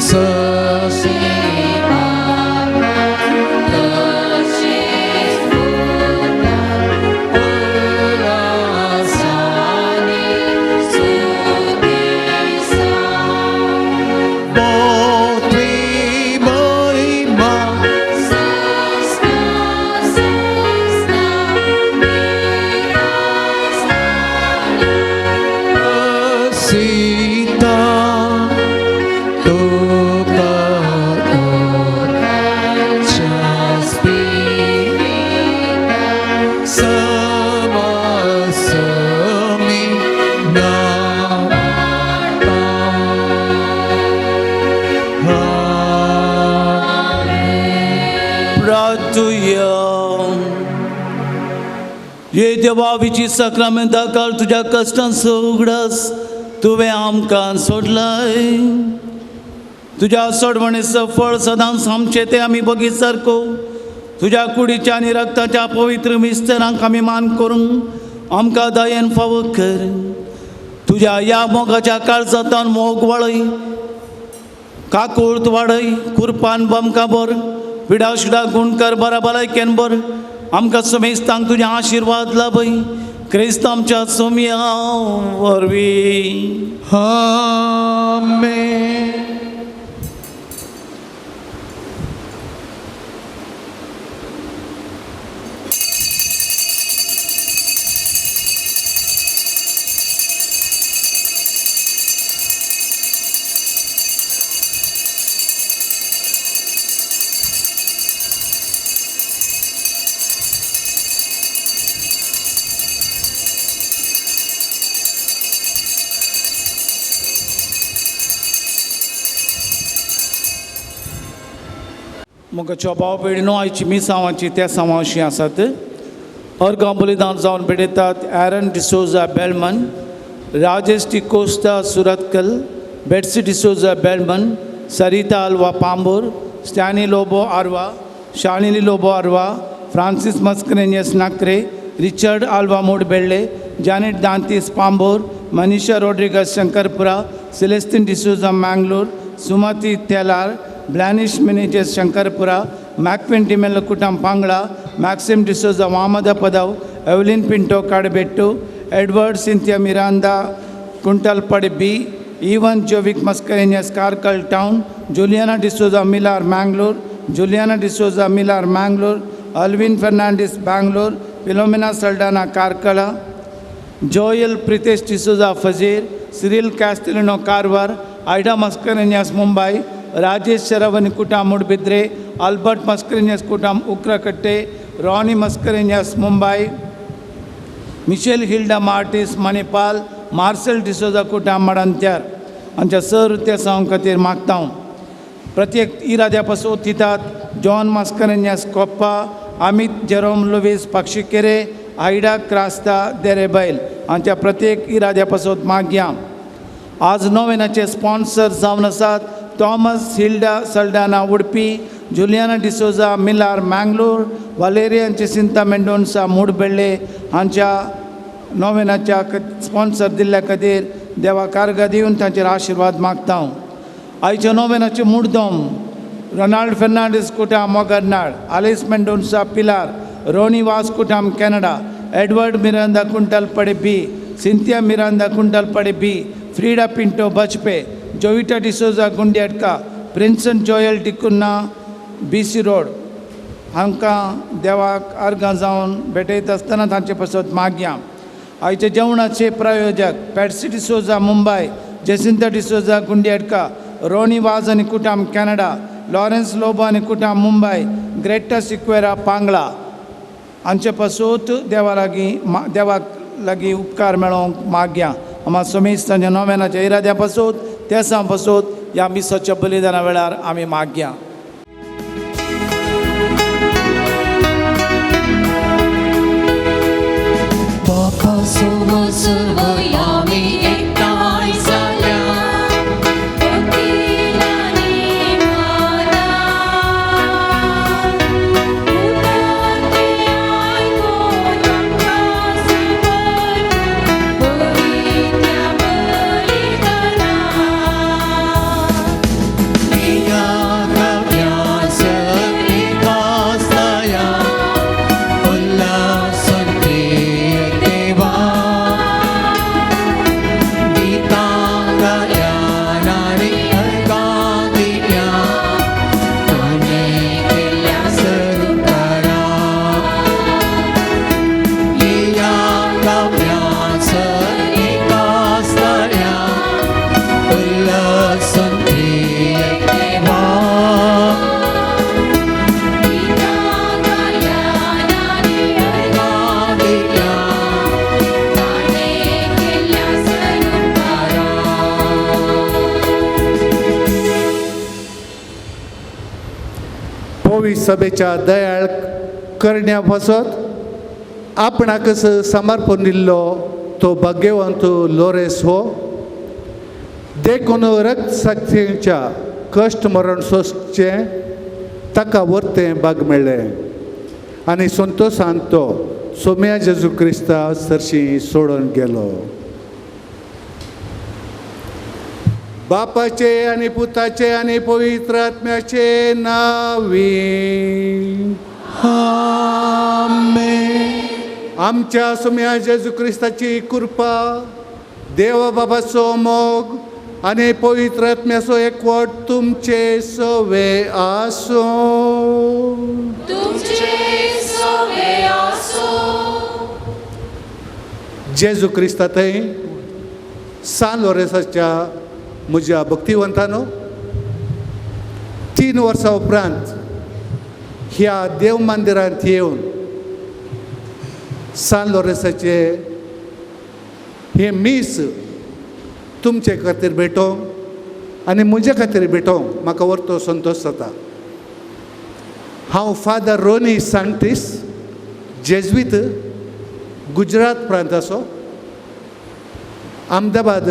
Sasi Bhakti Mahima Sita Tuka Samasami Namata. प्रार्थुया. ये देवा विची साक्रामेंता काळ तुज्या कश्टांचो उगडास तुवें आमकां सोडलाय. तुज्या सोडवणेचो फळ सदांच आमचें तें आमी बगीत सारको तुज्या कुडीच्या आनी रक्ताच्या पवित्र मिस्तरांक आमी मान करूंक आमकां दयेन फावो कर. तुज्या ह्या मोगाच्या काळजांतल्यान मोग वाळय, काकूळत वाडय, कुरपान बमकां बर, पिडा शिडा गुणकर बरा भलायकेन बर. आमकां समेस्तांक तुजे आशिर्वाद लाभय क्रिस्त आमच्या सोम्या वरवीं. Amen. मोगाचो भाव भयणीनो, आयची मिसांवाची त्या सावांशी आसात. अर्गां बलिदान जावन भेटयतात Aaron D'Souza Belman, Rajesh D'Costa Surathkal, Betsy D'Souza Belman, Sarita Alva Pambur, Stany Lobo Arva, Shalini Lobo Arva, Francis Mascarenhas Nakre, Richard Alva Moodbelle, Janet Dantis Pambur, Manisha Rodrigues Shankarpura, Celestine D'Souza Mangalore, Sumathi Telar, Blanish Menezes Shankarpura, Macvin D'Mello Kutam Pangala, Maxim D'Souza Vamada Padav, Evelyn Pinto Kadabettu, Edward Cynthia Miranda Kuntalpadi B, Evan Jovic Mascarenhas Karkala town, Juliana D'Souza Milar Mangalore, Juliana D'Souza Milar Mangalore, Alvin Fernandes Bangalore, Philomena Saldanha Karkala, Joel Pritesh D'Souza Fazer, Cyril Castelino Karwar, Ida Mascarenhas Mumbai, Rajesh Sharavani Kuta Moodbidri, Albert Mascarenhas Kutam Ukrakatte, Ronnie Mascarenhas Mumbai, Michelle Hilda Martis Manipal, Marcel D'Souza Kutam Madantyar. आमच्या sir त्या सावं खातीर मागता हांव. प्रत्येक इराद्या पासून दितात John Mascarenhas Koppa, Amit Jerome Luis Pakshikere, Ida Crasta Derebail हांच्या प्रत्येक इराद्या पासून मागया. आज नोवेनाचे स्पॉन्सर जावन आसात Thomas Hilda Saldanha Udupi, Juliana D'Souza Milar Mangalore, Valerian Jacinta Mendonca Moodbelle हांच्या नोवेनाच्या स्पॉन्सर दिल्ल्या खातीर देवा कारगा दिवन तांचेर आशिर्वाद मागता हांव. आयच्या नोवेनाचे मुड्डम Ronald Fernandes Kuta Mogarnad, Alice Mendonca Pilar, Ronnie Vaz Kutam Canada, Edward Miranda Kuntalpadi B, Cynthia Miranda Kuntalpadi B, Frida Pinto Bajpe, Jovita D'Souza Gundyatka, Prinson Joel D'Cunha B C road. हांकां देवाक अर्गां जावन भेटयता आसतना तांचे पासत मागया. आयच्या जेवणाचे प्रायोजक Patsy D'Souza Mumbai, Jacinta D'Souza गुंड्याडका, रोनी वाज आनी कुटाम कॅनडा, लॉरेन्स लोबो आनी कुटाम मुंबय, ग्रेटा सिक्वेरा पांगळा हांचे पासूत देवा लागीं देवाक लागीं उपकार मेळोवंक मागया. आमा समेज तांच्या नोवेनाच्या इराद्या पासूत तेसां पासूत ह्या मिसाच्या बलिदाना वेळार आमी मागया. बापा आमी एकठांय जाल्या भक्तीन आनी मानान. उतर तें आयकून आमकां समर्पण पवित्र बलिदानान. गीतां गायन आनी अर्गां दिल्या ताणें केल्ल्या सरुपकारान. पवित्र सभेच्या दयाळ करण्या पासत आपणाकच समर्पण दिल्लो तो भाग्यवंत लोरेस हो. देखून रक्तसाक्षीच्या कश्ट मरण सोंसचें ताका वर्तें भाग मेळ्ळें आनी संतोशान तो सोम्या जेजू क्रिस्ता सरशी सोडून गेलो. बापाचे आनी पुताचे आनी पवित्र आत्म्याचे नांवी. आमेन. आमच्या सोम्या जेजू क्रिस्ताची कृपा, देव बाबाचो मोग आनी पवित्र आत्म्याचो एकवट तुमचे सवे आसूं. तुमचे सवे आसूं. जेजू क्रिस्ता थंय सान लोरेसाच्या म्हज्या भक्तिवंतानो, 3 वर्सां उपरांत ह्या देव मंदिरांत येवन सान लोरेसाचे हें मीस तुमचे खातीर भेटोवंक आनी म्हजे खातीर भेटोवंक म्हाका वर्तो संतोश जाता. हांव फादर रोनी सांतीस, जेज्वीत, गुजरात प्रांताचो, अहमदाबाद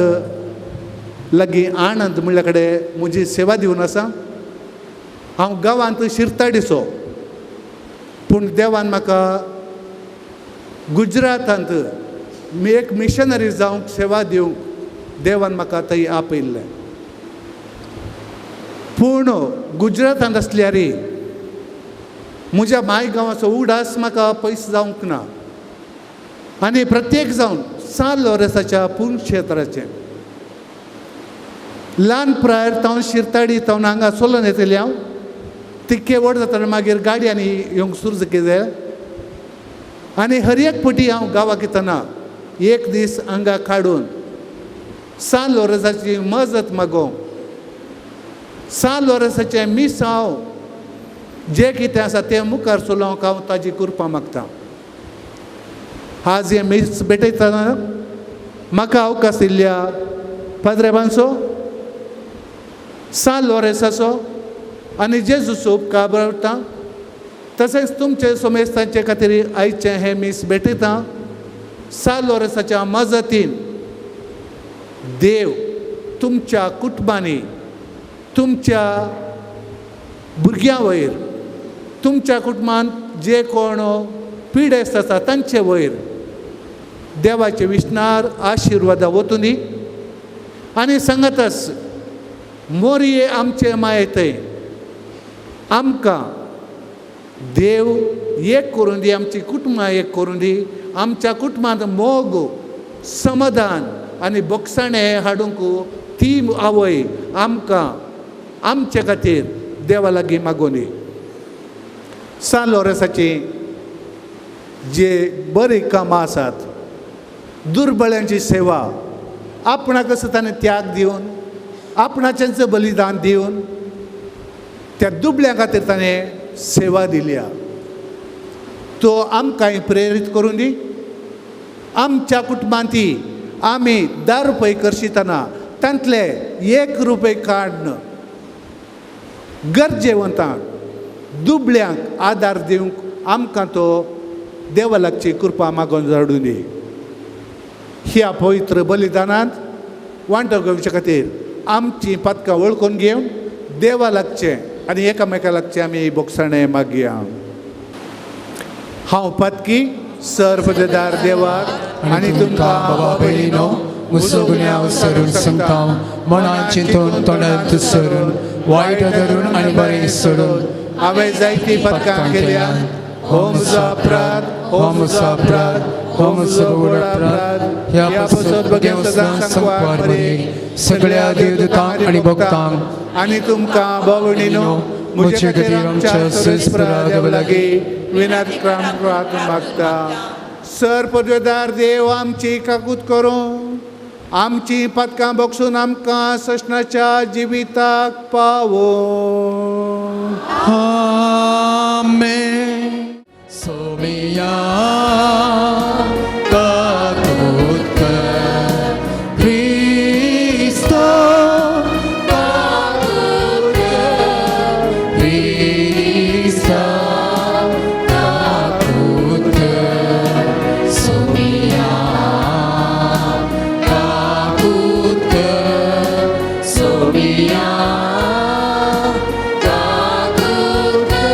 लागीं आणंद म्हणल्या कडेन म्हजी सेवा दिवन आसा. हांव गांवांत शिरताडीचो, पूण देवान म्हाका गुजरातांत एक मिशनरी जावंक सेवा दिवंक देवान म्हाका थंय आपयल्लें. पूण गुजरातांत आसल्यार म्हज्या माय गांवाचो उडास म्हाका पयस जावंक ना आनी प्रत्येक जावन सान लोरेसाच्या पुणक्षेत्राचें ल्हान प्रायर तावन शिरताडी तावन हांगा चलोन येतली हांव. तितके व्हड जातना मागीर गाडयांनी येवंक सुरू जालें आनी हर एक पटी हांव गांवाक येतना एक दीस हांगा काडून सान लोरेसाची मजत मागोवंक, सान लोरेसाचें मिसांव जें कितें आसा तें मुखार चलोवंक हांव ताजी कृपा मागता. आज हें मीस भेटयतना म्हाका अवकाश दिल्ल्या पाद्रेबांचो, सान लोरेसाचो आनी जेजूचो उपकार बरयता. तशेंच तुमचे सोमेस्तांचे खातीर आयचें हें मीस भेटयता. सान लोरेसाच्या मजतीन देव तुमच्या कुटुंबांनी, तुमच्या भुरग्यां वयर, तुमच्या कुटुंबांत जे कोण पिडेस्त आसा तांचे वयर देवाचे विश्णार आशिर्वादा वतूं दी. आनी सांगतच मोरये आमचे मायेतय आमकां देव एक करून दी, आमची कुटुंबां एक करून दी, आमच्या कुटुंबांत मोग, समाधान आनी बोगसाणें हाडूंक ती आवय आमकां आमचे खातीर देवा लागीं मागून दी. सान लोरसाची जे बरीं कामां आसात, दुर्बळ्यांची सेवा, आपणाक असो ताणें त्याग दिवन, आपणाचेंच बलिदान दिवन त्या दुबळ्यां खातीर ताणें सेवा दिल्या. तो आमकांय प्रेरीत करून दी. आमच्या कुटुंबांत आमी 10 रुपये करशितना तांतले 1 रुपये काडून गरजेवंतांक, दुबळ्यांक आदार दिवंक आमकां तो देवा लागची कृपा मागून धाडून दी. ह्या पवित्र बलिदानांत वांटो घेवचे खातीर आमचीं पातकां वळखून घेवन देवा लागचें आनी एकामेका लागचें आमी बोगसाणें मागया. हांव पातकी सर्वदार देवाक आनी तुमकां बाबा भयणीनो म्हजो गुन्यांव सरून सांगता, मनान चिंतून तोंडांत सरून वायट धरून आनी बरें सोडून हांवें जायतीं पदकां केल्या. हो म्हजो अपराध, हो म्हजो अपराध, हो म्हजो व्हड अपराध. ह्या पासत भगेव सदां संकवार बरी सगळ्या देवदूतांक आनी भक्तांक आनी तुमकां भोवणीनो म्हजे खातीर आमच्या सुरेस्परा देवा लागीं विनात क्रांत मागता. सर पदवेदार देव आमची काकूत करूं, आमची पदकां बक्षून आमकां सशनाच्या जिविताक पावों. आमेन. सोमिया काकूत कर, क्रिस्तो काकूत कर, क्रिस्ता काकूत कर, सोमिया काकूत कर, सोमिया काकूत कर.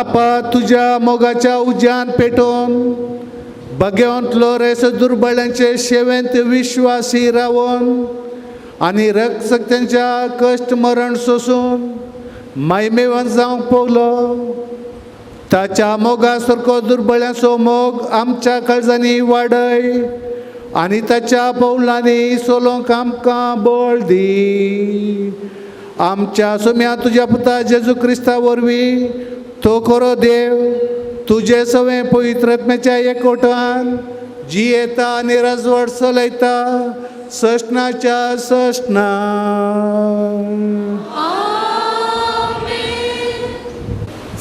बापा तुज्या मोगाच्या उज्यान पेटोवन बगेवंतलो रेस दुर्बळ्यांचे शेवेंत विश्वासी रावन आनी रक्तशक्त्यांच्या कश्ट मरण सोसून मायमेवन जावंक पावलो. ताच्या मोगा सारको दुर्बळ्यांचो मोग आमच्या काळजांनी वाडय आनी ताच्या पावलांनी चलोवंक आमकां बळ दी. आमच्या सोम्या तुज्या पुता जेजू क्रिस्ता वरवीं तो खरो देव तुजे सवें पवित्र आत्म्याच्या एकवटान जियेता आनी राजवट चलयता सश्णाच्या सश्णा.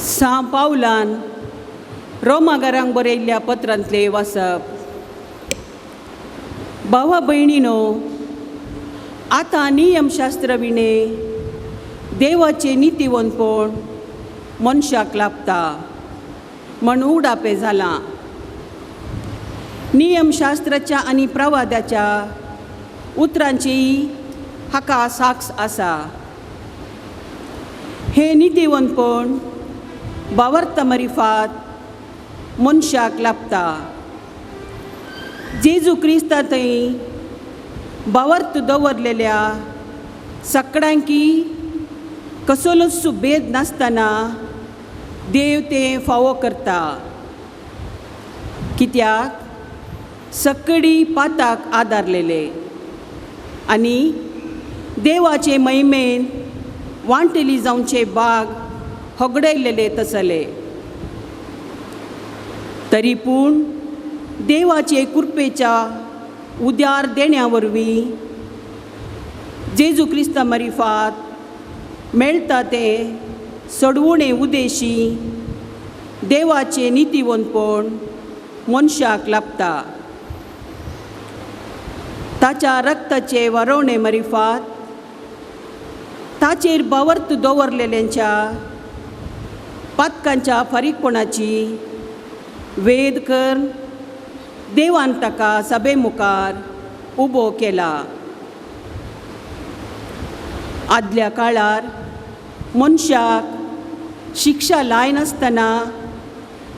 सां पावलान रोमागारांक बरयल्ल्या पत्रांतले वाचप. भावा भयणीनो, आतां नियमशास्त्र विणे देवाचें नितीवंतपण मनशाक लाभता म्हण उडापें जालां. नियमशास्त्राच्या आनी प्रवादाच्या उतरांचीय हाका साक्ष आसा. हें नितीवंतपण बावर्त मरिफात मनशाक लाभता. जेजू क्रिस्ता थंय बावर्त दवरलेल्या सगळ्यांकी कसलोच भेद नासतना देव तें फावो करता. कित्याक सकडी पाताक आदारलेले आनी देवाचे महिमेन वांटेली जावचे बाग होगडयलेले तसले. तरी पूण देवाचे कृपेच्या उद्यार देण्या वरवीं जेजू क्रिस्ता मरिफात मेळटा तें सडवणे उदेशी देवाचें नितीवंतपण मनशाक लाभता. ताच्या रक्ताचे वरोवणे मरिफात ताचेर बावर्त दवरलेल्यांच्या पातकांच्या फारीकपणाची वेद कर देवान ताका सभे मुखार उबो केला. आदल्या काळार मनशाक शिक्षा लायनासतना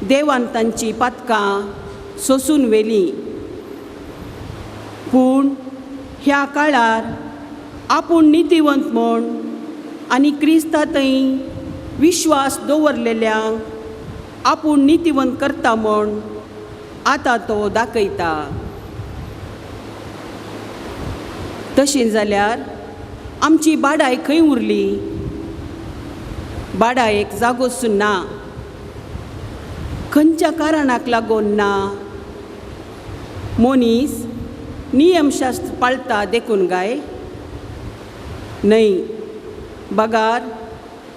देवान तांची पातकां सोसून व्हेलीं. पूण ह्या काळार आपूण नितीवंत म्हूण आनी क्रिस्ता थंय विश्वास दवरलेल्यांक आपूण नितीवंत करता म्हूण आतां तो दाखयता. तशें जाल्यार आमची बाडाय खंय उरली? बाडायेक जागोच ना. खंयच्या कारणाक लागून ना? मनीस नियमशास्त्र पाळटा देखून काय? न्हय, बगार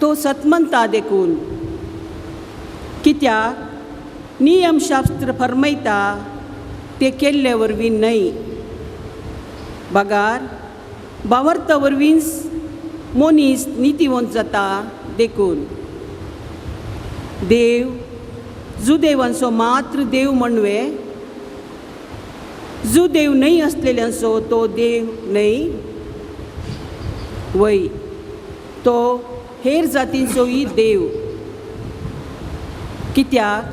तो सतमंता देखून. कित्याक नियमशास्त्र फरमयता ते केल्ले वरवीं न्हय, बगार बावर्ता वरवींच मनीस नितीवंत जाता देखून. देव जुदेवांचो मात्र देव म्हणवे, जुदेव न्हय आसलेल्यांचो तो देव न्हय वय, तो हेर जातींचोय देव. कित्याक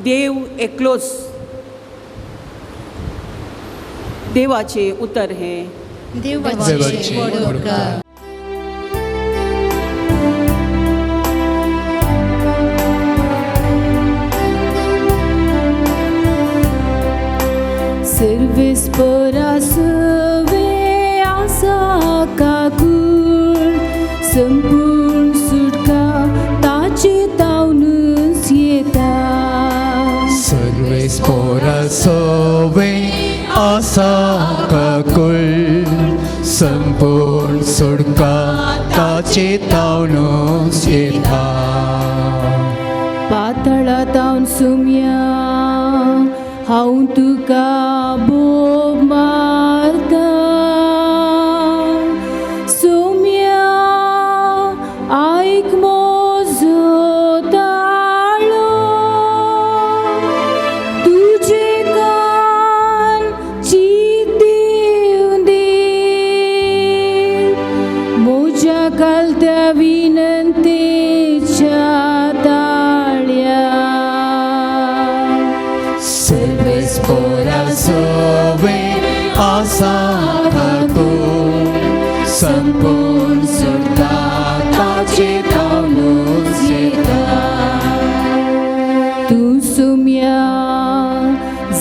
देव एकलोच. देवाचें उतर हें देवाचें व्हड उपकार. सर्वेस परासवे आसा काकूळ संपूर्ण सुटका ताचे तावनूच येता. सर्वेस परासवे आसा काकूळ संपूर्ण सुटका ताचे तावनूच येता. पातळा तावन सुम्या हांव तुका बोब मारता. सोम्या आयक म्हजो ताळो, तुजे कान चीत दिवन दी म्हज्या कालत्या विनंतेच्या ताळ्याचेर. संपूर्ण सुरता ताचे तावनूच येता. तूं सुम्या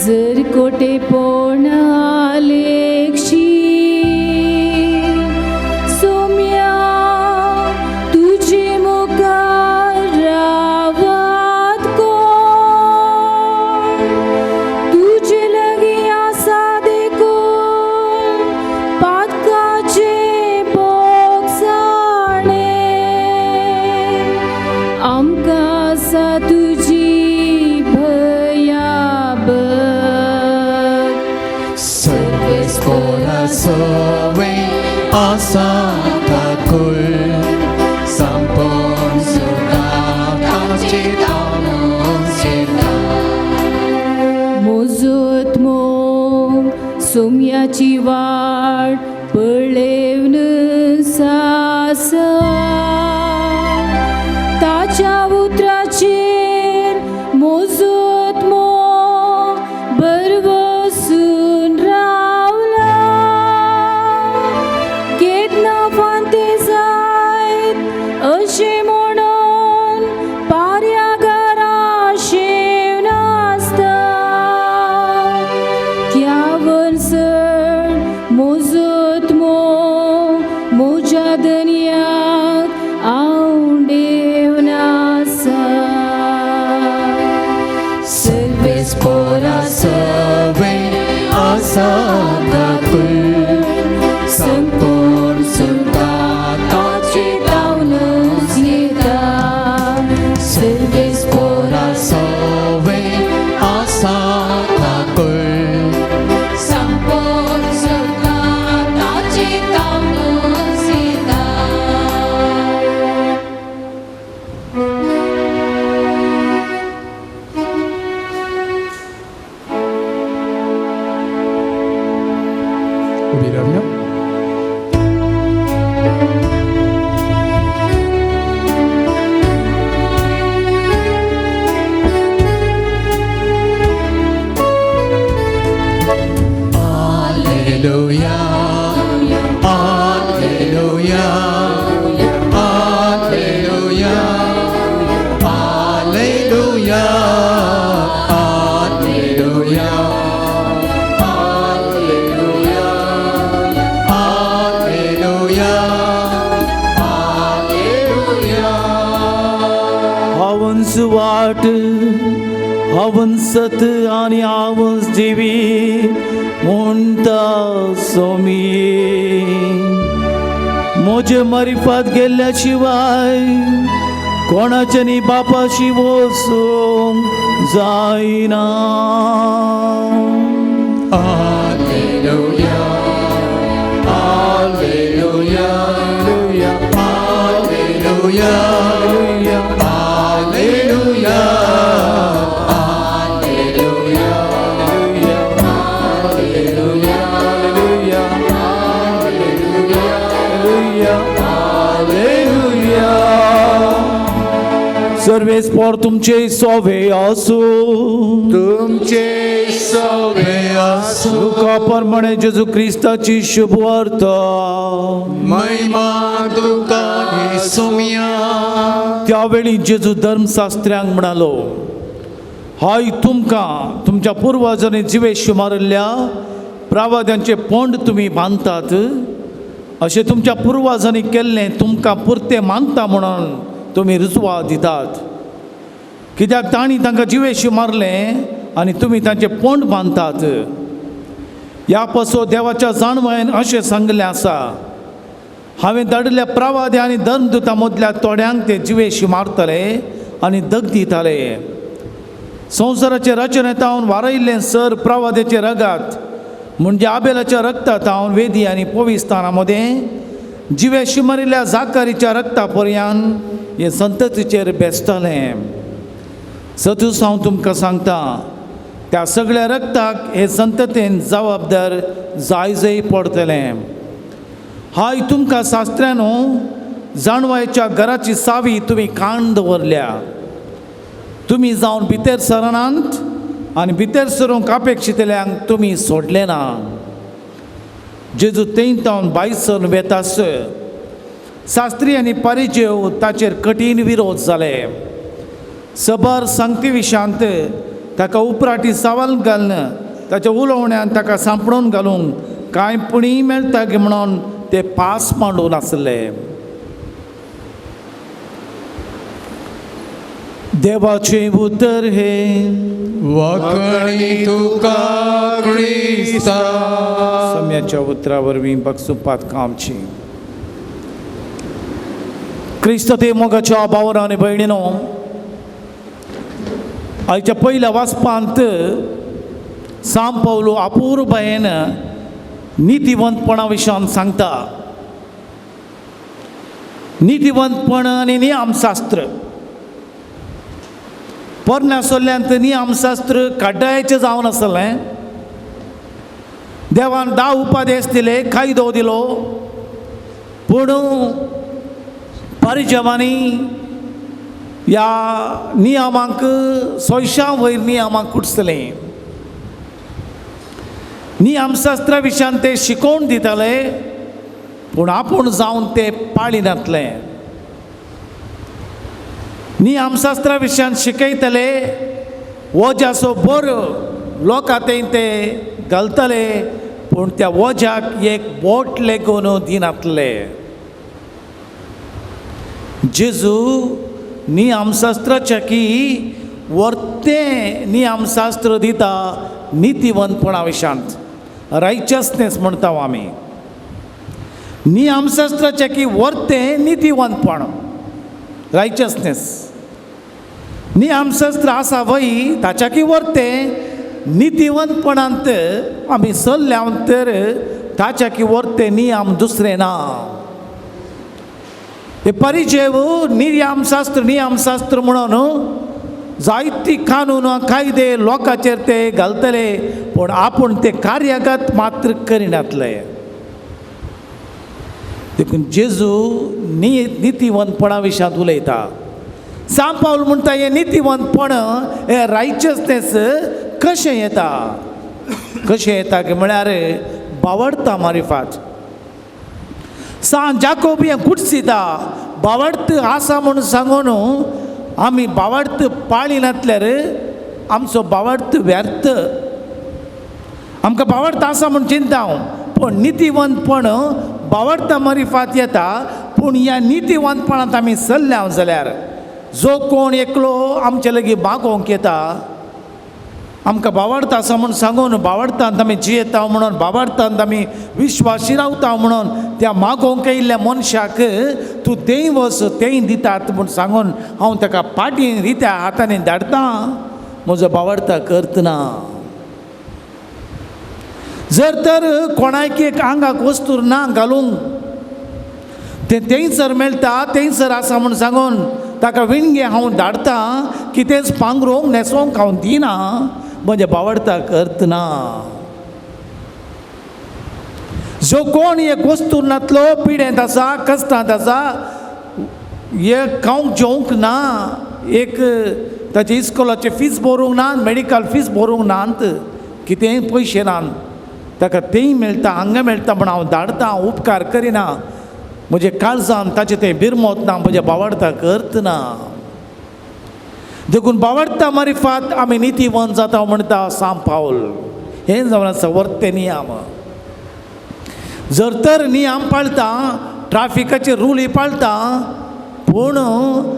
जर कोटेपणा लेखशी, सुम्या तुजे मुखार रावत कोण, तुजे लागीं आसा देखून पातकाचे बोगसाणे, आमकां आसा तुजी भयाबक. सर्वेस्पोरा सवे आसा काकुळ, संपूर्ण सुरता ताचे तावनूच येता. मोजत मोग सोम्याची वाट पळेवन सासा, ताच्या उतराचेर मोजत मोग भरवसून रावला. केन्ना फांते जायत अशें म्हणून पाऱ्या घरा शेवन आसता, त्या वर्सर मोजत मोग म्हज्या दर्याक आवडेवन आसा. सर्वेस्पोरा सवे आसा काकुळ, संपूर्ण सुरता ताचे तावनूच येता. सर्वेस्पोरा सवे आसा काकुळ, संपूर्ण सुरता ताचे तावनूच येता. उभी रावया. Alleluia, Alleluia, Alleluia, Alleluia, Alleluia, Alleluia, Alleluia, Alleluia. हांवच वाट, हांवच सत आनी हांवच जिवीत म्हणटा सोमी. म्हजे मारिफात गेल्ल्या शिवाय कोणाच्यानी बापाशी वचूंक जायना. Alleluia, Alleluia, Alleluia, Alleluia, Alleluia, Alleluia, Alleluia, Alleluia. सर्वेस्पोर तुमचे सोवे आसूं. तुमचे सवे आसूं. लुका प्रमाणे जेजू क्रिस्ताची शुभवार्ता. महिमा तुका सोम्या. त्यावेळी जेजू धर्मशास्त्र्यांक म्हणालो, हाय तुमकां, तुमच्या पुर्वजांनी जिवेश मारिल्ल्या प्रावाद्यांचे पोंड तुमी बांदतात. अशें तुमच्या पुर्वजांनी केल्लें तुमकां पुरतें मानता म्हणून तुमी रुजवा दितात, कित्याक तांणी तांकां जिवेश मारलें आनी तुमी तांचे पोंड बांदतात. ह्या पासो देवाच्या जाणवायन अशें सांगलें आसा, हांवें धाडिल्ल्या प्रावाद्या आनी धर्मदुतां मदल्या थोड्यांक ते जिवेशी मारतले आनी दग दिताले. संवसाराचे रचनेतावन वारयल्लें सर प्रावाद्याचे रगात म्हणजे आबेलाच्या रक्तातावन वेदी आनी पविस्थाना मदें जिवेशी मारिल्ल्या जाकारीच्या रक्ता पर्यान हे संततीचेर बेसतलें. सतूच हांव तुमकां सांगता, त्या सगळ्या रक्ताक हे संततेन जबाबदार जायजय पडटलें. हाय तुमकां शास्त्र्यानो, जाणवायच्या घराची सावी तुमी काण दवरल्या. तुमी जावन भितर सरनात आनी भितर सरूंक अपेक्षितल्यांक तुमी सोडले ना. जेजू थंय तावन भायर सरून वेतास. शास्त्री आनी परिजेव ताचेर कठीण विरोध जाले. सबर सांगती विशांत ताका उपराटी सवाल घालून ताच्या उलोवण्यान ताका सांपडून घालूंक कांय पुणी मेळटा गे म्हणून ते पास मांडून आसले. देवाचें उतर हें वाकणी तुका क्रिस्ता. सम्याच्या उतरा वरवीं बक्षुपात कामची. क्रिस्त ते मोगाच्या भावना आनी भयणीनो, आयच्या पयल्या वाचपांत सांव पावलो अपुरबायेन नितिवंतपणा विशयान सांगता. नितिवंतपण आनी नियमशास्त्र पोरण्या सोल्ल्यांत नियमशास्त्र कड्डायचें जावन आसलें. देवान 10 उपादेश दिले, कायदो दिलो, पूण परिजवांनी ह्या नियमांक सोयशां वयर नियमांक कुटसलें. नियमशास्त्रा विशयान ते शिकोवन दिताले पूण आपूण जावन ते पाळिनातले. नियमशास्त्रा विशयान शिकयतले, वोज्याचो बरो लोकां ते घालतले पूण त्या वोज्याक एक बोट लेगून दिनातले. जेजू नियमशास्त्राच्या की वर्तें नियमशास्त्र दिता नितिवंतपणा विशयांत, रायचसनेस म्हणटा आमी. नियमशास्त्राच्या की वर्तें नितिवंतपण, रायचसनेस. नियमशास्त्र आसा वय ताच्या की वर्तें नितिवंतपणांत आमी सल्ल्या तर ताच्या की वर्तें नियम दुसरें ना. हे परिचय नियमशास्त्र नियमशास्त्र म्हणून जायती कानून कायदे लोकांचेर ते घालतले पूण आपूण ते कार्यगत मात्र करिनातले. देखून जेजू नितिवंतपणा विशयांत उलयता. सांव पावल म्हणटा हें नितिवंतपण हें रायचसनेस कशें येता, कशें येता की म्हळ्यार बावडता मारिफात. सांव जाकोब हें कुटसिता बावडत आसा म्हूण सांगून आमी बावडत पाळिनातल्यार आमचो बावडत व्यर्थ. आमकां बावडत आसा म्हूण चिंता हांव, पूण नितिवंतपण बावडता मारिफात येता. पूण ह्या नितिवंतपणांत आमी सल्ल्या जाल्यार जो कोण एकलो आमचे लागीं मागोवंक येता आमकां बावडता आसा म्हूण सांगून बावडतांत आमी जियेता म्हणून बावडतांत आमी विश्वासी रावता म्हणून त्या मागोवंक येयल्ल्या मनशाक तूं तेंय वच तेंय दितात म्हूण सांगून हांव ताका पाटी रित्या हातांनी धाडटा, म्हजो बावडता करतना. जर तर कोणायक एक आंगाक वस्तू ना घालूंक तें थंयसर मेळटा थंयसर आसा म्हूण सांगून ताका विणगे हांव धाडटा कितेंच पांगरूंक न्हेसोवंक हांव दिना, म्हजें बावडता करतना. जो कोण एक वस्तू नातलो पिडेंत आसा कश्टांत आसा एक खावंक जेवंक ना, एक ताचे इस्कोलाचे फीस भरूंक ना, मेडिकल फीस भरूंक नात, कितेंय पयशे नात, ताका तेंय मेळटा हांगा मेळटा म्हण हांव धाडटा, हांव उपकार करिना, म्हजे काळजान ताचें तें बिरमोत ना, म्हजें बावडता करतना. देखून बावडता मारिफात आमी नितीवंत जाता म्हणटा सांव पावल. हें जावन आसा वर्ते नियम. जर तर नियम पाळटा, ट्राफिकाचे रुली पाळटा, पूण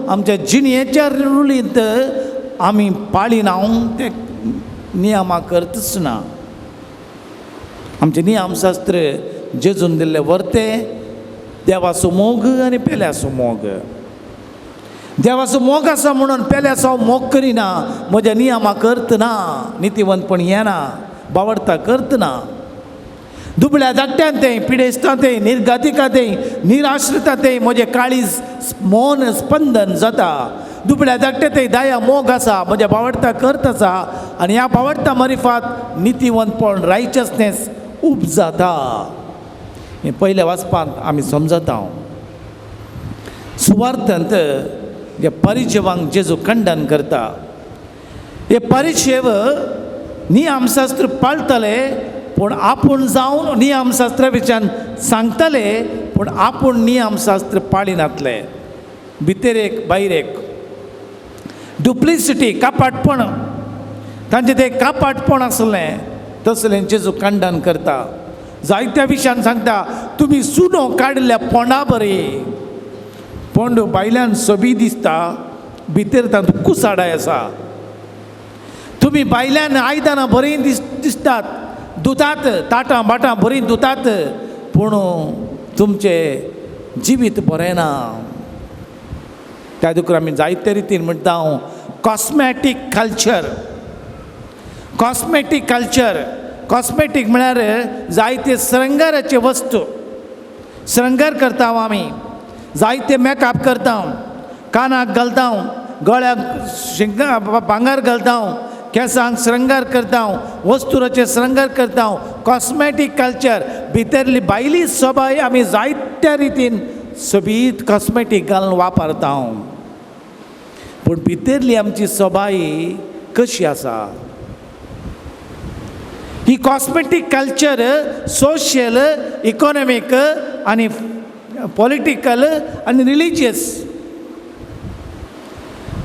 आमच्या जिणेच्या रुलींत आमी पाळिना ते नियमा करतच ना. आमचें नियमशास्त्र जेजून दिल्ले वर्ते देवाचो मोग आनी पेल्याचो मोग. देवाचो मोग आसा म्हणून पेल्याचो हांव मोग करिना, म्हज्या नियमा करतना नितिवंतपण येना, बावडता करतना. दुबळ्या धाकट्यान तें, पिडेस्तां तें, निर्गातिका तें, निराश्रिता तें म्हजें काळीज मन स्पंदन जाता. दुबळ्या धाकट्या तें दया मोग आसा, म्हज्या बावडता करत आसा आनी ह्या बावडता मारिफात नितिवंतपण रायचसनेस उपजाता. हें पयल्या वाचपांत आमी समजता. सुवार्थांत हे परिचेवांक जेजू खंडन करता. हे परिचेव नियमशास्त्र पाळटले पूण आपूण जावन नियमशास्त्रा विचार सांगतले पूण पूण आपूण नियमशास्त्र पाळिनातले, भितर एक भायर एक, डुप्लिसिटी, कापाटपण, तांचें तें कापाटपण आसलें. तसलें जेजू खंडन करता. जायत्या विशयान सांगता, तुमी सुनो काडिल्ल्या पोंडा बरी. पोंड भायल्यान सोबी दिसता, भितर तातूंत कुसाडाय आसा. तुमी भायल्यान आयदनां बरीं दिसतात, धुतात, ताटां बाटां बरीं धुतात, पूण तुमचें जिवीत बरें ना. त्या देखून आमी जायते रितीन म्हणटा हांव cosmetic culture. Cosmetic culture, cosmetic म्हळ्यार जायते श्रृंगाराचे वस्तू. श्रृंगार करता आमी, जायते मेकअप करता, कानाक घालता, गळ्याक शिंगार भांगर घालता, केंसांक श्रृंगार करता, वस्तुराचे श्रृंगार करता. कॉस्मॅटीक कल्चर, भितरली भायली सोबाय आमी जायत्या रितीन सोबीत कॉस्मॅटीक घालून वापरता, पूण भितरली आमची सोबाय कशी आसा? ही कॉस्मेटीक कल्चर सोशल, इकॉनॉमीक आनी पॉलिटिकल आनी रिलिजियस.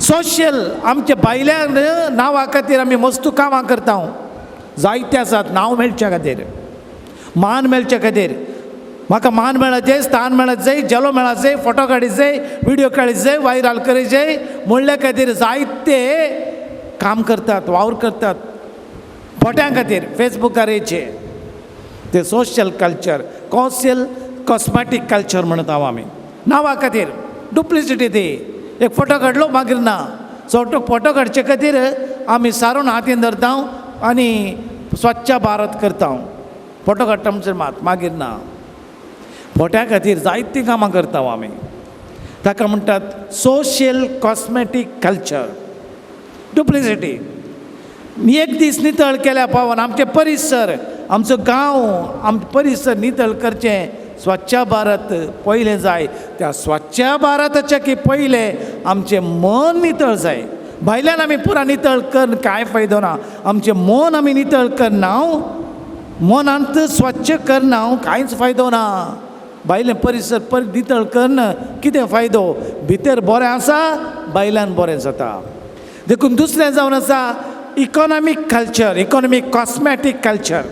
सोशल आमच्या भायल्यान नांवा खातीर आमी मस्तू कामां करता, जायते आसात नांव मेळच्या खातीर, मान मेळच्या खातीर. म्हाका मान मेळत जाय, स्थान मेळत जाय, जेलो मेळत जाय, फोटो काडीत जाय, विडियो काडीत जाय, वायरल करीत जाय म्हणल्या खातीर जायते काम करतात, वावर करतात फोट्यां खातीर, फेसबुकार येचे. ते social culture, social cosmetic culture म्हणत हांव आमी. नांवा खातीर डुप्लिसिटी, ती एक फोटो काडलो मागीर ना. सो फोटो काडचे खातीर आमी सारून हातीन धरता आनी स्वच्छ भारत करता. फोटो काडटा म्हणसर मात, मागीर ना. फोट्या खातीर जायतीं कामां करता आमी. ताका म्हणटात सोशल कॉस्मॅटीक कल्चर, डुप्लिसिटी. एक दीस नितळ केल्या पावन आमचें परिसर, आमचो गांव, आमचो परिसर नितळ करचें, स्वच्छ भारत पयलें जाय. त्या स्वच्छ भारताच्या की पयलें आमचें मन नितळ जाय. भायल्यान आमी पुरा नितळ कर कांय फायदो ना. आमचें मन आमी नितळ करना, मनांत स्वच्छ करना, कांयच फायदो ना. भायलें परिसर पर नितळ करन कितें फायदो? भितर बरें आसा, भायल्यान बरें जाता. देखून दुसरें जावन आसा economic culture, economic cosmetic culture.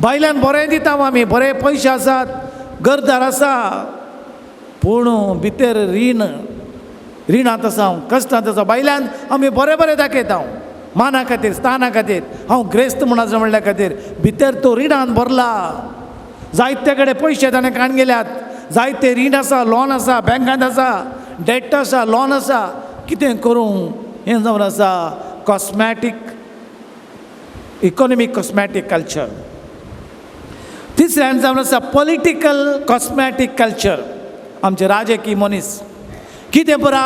भायल्यान बरें दिता आमी, बरे पयशे आसात, घरदार आसा, पूण भितर रीण, रिणांत आसा हांव, कश्टांत आसा. भायल्यान आमी बरें बरें दाखयता, माना खातीर, स्थाना खातीर, हांव ग्रेस्त म्हूण आसा म्हणल्या खातीर. भितर तो रिणान भरला, जायते कडेन पयशे ताणें काण गेल्यात, जायते रीण आसा, लॉन आसा, बँकांत आसा, डेट आसा, लॉन आसा. कितें करूं? हें जावन आसा कॉस्मॅटीक, इकॉनॉमीक कॉस्मॅटीक कल्चर. तिसऱ्यान जावन आसा पॉलिटिकल कॉस्मॅटीक कल्चर. आमचे राजकीय मनीस कितें पुरा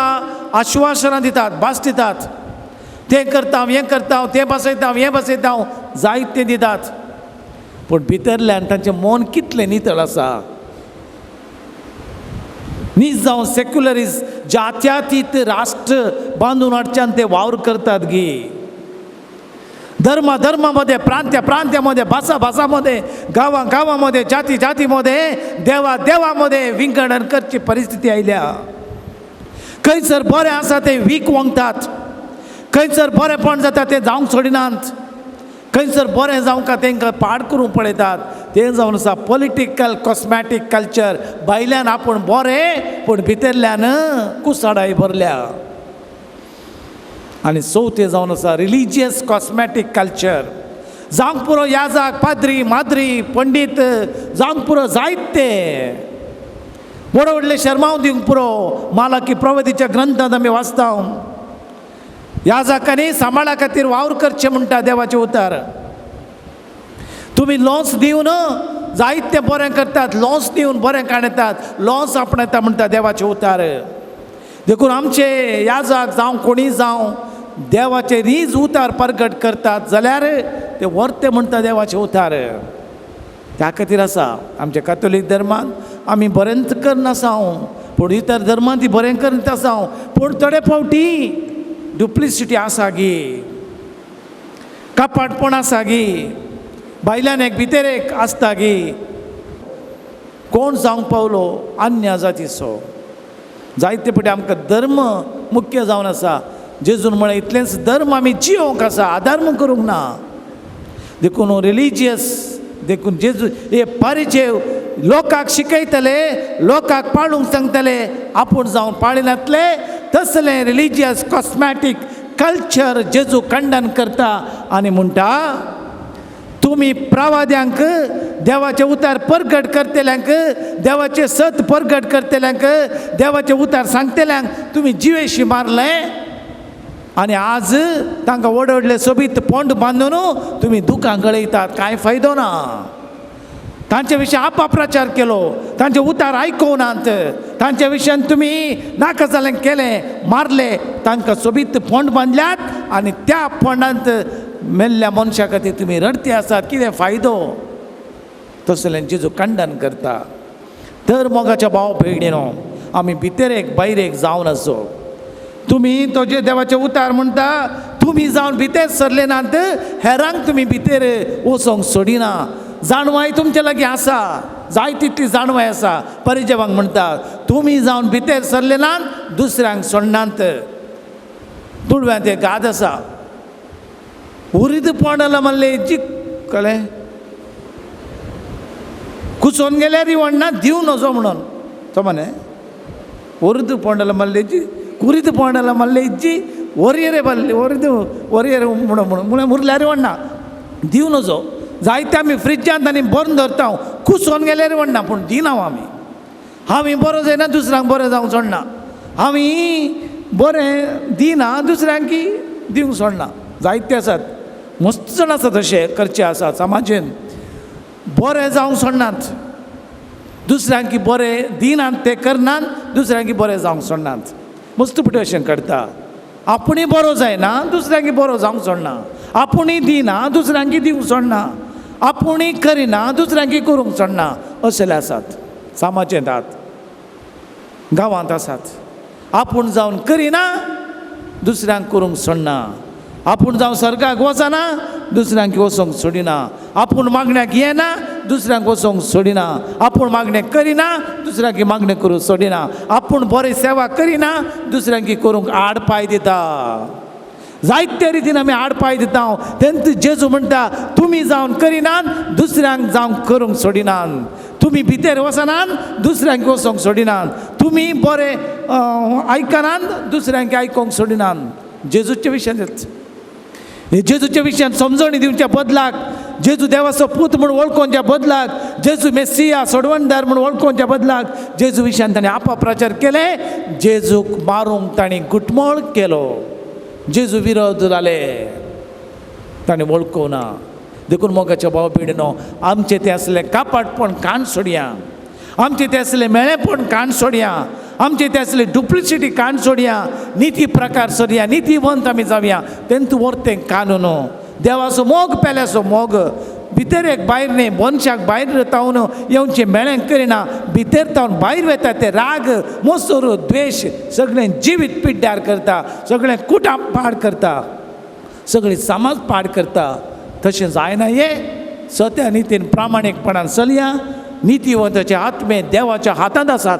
आश्वासनां दितात, भास दितात, तें करता हांव, हें करता हांव, तें बसयता हांव, हें बसयता हांव, जायतें दितात, पूण भितरल्यान तांचें मन कितलें नितळ आसा? नीज जावं सेक्युलरीज जात्यातीत राष्ट्र बांदून हाडच्यान ते वावर करतात गी. धर्मा धर्मामध्ये, प्रांत्या प्रांत्यामध्ये, भाषा भाषामध्ये, गांवा गांवामध्ये, जाती जातीमध्ये, देवा देवामध्ये विंगडण करची परिस्थिती आयल्या. खंयसर बरें आसा ते वीक वंगतात, खंयसर बरेंपण जाता तें जावंक सोडिनात, खंयसर बरें जावंक तांकां पाड करूंक पळयतात. तें जावन आसा पॉलिटिकल कॉस्मॅटीक कल्चर. भायल्यान आपूण बरें, पूण भितरल्यान कुसाडाय भरल्या. आनी चवथें जावन आसा रिलिजियस कॉस्मॅटीक कल्चर. जावंक पुरो याजाक, पाद्री, माद्री, पंडीत जावंक पुरो, जायते व्हड व्हडले शर्मांव दिवंक पुरो. मालाकी प्रवतीच्या ग्रंथांत आमी वाचता, याजाकांनी सांबाळा खातीर वावर करचें म्हणटा देवाचें उतर. तुमी लॉस दिवन जायते बरें करतात, लॉस दिवन बरें काडटात, लॉस आपणायता म्हणटा देवाचें उतर. देखून आमचे याजाक जावं कोणी जावं देवाचे रीज उतार परगट करतात जाल्यार ते वर्ते म्हणटा देवाचें उतार. त्या खातीर आसा आमच्या कातोलीक धर्मांत आमी बरेंच करनासा हांव, पूण इतर धर्मांत ती बरें करता आसा हांव, पूण थोडे फावटी डुप्लिसिटी आसा गी, कपाटपण आसा गी, भायल्यान एक भितर एक आसता गी. कोण जावंक पावलो अन्य जातीचो. जायते फावटी आमकां धर्म मुख्य जावन आसा. जेजून म्हळें इतलेंच धर्म आमी जियोंक आसा, आधर्म करूंक ना. देखून रिलिजियस, देखून जेजू हे परिचय लोकांक शिकयतले, लोकांक पाळूंक सांगतले, आपूण जावन पाळिनातले तसलें रिलिजियस कॉस्मॅटीक कल्चर जेजू खंडन करता आनी म्हणटा तुमी प्रवाद्यांक, देवाचें उतार परगट करतल्यांक, देवाचें सत परगट करतल्यांक, देवाचें उतार सांगतल्यांक तुमी जिवेशी मारलें आनी आज तांकां व्हड व्हडले सोबीत पोंड बांदून तुमी दुकां गळयतात, कांय फायदो ना. तांचे विशीं अपप्रचार केलो, तांचे उतार आयकुनात, तांच्या विशयान तुमी नाका जालें केलें, मारले, तांकां सोबीत फोंड बांदल्यात आनी त्या फोंडांत मेल्ल्या मनशा खातीर तुमी रडते आसात, कितें फायदो? तसलें जेजू खंडन करता. तर मोगाच्या भाव भयणीनो, आमी भितर एक भायर एक जावन आसो. तुमी तो जे देवाचे उतार म्हणटा तुमी जावन भितर सरले नात, हेरांक तुमी भितर वचोंक सोडिना. जाणवाय तुमचे लागीं आसा, जाय तितली जाणवाय आसा. परिजेवांक म्हणटा तुमी जावन भितर सरले नात, दुसऱ्यांक सोडनात. तुडव्यांत एक गाद आसा, उरीद पोंडाला म्हणले जी कळ्ळें कुसोन गेल्यार रिवणना दिवं नजो म्हणून तो म्हणे उर्द पोंडाला मल्लेची कुरीद पोंडाला मल्लेची वरयेरे बल्ले वरद वरयेरे म्हणून म्हणून उरल्यार रिवणना दिवं नजो. जायते आमी फ्रिजांत आनी बरोवन दवरता, कुसोन गेल्यार रिवणना, पूण दिना आमी. आमी बरो जायना दुसऱ्यांक बरें जावंक सोडना, आमी बरें दिना दुसऱ्यांक दिवंक सोडना. जायते आसात, मस्त जाण आसात तशें करचे आसात समाजेन, बरें जावंक सोडनात, दुसऱ्यांक बरें दिनात ते करनात, दुसऱ्यांक बरें जावंक सोडनात. मस्त पुटी अशें करता, आपुणूय बरो जायना दुसऱ्यांक बरो जावंक सोडना, आपुणूय दिना दुसऱ्यांक दिवंक सोडना, आपुणूय करिना दुसऱ्यांक करूंक सोडना. असले आसात समाजेंत, गांवांत आसात. आपूण जावन करिना दुसऱ्यांक करूंक सोडना, आपूण जावन सर्गाक वचना दुसऱ्यांक वचोंक सोडिना, आपूण मागण्याक येना दुसऱ्यांक वचोंक सोडिना, आपूण मागणें करिना दुसऱ्यांक मागणें करूंक सोडिना, आपूण बरी सेवा करिना दुसऱ्यांक करूंक आड पांय दिता. जायते रितीन आमी आड पांय दिता. तेन्ना जेजू म्हणटा तुमी जावन करिनात दुसऱ्यांक जावंक करूंक सोडिनात, तुमी भितर वचनात दुसऱ्यांक वचोंक सोडिनात, तुमी बरें आयकनात दुसऱ्यांक आयकोंक सोडिनात. जेजूच्या विशयांत, जेजूच्या विशयान समजणी दिवच्या बदलाक, जेजू देवाचो पूत म्हूण वळखोवच्या बदलाक, जेजू मेसिया सोडवणदार म्हूण वळखोवच्या बदलाक, जेजू विशयान ताणें अपप्रचार केले, जेजूक मारूंक ताणें गुटमोळ केलो, जेजू विरोध जाले, ताणें वळखोवना. देखून मोगाच्या भाव भयणीनो, आमचें तें आसलें कापाटपण काण सोडया, आमचें तें आसलें मेळेपण काण सोडया, आमचें तें आसलें डुप्लिसिटी काण सोडया, निती प्रकार सोडया, नितीवंत आमी जावया. तेंत वर्तें कानून देवाचो मोग, पेल्याचो मोग भितर एक भायर न्ही, मनशाक भायर तावन येवचें मेळें करिना, भितर तावन भायर वता ते राग मोसोर द्वेश सगळें जिवीत पिड्ड्यार करता, सगळें कुटां पाड करता, सगळी समाज पाड करता. तशें जायना. हे सत्या नितीन प्रामाणीकपणान चलया. नितीवंताचे आत्मे देवाच्या हातांत आसात.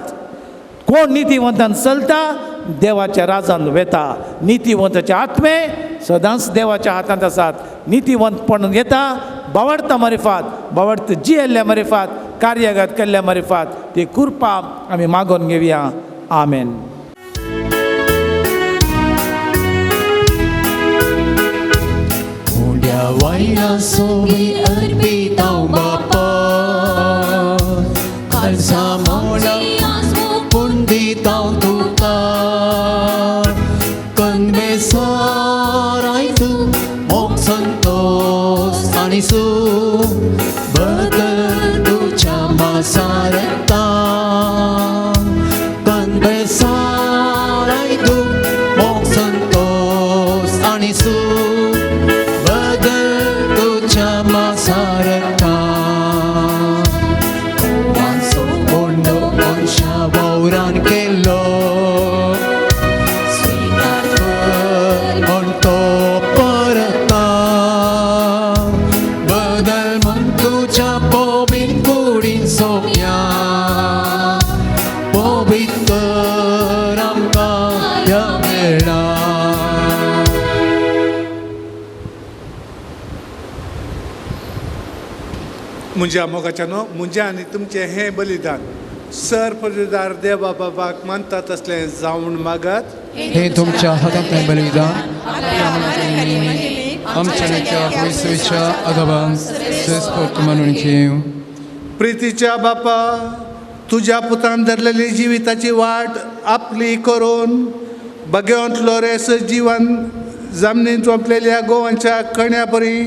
कोण नितीवंतान चलता देवाच्या राजान वेता. नितीवंताचे आत्मे सदांच देवाच्या हातांत आसात. नितीवंतपण येता बावडता मरिफात, बावडत जियेल्ल्या मरिफात, कार्यगत केल्ल्या मरिफात. ती कृपा आमी मागोवन घेवया. आमेन. उंड्या सोबी अर्पितां बापा, काळजा मोना पूण दितां तुका, कन्मेसराय तूं मोग संतोस आनी सूख बदल तुज्या मासारता, कन्मेसराय तूं मोग संतोस आनी सूख बदल तुज्या मासारता. कोंडो मनशा वावरान केलो स्विकार कर म्हण तो परता, बदल म्हण तुज्या पोबीन कुडीन सोंप्या. सोबीत कर आमकां ह्या वेळार. म्हज्या मोगाच्यानो, म्हजें आनी तुमचें हें बलिदान सर पदवीदार देवा बाबाक मानता तसलें जावन मागात. हे तुमच्या हातांतलें बलिदान आमच्या पयसुच्या आदाबान स्पोर्ट म्हणून घेवं. प्रितीच्या बापा, तुज्या पुतान धरलेली जिविताची वाट आपली करून बगेवंतलो रेस जिवन जमनीन चोंपलेल्या गोवांच्या कण्या परी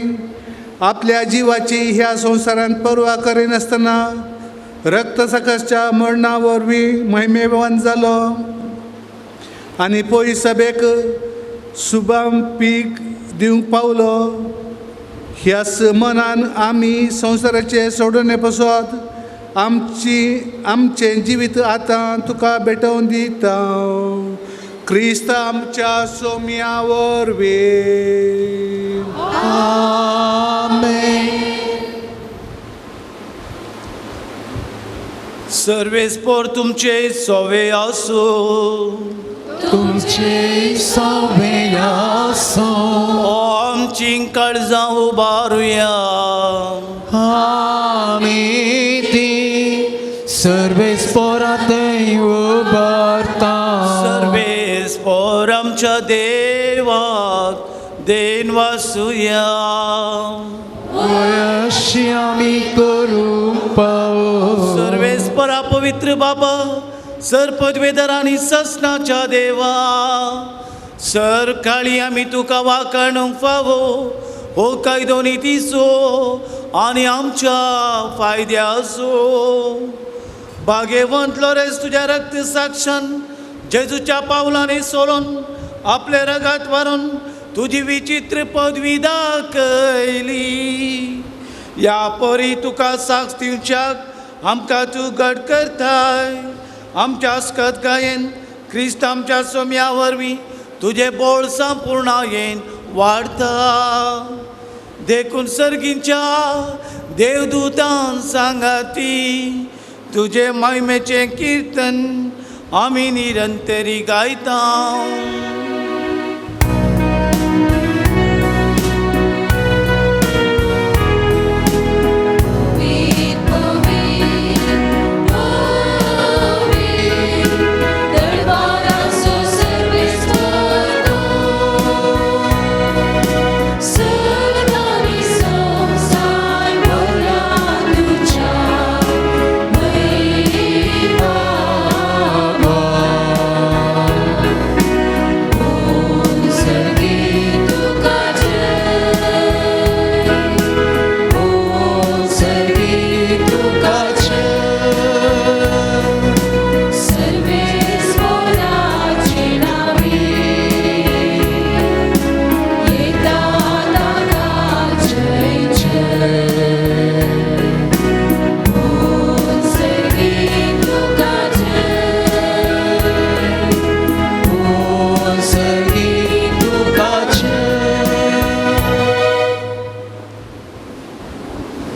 आपल्या जिवाची ह्या संवसारांत पर्वा करिनासतना रक्तसकसच्या मरणा वरवीं महिमेवान जालो आनी पयस सभेक सुबाम पीक दिवंक पावलो. ह्याच मनान आमी संवसाराचे सोडोवणे पसत आमची आमचें जिवीत आतां तुका भेटोवन दिता, क्रिस्त आमच्या सोम्या वरवीं. आमेन. सर्वेस्पोर तुमचे सोवे आसूं. तुमचे सवे आसूं. आमची काळजां उबारुया. आमी ती सर्वेस्पोरांतय उबारता. सर्वेस्पोर आमच्या देवाक देन वासुया. अशी आमी करूंक पावो. सर्वेस्परा पवित्र बाबा, सर पदवेदार आनी ससनाच्या देवा, सर काळी आमी तुका वाकाणूंक फावो हो कायदो नितीचो आनी आमच्या फायद्याचो. बागेवंत लोरेस तुज्या रक्त साक्षान जेजूच्या पावलांनी सोडून आपले रगात व्हरून तुजी विचित्र पदवी दाखयली. ह्या परी तुका साक्ष दिवच्याक आमकां तूं घट करताय. आमच्या अस्कत गायेन क्रिस्त आमच्या सोम्या वरवीं तुजें बोळ संपुर्णायेन वाडता. देखून सर्गींच्या देवदूतान सांगाती तुजे महिमेचें किर्तन आमी निरंतरी गायता.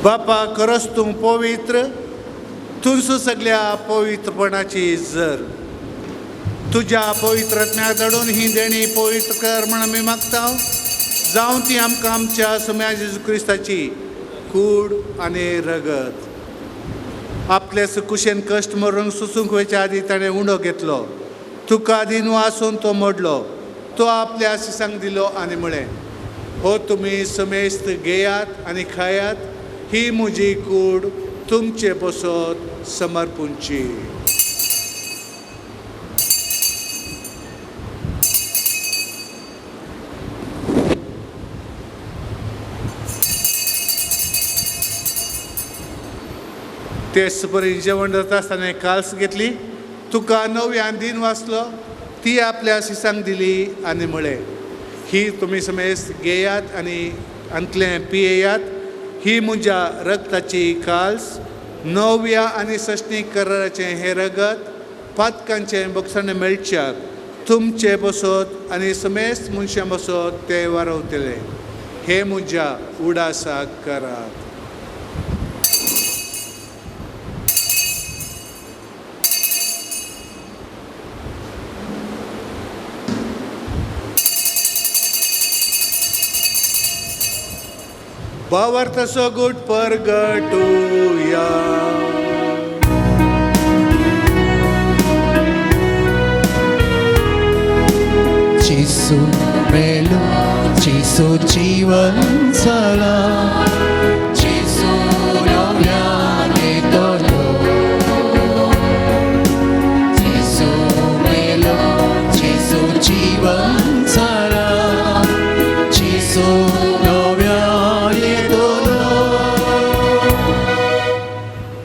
बापा, खरंच तूं पवित्र, तुंसू सगल्या पवित्रपणाची जर तुज्या पवित्र धाडून ही देणी पवित्र कर म्हण आमी मागता. जावं ती आमकां आमच्या सोम्या जेजू क्रिस्ताची कूड आनी रगत. आपले कुशेन कश्ट मरूंक सुसूंक वयच्या आदीं ताणें उंडो घेतलो, तुका दिनू आसून तो मोडलो, तो आपल्या शिसांक दिलो आनी म्हळें, हो तुमी समेस्त घेयात आनी खायात, ही म्हजी कूड तुमचे बसत समर्पूंची. तेच परी जेवण जाता आसतना काल्स घेतली, तुका नव्यान दिन वाचलो, ती आपल्या शिसांक दिली आनी म्हळें, ही तुमी समेस्त घेयात आनी अंतलें पियेयात, ही म्हज्या रगताची काल्स, नव्या आनी सश्टीक कराराचें हें रगत पातकांचें बक्षाणें मेळच्याक तुमचे बसत आनी समेस्त मनशां बसत ते वारवतले. हे म्हज्या उडासाक करात. भावार्थ सगूट परगटुया. जेसू मेलो, जेसू जीवन जाला, जेसू नव्यान येतलो. जेसू मेलो, जेसू जीवन जाला, जेसू नव्यान येतलो.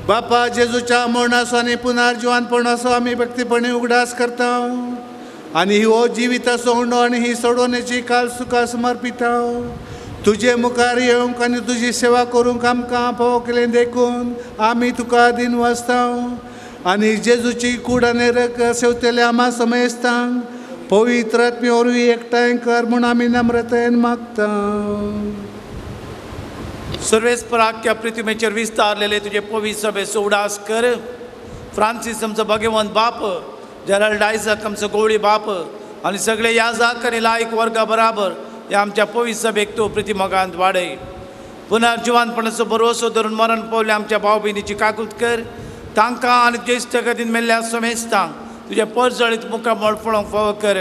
बापा जेजूच्या मरणाचो आनी पुनर्जिवनपणाचो आमी भक्तीपणे उगडास करता आनी हो जिविताचो उंडो आनी ही सोडवणेची काल सुखा समर्पिता. तुजे मुखार येवंक आनी तुजी सेवा करूंक आमकां फावो केलें देखून आमी तुका दिन वाचता आनी जेजूची कूड आनी रक सेवतले आमा समेस्तांक पवित्र आत्मे वरवीं एकठांय कर म्हूण आमी नम्रतायेन मागता. सर्वेस्पराख्या पृथ्वीचेर विस्तारलेले तुजे पवित्र सभेचो उडास कर. फ्रांसीस आमचो भगवंत बाप, जेराल्ड आयजक आमचो गवळी बाप आनी सगळे याजाक आनी लायक वर्गा बराबर ह्या आमच्या पवित्र सभेक तूं प्रतिमोगांत वाडय. पुनर्जिवानपणाचो भरवसो धरून मरण पावले आमच्या भाव भयणीची काकूत कर. तांकां आनी ज्येश्ठ गतीन मेल्ल्या समेस्तांक तुजें परजळीत मुखामळ पळोवंक फावो कर.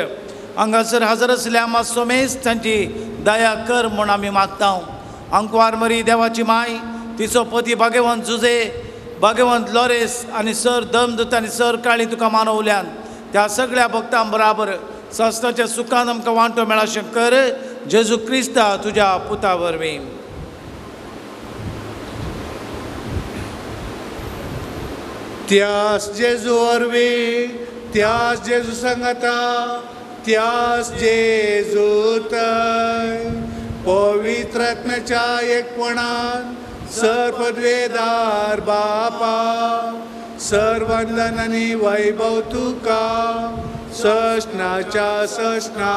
हांगासर हजर आसल्या आमा समेस्तांची दया कर म्हूण आमी मागता. आंकवार मरी देवाची माय, तिचो पती भाग्यवंत जुजे, भाग्यवंत लॉरेस आनी सर दमदूत आनी सर काळी तुका मानवल्यान त्या सगळ्या भक्तां बराबर सस्ताच्या सुखान आमकां वांटो मेळा शंकर जेजू क्रिस्ता तुज्या पुता वरवीं. त्यास जेजू वरवीं, त्यास जेजू सांगता, त्यास जेजू तय पवित्र आत्म्याच्या एकपणान सर्वपदवेदार बापा सर्वंदन आनी वैभव तुका ससनाच्या ससना.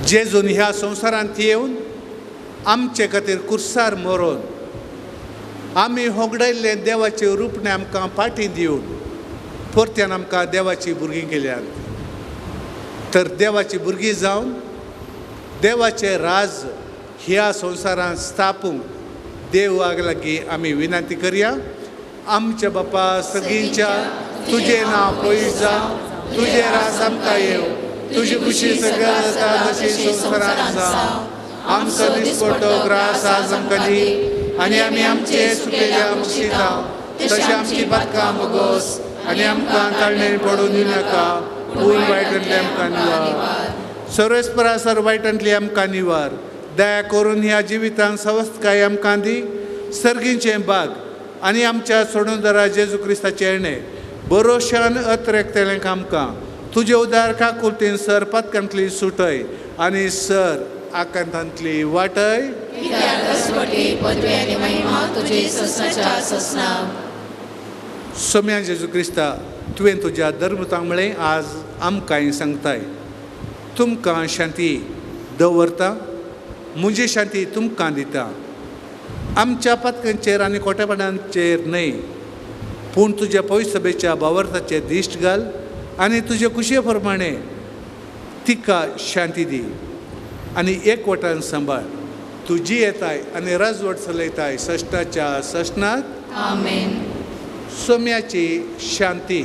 जेजून ह्या संवसारांत येवन आमचे खातीर कुर्सार मरोन आमी होगडायल्लें देवाचें रुपणें आमकां फाटीं दिवन परत्यान आमकां देवाचीं भुरगीं केल्यात. तर देवाचीं भुरगीं जावन देवाचें राज ह्या संवसारांत स्थापूंक देवाक लागीं आमी विनंती करया. आमच्या बापा सगळींच्या तुजें नांव पयस जावं, तुजें राज आमकां येवं, तुजी खुशी सगळ्या जाता तशी संवसारांत जावं. आमचो दिसपट्टो ग्रास आज आमकां दी आनी आमी आमचे सुकेल्या मुक्षिता तशें आमची पातकां मुगोस आनी आमकां ताळणे पडून दिवनाका, पूण वायटांतली आमकां निवार. सर्वेस्परा सर वायटांतली आमकां निवार. दया करून ह्या जिवितांत सवस्तकाय आमकां दी. सर्गीचें बाग आनी आमच्या सोडूनदारा जेजू क्रिस्ताचें येणें बरोशान अत्रेकतलें आमकां तुजे उदार काकुलतीन सर पातकांतली सुटय आनी सर आकांतांतली वाटय. सोम्या जेजू क्रिस्ता, तुवें तुज्या धर्मतांक म्हळें आज आमकांय सांगताय, तुमकां शांती दवरता, म्हजी शांती तुमकां दिता. आमच्या पातकांचेर आनी कोटेपणांचेर न्हय, पूण तुज्या पवित्र सभेच्या भावार्थाचेर दिश्ट घाल आनी तुजे खुशये प्रमाणे तिका शांती दी आनी एकवटान सांबाळ. तुजी येताय आनी राजवट चलयताय सश्टाच्या सश्णात. आमेन. सोम्याची शांती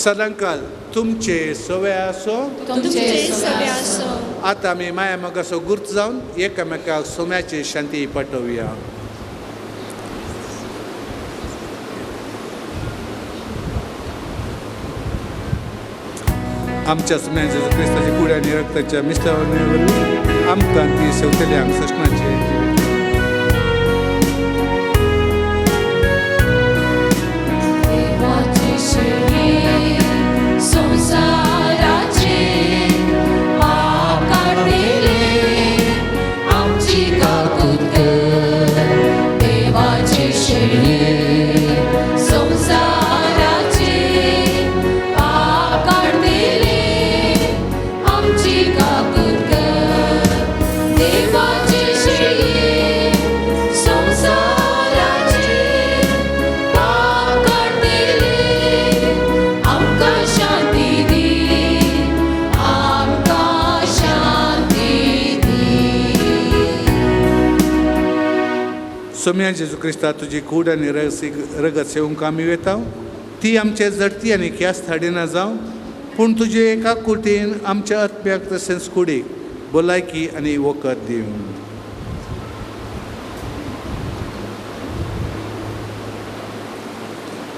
सदांकाल तुमचे सवे आसो. आतां आमी माया मोगाचो गुर्त जावन एकामेकाक सोम्याची शांती पाठोवया. आमच्या सोम्या जेजू क्रिस्ताच्या कुडी आनी रक्ताच्या मिश्रणां वरवीं आमकां ती सेवतल्यांक सश्णाचें जिवीत. संसाराचे पाप काडलेले आमची काकूत कर. देवाचे शेळये संसाराचे पाप काडलेले आमची काकूत कर. देवाचे शेळये सोम्या जेजू क्रिस्ता तुजी कूड आनी रगत सेवंक आमी वेता ती आमचे जडती आनी ख्यास्त हाडिना जावं पूण तुजे एका कुटीन आमच्या आत्म्याक तशेंच कुडीक भलायकी आनी वखद दिवं.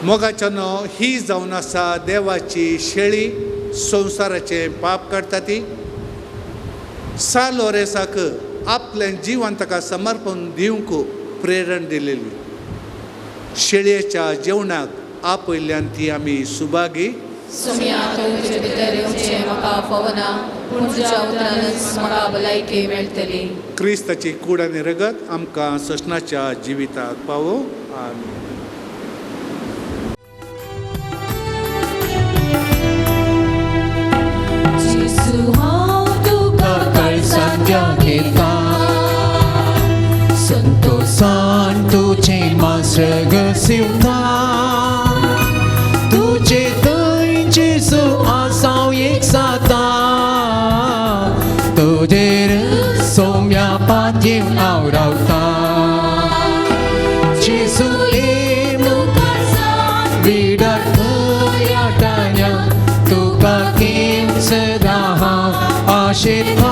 मोगाच्यानो ही जावन आसा देवाची शेळी संवसाराचें पाप काडटा ती सा लोरेसाक आपलें जिवन ताका समर्पण दिवंक प्रेरण दिलेली शेळयेच्या जेवणाक आपयल्ल्यान ती आमी सुभागी. सोम्या तुजे भितर येवचें म्हाका फावना पूण तुज्या उतरानच म्हाका भलायकी मेळटली. क्रिस्ताची कूड आनी रगत आमकां ससनाच्या जिविताक पावो. आमीन. संतोषान तुझे मासग सिवता तुझे थंय जेजू आसाव एक जाता तुजेर सोम्या पातयेवन हांव रावता जेजू विडर खंय टाण्या तुका घेवन सदां हांव आशेता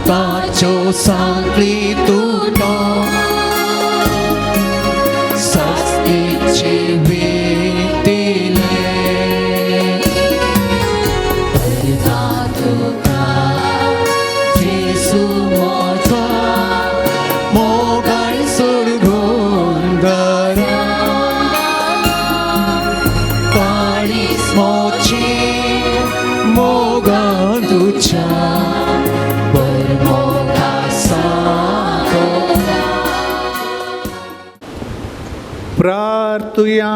पातकाच्यो सांकळी तुटो सास्तीची वीख दिले करता तुका जेसू म्हज्या मोगान सोडून दरा काळीज मोची मोगान तुज्या बरमोगा साको प्रार्थुया.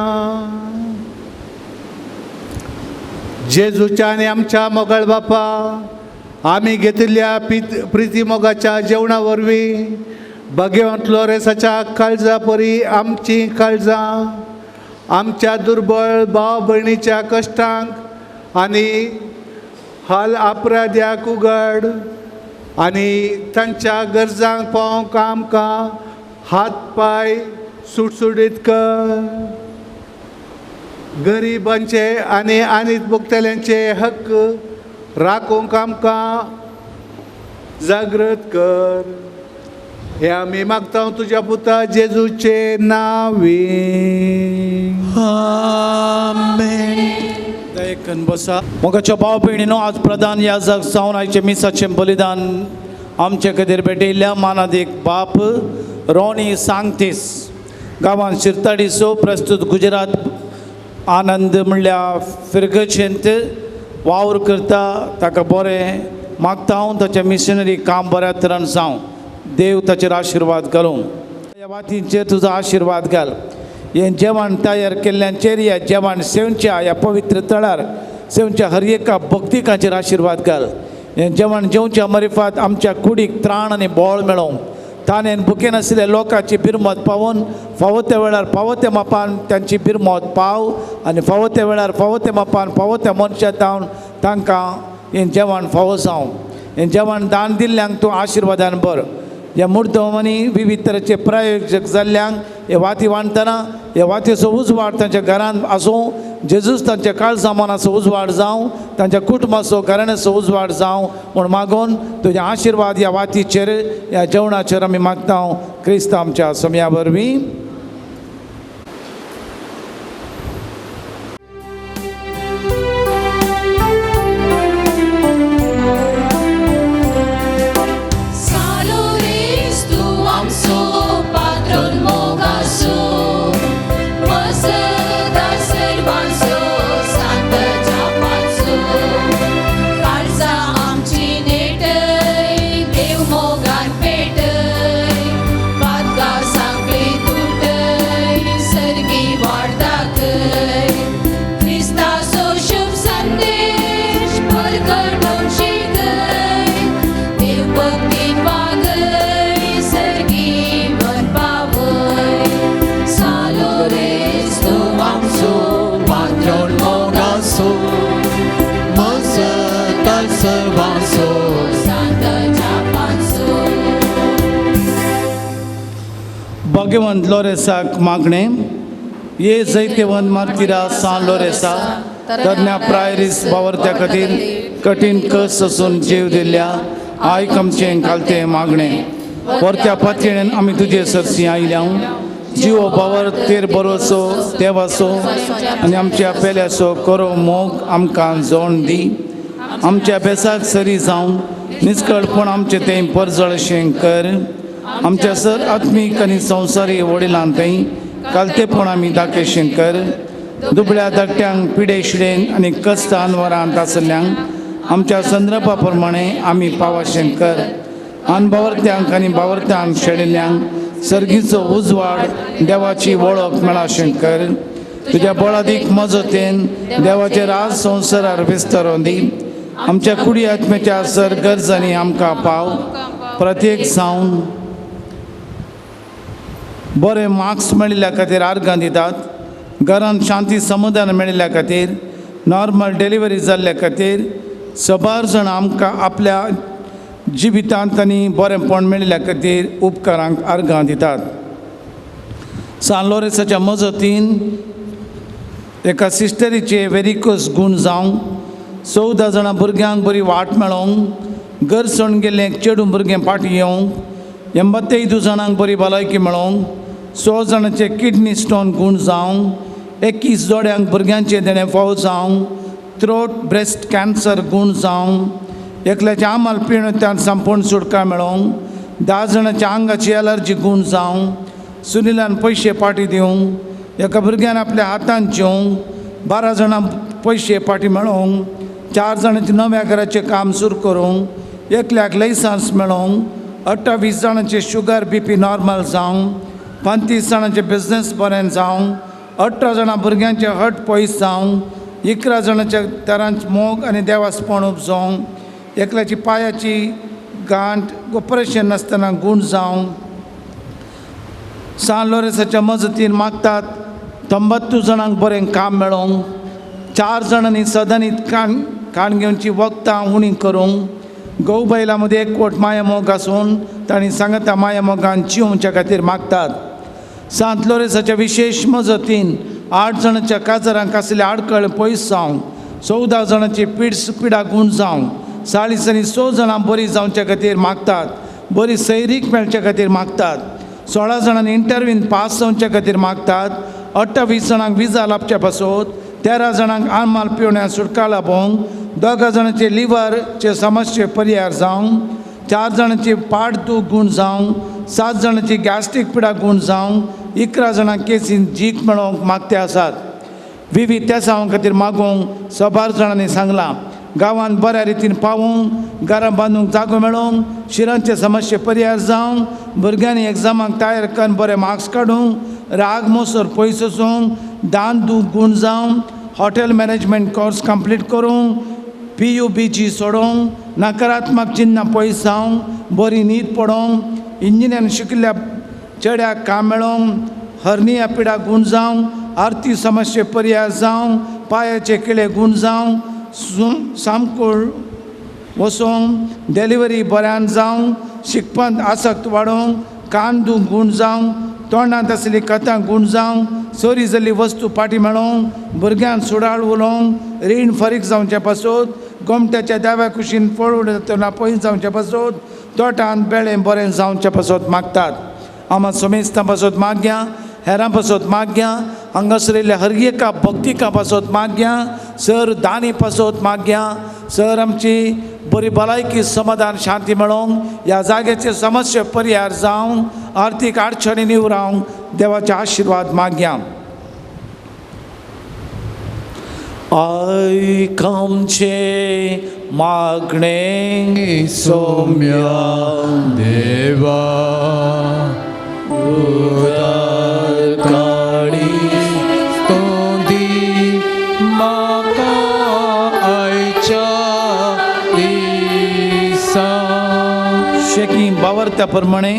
जेजूच्या आनी आमच्या मोगाळ बापा, आमी घेतिल्ल्या प्रिती मोगाच्या जेवणा वरवीं भगवंत लोरेसाच्या काळजा परी आमचीं काळजां आमच्या दुर्बळ भाव भयणीच्या कश्टांक आनी हाल अपराध्याक उगड आनी तांच्या गरजांक पावोवंक आमकां हात पांय सुटसुटीत कर. गरिबांचे आनी आनीत भोगतल्यांचे हक्क राखूंक आमकां जागृत कर. हे आमी मागता तुज्या पुता जेजूचे नांवी. आमेन. दयेकन बसा. मोगाच्या भाव भयणीनो, आज प्रधान याजक जावन आयचें मिसाचें बलिदान आमचे खातीर भेटयल्ल्या मानादीक बाप रोनी सांगतीस, गांवान शिरताडीचो, प्रस्तुत गुजरात आनंद म्हणल्यार फिरगचेंत वावर करता, ताका बरें मागता हांव. ताचें मिशनरी काम बऱ्या तरान जावं, देव ताचेर आशिर्वाद घालूं. ह्या वातींचेर तुजो आशिर्वाद घाल. हें जेवण तयार केल्ल्यांचेर, ह्या जेवण सेवच्या ह्या पवित्र तळार सेवच्या हर एका भक्तिकाचेर आशिर्वाद घाल. हें जेवण जेवच्या मरिफात आमच्या कुडीक त्राण आनी बळ मेळोवंक, ताणें भुकेन आशिल्ल्या लोकांची बिरमत पावोवन फावो त्या वेळार फावो त्या मापान तांची बिरमत पाव आनी फावो त्या वेळार फावो त्या मापान फावो त्या मनशा जावन तांकां हें जेवण फावो जावं. हें जेवण दान दिल्ल्यांक तूं आशिर्वादान भर. ह्या मुर्दमांनी विविध तरेचे प्रायोजक जाल्ल्यांक हे वाती वांटतना हे वातीचो उजवाड तांच्या घरांत आसूं, जेजूस तांच्या काळजा मनाचो उजवाड जावं, तांच्या कुटुंबाचो घराण्याचो उजवाड जावं म्हूण मागून तुजे आशिर्वाद ह्या वातीचेर ह्या जेवणाचेर आमी मागता. क्रिस्त आमच्या समया वरवीं. Salores tu आमचो पात्रोन मोगासो, मजदा सर्वांचो सांत जापाचो. काळजा आमची नेटय, देव मोगान पेटय, पातका सांगली तुटय, सर्गी वाड दाखय. क्रिस्ताचो शुभ संदेश परगटोवन शिकय, देव भक्तीन वागय, सर्गी वन पावय. सालोरेस तूं आमचो पात्रोन मोगासो मजता सर्वांचो सांत जापाचो. भाग्यवंत लोरेसाक मागणें. ये जैतेवंत मार्तिरा सान लोरेसा, तरण्या प्रायरीस बावरत्या खातीर कठीण कस सोसून जीव दिल्ल्या, आयक आमचें घालतें मागणें. परत्या पातयेन आमी तुजे सरशी आयल्या. जिवो बावर तेर बरोसो देवाचो आनी आमच्या पेल्याचो करो मोग आमकां जोण दी. आमच्या बेसाक सरी जावन निस्कळपण आमचें तें परजळशें कर. आमच्या सर आत्मीक आनी संवसारी वडिलां थंय कालतेपण आमी दाखयशें कर. दुबळ्या धाकट्यांक पिडे शिडेन आनी कश्ट अनवरांत आसल्ल्यांक आमच्या संदर्भा प्रमाणे आमी पावाशें कर. अनबावरत्यांक आनी बावरत्यांक शेडिल्ल्यांक सर्गीचो उजवाड देवाची वळख मेळाशें कर. तुज्या बळादीक मजतीन देवाचे राज संवसारार विस्तारून दी. आमच्या कुडी आत्म्याच्या सर गरजांनी आमकां पाव. प्रत्येक जावन बरे मार्क्स मेळिल्ल्या खातीर आर्गां दितात. घरांत शांती समाधान मेळिल्ल्या खातीर, नॉर्मल डिलिव्हरी जाल्ल्या खातीर सबार जाण आमकां आपल्या जिवितांत आनी बरेंपण मेळिल्ल्या खातीर उपकारांक आर्गां दितात. सान लोरेसाच्या मजतीन एका सिस्टरीचे वेरिकोस गूण जावंक, 14 जाणां भुरग्यांक बरी वाट मेळोंक, घर सोडून गेल्लें चेडूं भुरगें फाटीं येवंक 85 जाणांक बरी भलायकी मेळोंक 6 जाणांचे किडनी स्टोन गूण जावंक 21 जोड्यांक भुरग्यांचें देणें फावो जावंक थ्रोट ब्रेस्ट कॅन्सर गूण जावंक एकल्याच्या आमाल पिणत्यान संपूर्ण सुटका मेळोंक 10 जाणांच्या आंगाची एलर्जी गूण जावंक सुनिलान पयशे फाटीं दिवंक एका भुरग्यान आपल्या हातान जेवंक 12 जाणांक पयशे फाटीं मेळोंक 4 जाणांचें नव्या घराचें काम सुरू करूंक एकल्याक लायसन्स मेळोंक 28 जाणांचे शुगर बी पी नॉर्मल जावंक 35 जाणांचे बिजनेस बरें जावंक 18 जाणां भुरग्यांचे हट पयस जावंक 11 जाणांच्या तरांच मोग आनी देवासपण उपजोवंक एकल्याची पांयाची गांठ ऑपरेशन नासतना गूण जावंक सान लोरेसाच्या मजतीन मागतात 92 जाणांक बरें काम मेळोंक 4 जाणांनी सदनीत काण घेवची वखदां उणी करूंक गौ बैलां मदीं एकवट माया मोग आसून तांणी सांगता माया मोगान जिवच्या खातीर मागतात. सांत लोरेसाच्या विशेश मजतीन 8 जाणांच्या काजरांक आसले आडखळ पयस जावंक 14 जाणांची पिडा गूण जावंक 40 आनी 6 जाणां बरी जावच्या खातीर मागतात, बरी सैरीक मेळच्या खातीर मागतात. 16 जाणांनी इंटरव्यून पास जावच्या खातीर मागतात. 28 जाणांक विजा लाबच्या पासत 13 जाणांक आमाल पिवण्या सुटका लाबोवंक 2 जाणांचे लिवरचे समस्ये परिहार जावंक 4 जाणांची पाट दूख गूण जावंक 7 जाणांची गॅस्ट्रीक पिडा गूण जावंक 11 जाणांक केसीन जीक मेळोवंक मागते आसात. विविध तेसांव खातीर मागोवंक सबार जाणांनी सांगलां. गांवांत बऱ्या रितीन पावोवंक, घरां बांदूंक जागो मेळोवंक, शिरांचे समस्ये परिहार जावंक, भुरग्यांनी एग्जामाक तयार करून बरे मार्क्स काडूंक, राग मोसर पयस वचूंक, दान दूख गूण जावंक, हॉटेल मॅनेजमेंट कोर्स कंप्लीट करूंक, PUBG सोडोवंक, नकारात्मक चिन्नां पयस जावंक, बरी न्हीद पडोवंक, इंजिनियर शिकिल्ल्या चेड्याक काम मेळोवंक, हर्निया पिडा गूण जावंक, आर्थीक समस्ये परिहार जावंक, पांयाचे किळे गूण जावंक, सामकोळ वचोंक, डिलिव्हरी बऱ्यान जावंक, शिकपांत आसक्त वाडोवंक, कान दूख गूण जावंक, तोंडांत आसली कथां गूण जावंक, चोरी जाल्ली वस्तू फाटीं मेळोवंक, भुरग्यांक सुडाळ उलोवंक, रीण फारीक जावचे पासत, गोमट्याच्या दाव्या कुशीन फळ जातना पयस जावचे पासत, तोटांत बेळें बरें जावचे पासत मागतात. आमा समेस्तां पासत मागया, हेरां पासत मागया, हांगासर हर एका भक्तिका पासत मागया, सर दानी पासत मागया, सर आमची बरी भलायकी समाधान शांती मेळोवंक, ह्या जाग्याचे समस्या परिहार जावंक, आर्थीक अडचणी निवरावंक देवाचे आशिर्वाद मागया. आयक आमचें मागणें सौम्या देवा उदार काडी तोंदी म्हाका आयच्या दिसा. शेकी बावरत्या प्रमाणे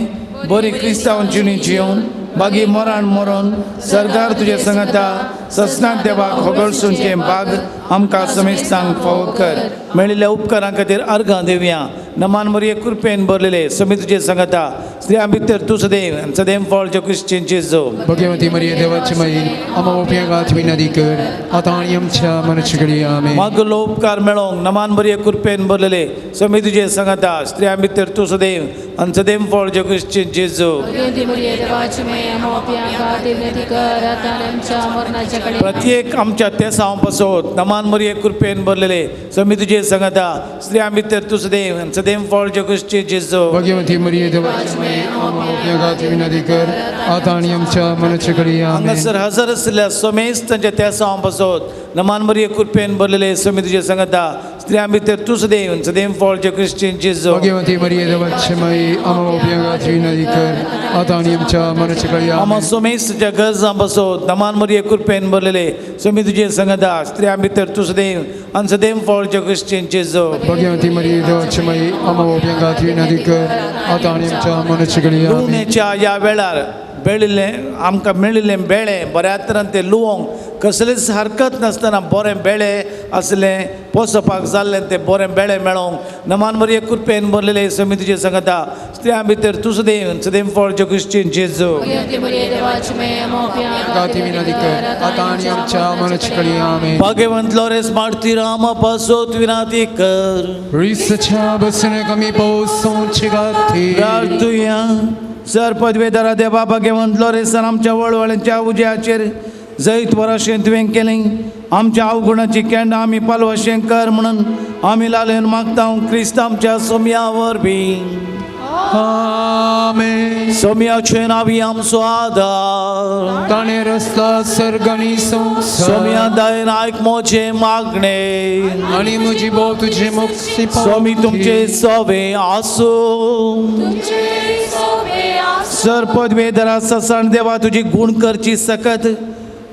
बरी क्रिस्तांव जिणी जिवन बागी मरण मरोन सरदार तुजे संगता ससनात देवाक होगळसूनचें बाग आमकां समेस्तांक फावो कर. मेळिल्ल्या उपकारां खातीर अर्घां दिवया. नमान मरिये कृपेन भरलेले समी तुजे संगता, स्त्रियां भितर तूं सदैव आनी सदैव फळ जे क्रिश्चनचे जो. भगवती मरिये देवाची माई आमा उपयोगात विनंती कर आतां आनी आमच्या मरणाच्या घडये. आमेन. मागलो उपकार मेळोवंक नमान मरिये कृपेन भरलेले समी तुजे संगता, स्त्रियां भितर तूं सदैव आनी सदैव फळ जे क्रिश्चनचे जो. प्रत्येक आमच्या तेसांव पासत नमान मरिये कृपेन भरलेले समी तुजे संगता, स्त्रियां भितर तूं सदैव आनी सदैव फळ जे क्रिश्चनचे जो. भगवती मरिये देवाची माई आमा उपयोगात विनंती कर आतां आनी आमच्या मरणाच्या घडये. आमेन. हांगासर हजर आसल्या समेस्त तांच्या तेसांव पासत नमान मरिये कृपेन भरलेले समी तुजे संगता, स्त्रियां भितर तूं सदैव आनी सदैव फळ जे क्रिश्चनचे जो. भगवती मरिये देवाची माई आमा उपयोगात विनंती कर आतां आनी आमच्या मरणाच्या घडये. आमा आमेन. समेस्तच्या गरजां पासत नमान मरिये कृपेन भरलेले समी तुजे संगता, स्त्रियां भितर तूं सदैव आनी सदैव फळ जे क्रिश्चनचे जो. भगवती मरिये देवाची माई आमा उपयोगात विनंती कर आतां आनी आमच्या मरणाच्या घडये. आमेन. लुवणेच्या ह्या वेळार बेळिल्लें आमकां मेळिल्लें बेळें बऱ्या तरान तें लुवोंक कसलीच हरकत नासतना बरें बेळे असलें पोसपाक जाल्लें तें बरें बेळे मेळोंक नमान मरिये कृपेन भरलेले स्वामी तुजे सांगता स्त्रियां भितर तूं सदैव सदैव फळ क्रिश्चीन जेजू. भगवती मरिये देवाची माये मोप्या गाती विनंती कर आता आणि आमच्या मरणाची घडी. आमेन. भाग्यवंत लॉरेन्स मार्तीर आमा पासत विनाती कर. क्रिस्ताच्या बसने कमी पावसाची गाथी. प्रार्थुया. सर पदवेदारा देवा भाग्यवंत लॉरेन्सान आमच्या वळवळ्यांच्या उज्याचेर जैत वराशें तुवें केलें. आमच्या अवगुणाची केंडां आमी पालवशें कर म्हणून आमी लालेन मागता क्रिस्त आमच्या सोम्या वरवीं. आमेन. सोम्याचे नावी आमचो आदार. ताणे रस्ता सर्ग आनी संवसार. सोम्या दयेन आयक म्हजें मागणें. आणि म्हजी भोव तुजे मुक्ती स्वामी तुमचे सवे आसूं. तुमचे सोबे आसूं. सर पदवेदारा ससण देवा तुजी गूण करची सकत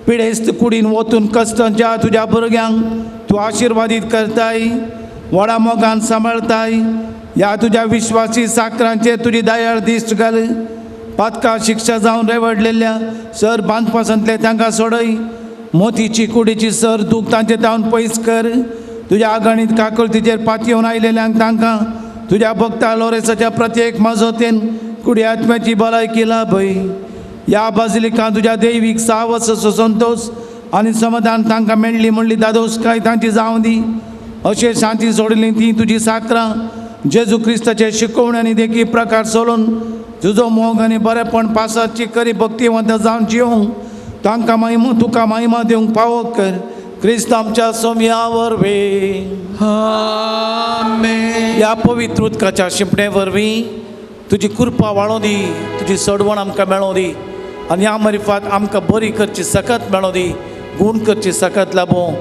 पिडेस्त कुडीन वतून कश्टांच्या तुज्या भुरग्यांक तूं आशिर्वादीत करताय व्हडा मोगान सांबाळताय. ह्या तुज्या विश्वासी साकरांचेर तुजी दयाळ दिश्ट घाल. पातका शिक्षा जावन रेवडलेल्या सर बांदपासांतले तांकां सोडय. मोतीची कुडीची सर दूख तांचे तावन पयस कर. तुज्या आगाणीत काकळतीचेर पातयेवन आयलेल्यांक तांकां तुज्या भक्ता लोरेसाच्या प्रत्येक मजोतेन कुडी आत्म्याची भलायकी लाभय. ह्या बाजिलिकां तुज्या दैवीक सावस संतोश आनी समाधान तांकां मेळ्ळी म्हणली दादोसकाय तांची जावं दी. अशें शांती सोडली ती तुजी साकरां जेजू क्रिस्ताचे शिकवण आनी देखी प्रकार सोडून तुजो मोग आनी बरेपण पासाची करी भक्तिवंत जावन जिवंक तांकां महिमा तुका महिमा दिवंक पावो कर. क्रिस्त आमच्या सोम्या वरवीं. आमेन. ह्या पवित्र उदकाच्या शिंपणे वरवीं तुजी कृपा वाळों दी, तुजी सडवण आमकां मेळों दी आनी ह्या मरिफात आमकां बरी करची सकत मेळों दी, गूण करची सकत लाबों,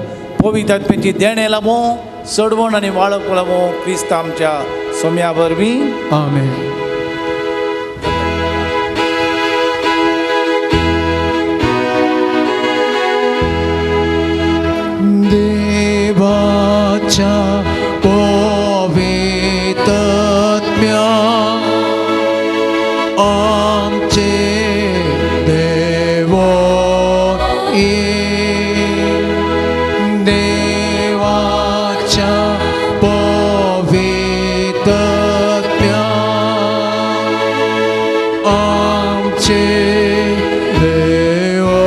पवित्र आत्म्याची देणें लाबों, सडवण आनी वाळप लाबों. क्रिस्त आमच्या सोम्या वरवीं. आमेन. देवाच्या पवित्र आत्म्या आमचे देवो देवाच्या पवित्र आत्म्या आमचे देवो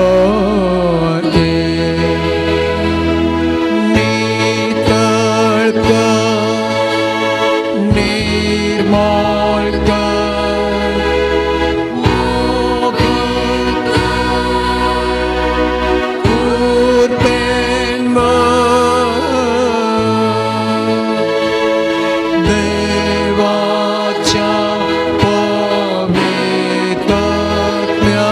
नितळ कर, निर्मळ कर, मोगीं कर, कृपेन भर. देवाच्या पवित्र आत्म्या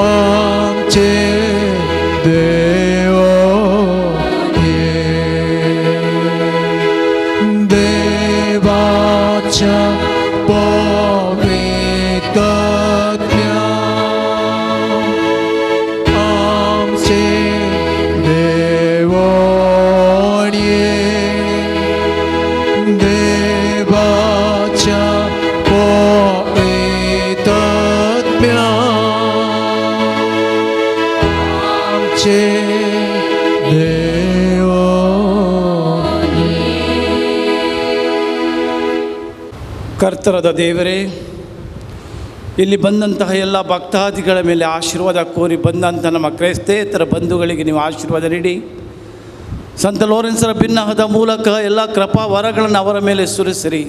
आमचे देवो देवाच्या पवित्र आत्म्या आमचे देवो देवाच्या पवित्र आत्म्या आमचे देवो. ಕರ್ತರಾದ ದೇವರೇ, ಇಲ್ಲಿ ಬಂದಂತಹ ಎಲ್ಲ ಭಕ್ತಾದಿಗಳ ಮೇಲೆ ಆಶೀರ್ವಾದ ಕೋರಿ ಬಂದಂಥ ನಮ್ಮ ಕ್ರೈಸ್ತೇತರ ಬಂಧುಗಳಿಗೆ ನೀವು ಆಶೀರ್ವಾದ ನೀಡಿ. ಸಂತ ಲೋರೆನ್ಸರ ಭಿನ್ನಹದ ಮೂಲಕ ಎಲ್ಲ ಕೃಪಾ ವರಗಳನ್ನು ಅವರ ಮೇಲೆ ಸುರಿಸಿರಿ.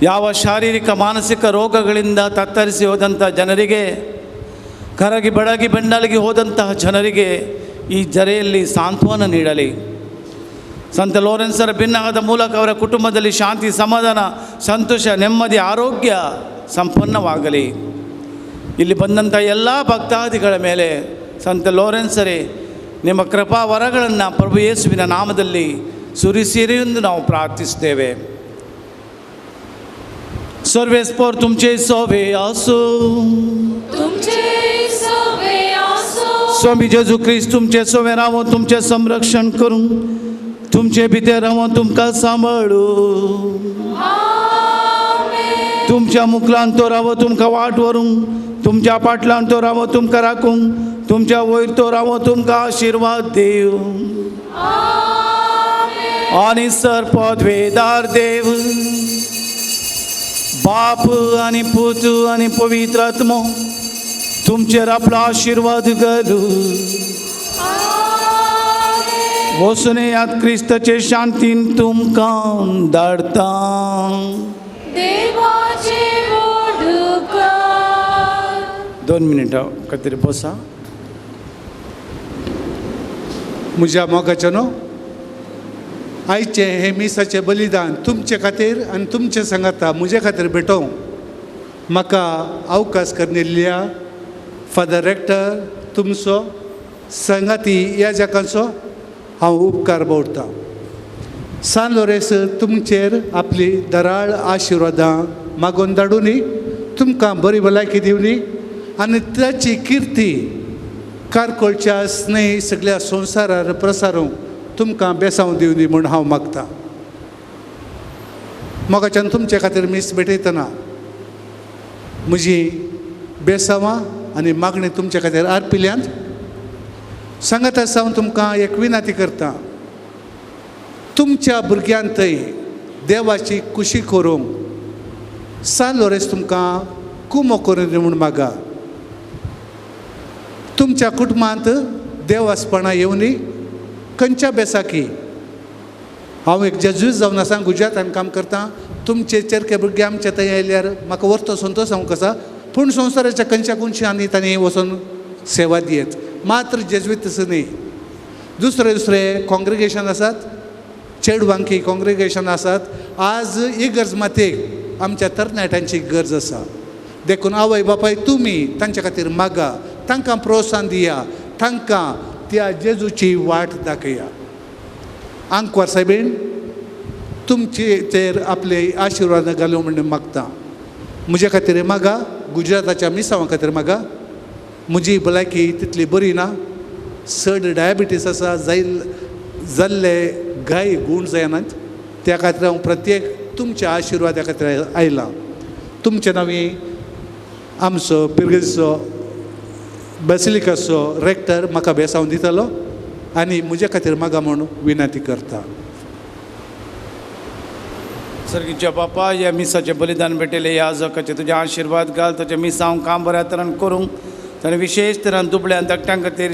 ಯಾವ ಶಾರೀರಿಕ ಮಾನಸಿಕ ರೋಗಗಳಿಂದ ತತ್ತರಿಸಿ ಹೋದಂಥ ಜನರಿಗೆ, ಕರಗಿ ಬೆಳಗಿ ಬೆಂಡಲಿಗೆ ಹೋದಂತಹ ಜನರಿಗೆ ಈ ಜರೆಯಲ್ಲಿ ಸಾಂತ್ವನ ನೀಡಲಿ. ಸಂತ ಲೋರೆನ್ಸರ ಭಿನ್ನಹದ ಮೂಲಕ ಅವರ ಕುಟುಂಬದಲ್ಲಿ ಶಾಂತಿ, ಸಮಾಧಾನ, ಸಂತೋಷ, ನೆಮ್ಮದಿ, ಆರೋಗ್ಯ ಸಂಪನ್ನವಾಗಲಿ. ಇಲ್ಲಿ ಬಂದಂಥ ಎಲ್ಲ ಭಕ್ತಾದಿಗಳ ಮೇಲೆ ಸಂತ ಲೋರೆನ್ಸರೇ ನಿಮ್ಮ ಕೃಪಾ ವರಗಳನ್ನು ಪ್ರಭು ಯೇಸುವಿನ ನಾಮದಲ್ಲಿ ಸುರಿಸಿರಿ ಎಂದು ನಾವು ಪ್ರಾರ್ಥಿಸ್ತೇವೆ. सर्वेस्पर तुमचे सोवे आसूं. तुमचे सोबे आसूं. स्वामी जेजू क्रिस्त तुमचे सोवे रावो, तुमचें संरक्षण करूं, तुमचे भितर रावो, तुमकां सांबाळू. आमेन. तुमच्या मुखलान तो रावो, तुमकां वाट व्हरूंक, तुमच्या पाटलान तो रावो, तुमकां राखूंक, तुमच्या वयर तो रावो तुमकां आशिर्वाद देव आनी सर्पद्वेदार देव बाप आनी पूत आनी पवित्र आत्मो तुमचेर आपलो आशिर्वाद घालू. वचून येयात क्रिस्ताचे शांतीन तुमकां धाडटा. 2 मिनटां खातीर बसा. म्हज्या मोगाचें न्हू आयचें हें मिसाचें बलिदान तुमचे खातीर आनी तुमचे सांगाता म्हजे खातीर भेटोवंक म्हाका अवकाश करून दिल्ल्या फादर रेक्टर तुमचो सांगाती ह्या जाकांचो हांव उपकार बावडटां. सान लोरेस तुमचेर आपली दराळ आशिर्वादां मागोवन धाडुनी, तुमकां बरी भलायकी दिवनी आनी ताची किर्ती कारकोळच्या स्नेही सगळ्या संवसारार प्रसारूंक तुमकां बेसांव दिवनी म्हूण हांव मागतां. मोगाच्यान तुमचे खातीर मीस भेटयतना म्हजी बेसांवां आनी मागणी तुमचे खातीर आर्पिल्यांत सांगात आसा हांव तुमकां एक विनंती करता. तुमच्या भुरग्यान थंय देवाची खुशी करूंक सान लोरेस तुमकां कुमो करून दी म्हूण मागा. तुमच्या कुटुंबांत देवासपणां येवनी खंयच्या बेसाकी. हांव एक जेजूस जावन आसा, गुजरातान काम करता. तुमचे चेरके भुरगे आमचे थंय आयल्यार म्हाका व्हरतो संतोश हांव आसा, पूण संवसाराच्या खंयच्या खुंयच्या तांणी वचून सेवा दियत. मात्र जेजवीत तसो न्ही, दुसरे दुसरे कॉंग्रिगेशन आसात, चेडवांकी कॉंग्रिगेशन आसात. आज इगर्ज मातयेक आमच्या तरणाट्यांची गरज आसा. देखून आवय बापाय तुमी तांच्या खातीर मागा, तांकां प्रोत्साहन दिया, तांकां त्या जेजूची वाट दाखया. आंकवार सायबीण तुमचेर आपले आशिर्वाद घालूं म्हूण मागता. म्हजे खातीर मागा, गुजराताच्या मिसांवा खातीर मागा. म्हजी भलायकी तितली बरी ना, चड डायबिटीस आसा, जायल जाल्ले गाय गूण जायनात. त्या खातीर हांव प्रत्येक तुमच्या आशिर्वादा खातीर आयलां. तुमचे नांवी आमचो पिरगेचो बेसिलिकाचो रेक्टर म्हाका बेसांव दितलो आनी म्हजे खातीर मागा म्हूण विनंती करता. सर्गीच्या बापा, ह्या मिसाचें बलिदान भेटयलें ह्या जकाचें तुजें आशिर्वाद घाल. ताचें मिसांव काम बऱ्या तरान करूंक ताणें विशेश तरान दुबळ्यान धाकट्यां खातीर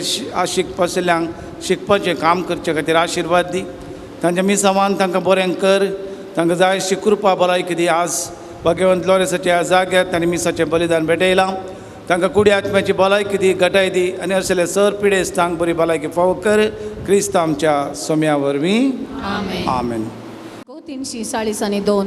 शिकपा आशिल्ल्यांक शिकपाचें काम करचे खातीर आशिर्वाद दी. तांच्या मिसांवान तांकां बरें कर, तांकां जाय अशी कृपा भलायकी दी. आज भाग्यवंत लोरेसाच्या ह्या जाग्यार ताणें मिसाचें बलिदान भेटयलां. तांकां कुडी आत्म्याची भलायकी दी, घटाय दी आनी असले सर पिडेस्तांक बरी भलायकी फावो कर. क्रिस्त आमच्या सोम्या वरवीं आमेन. 342 342.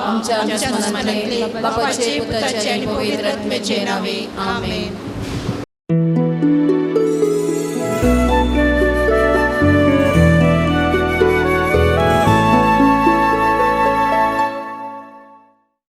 आमच्या दुस्मनांतले बापाचे पुताचे आनी पवित्र आत्म्याचे नावे आमेन.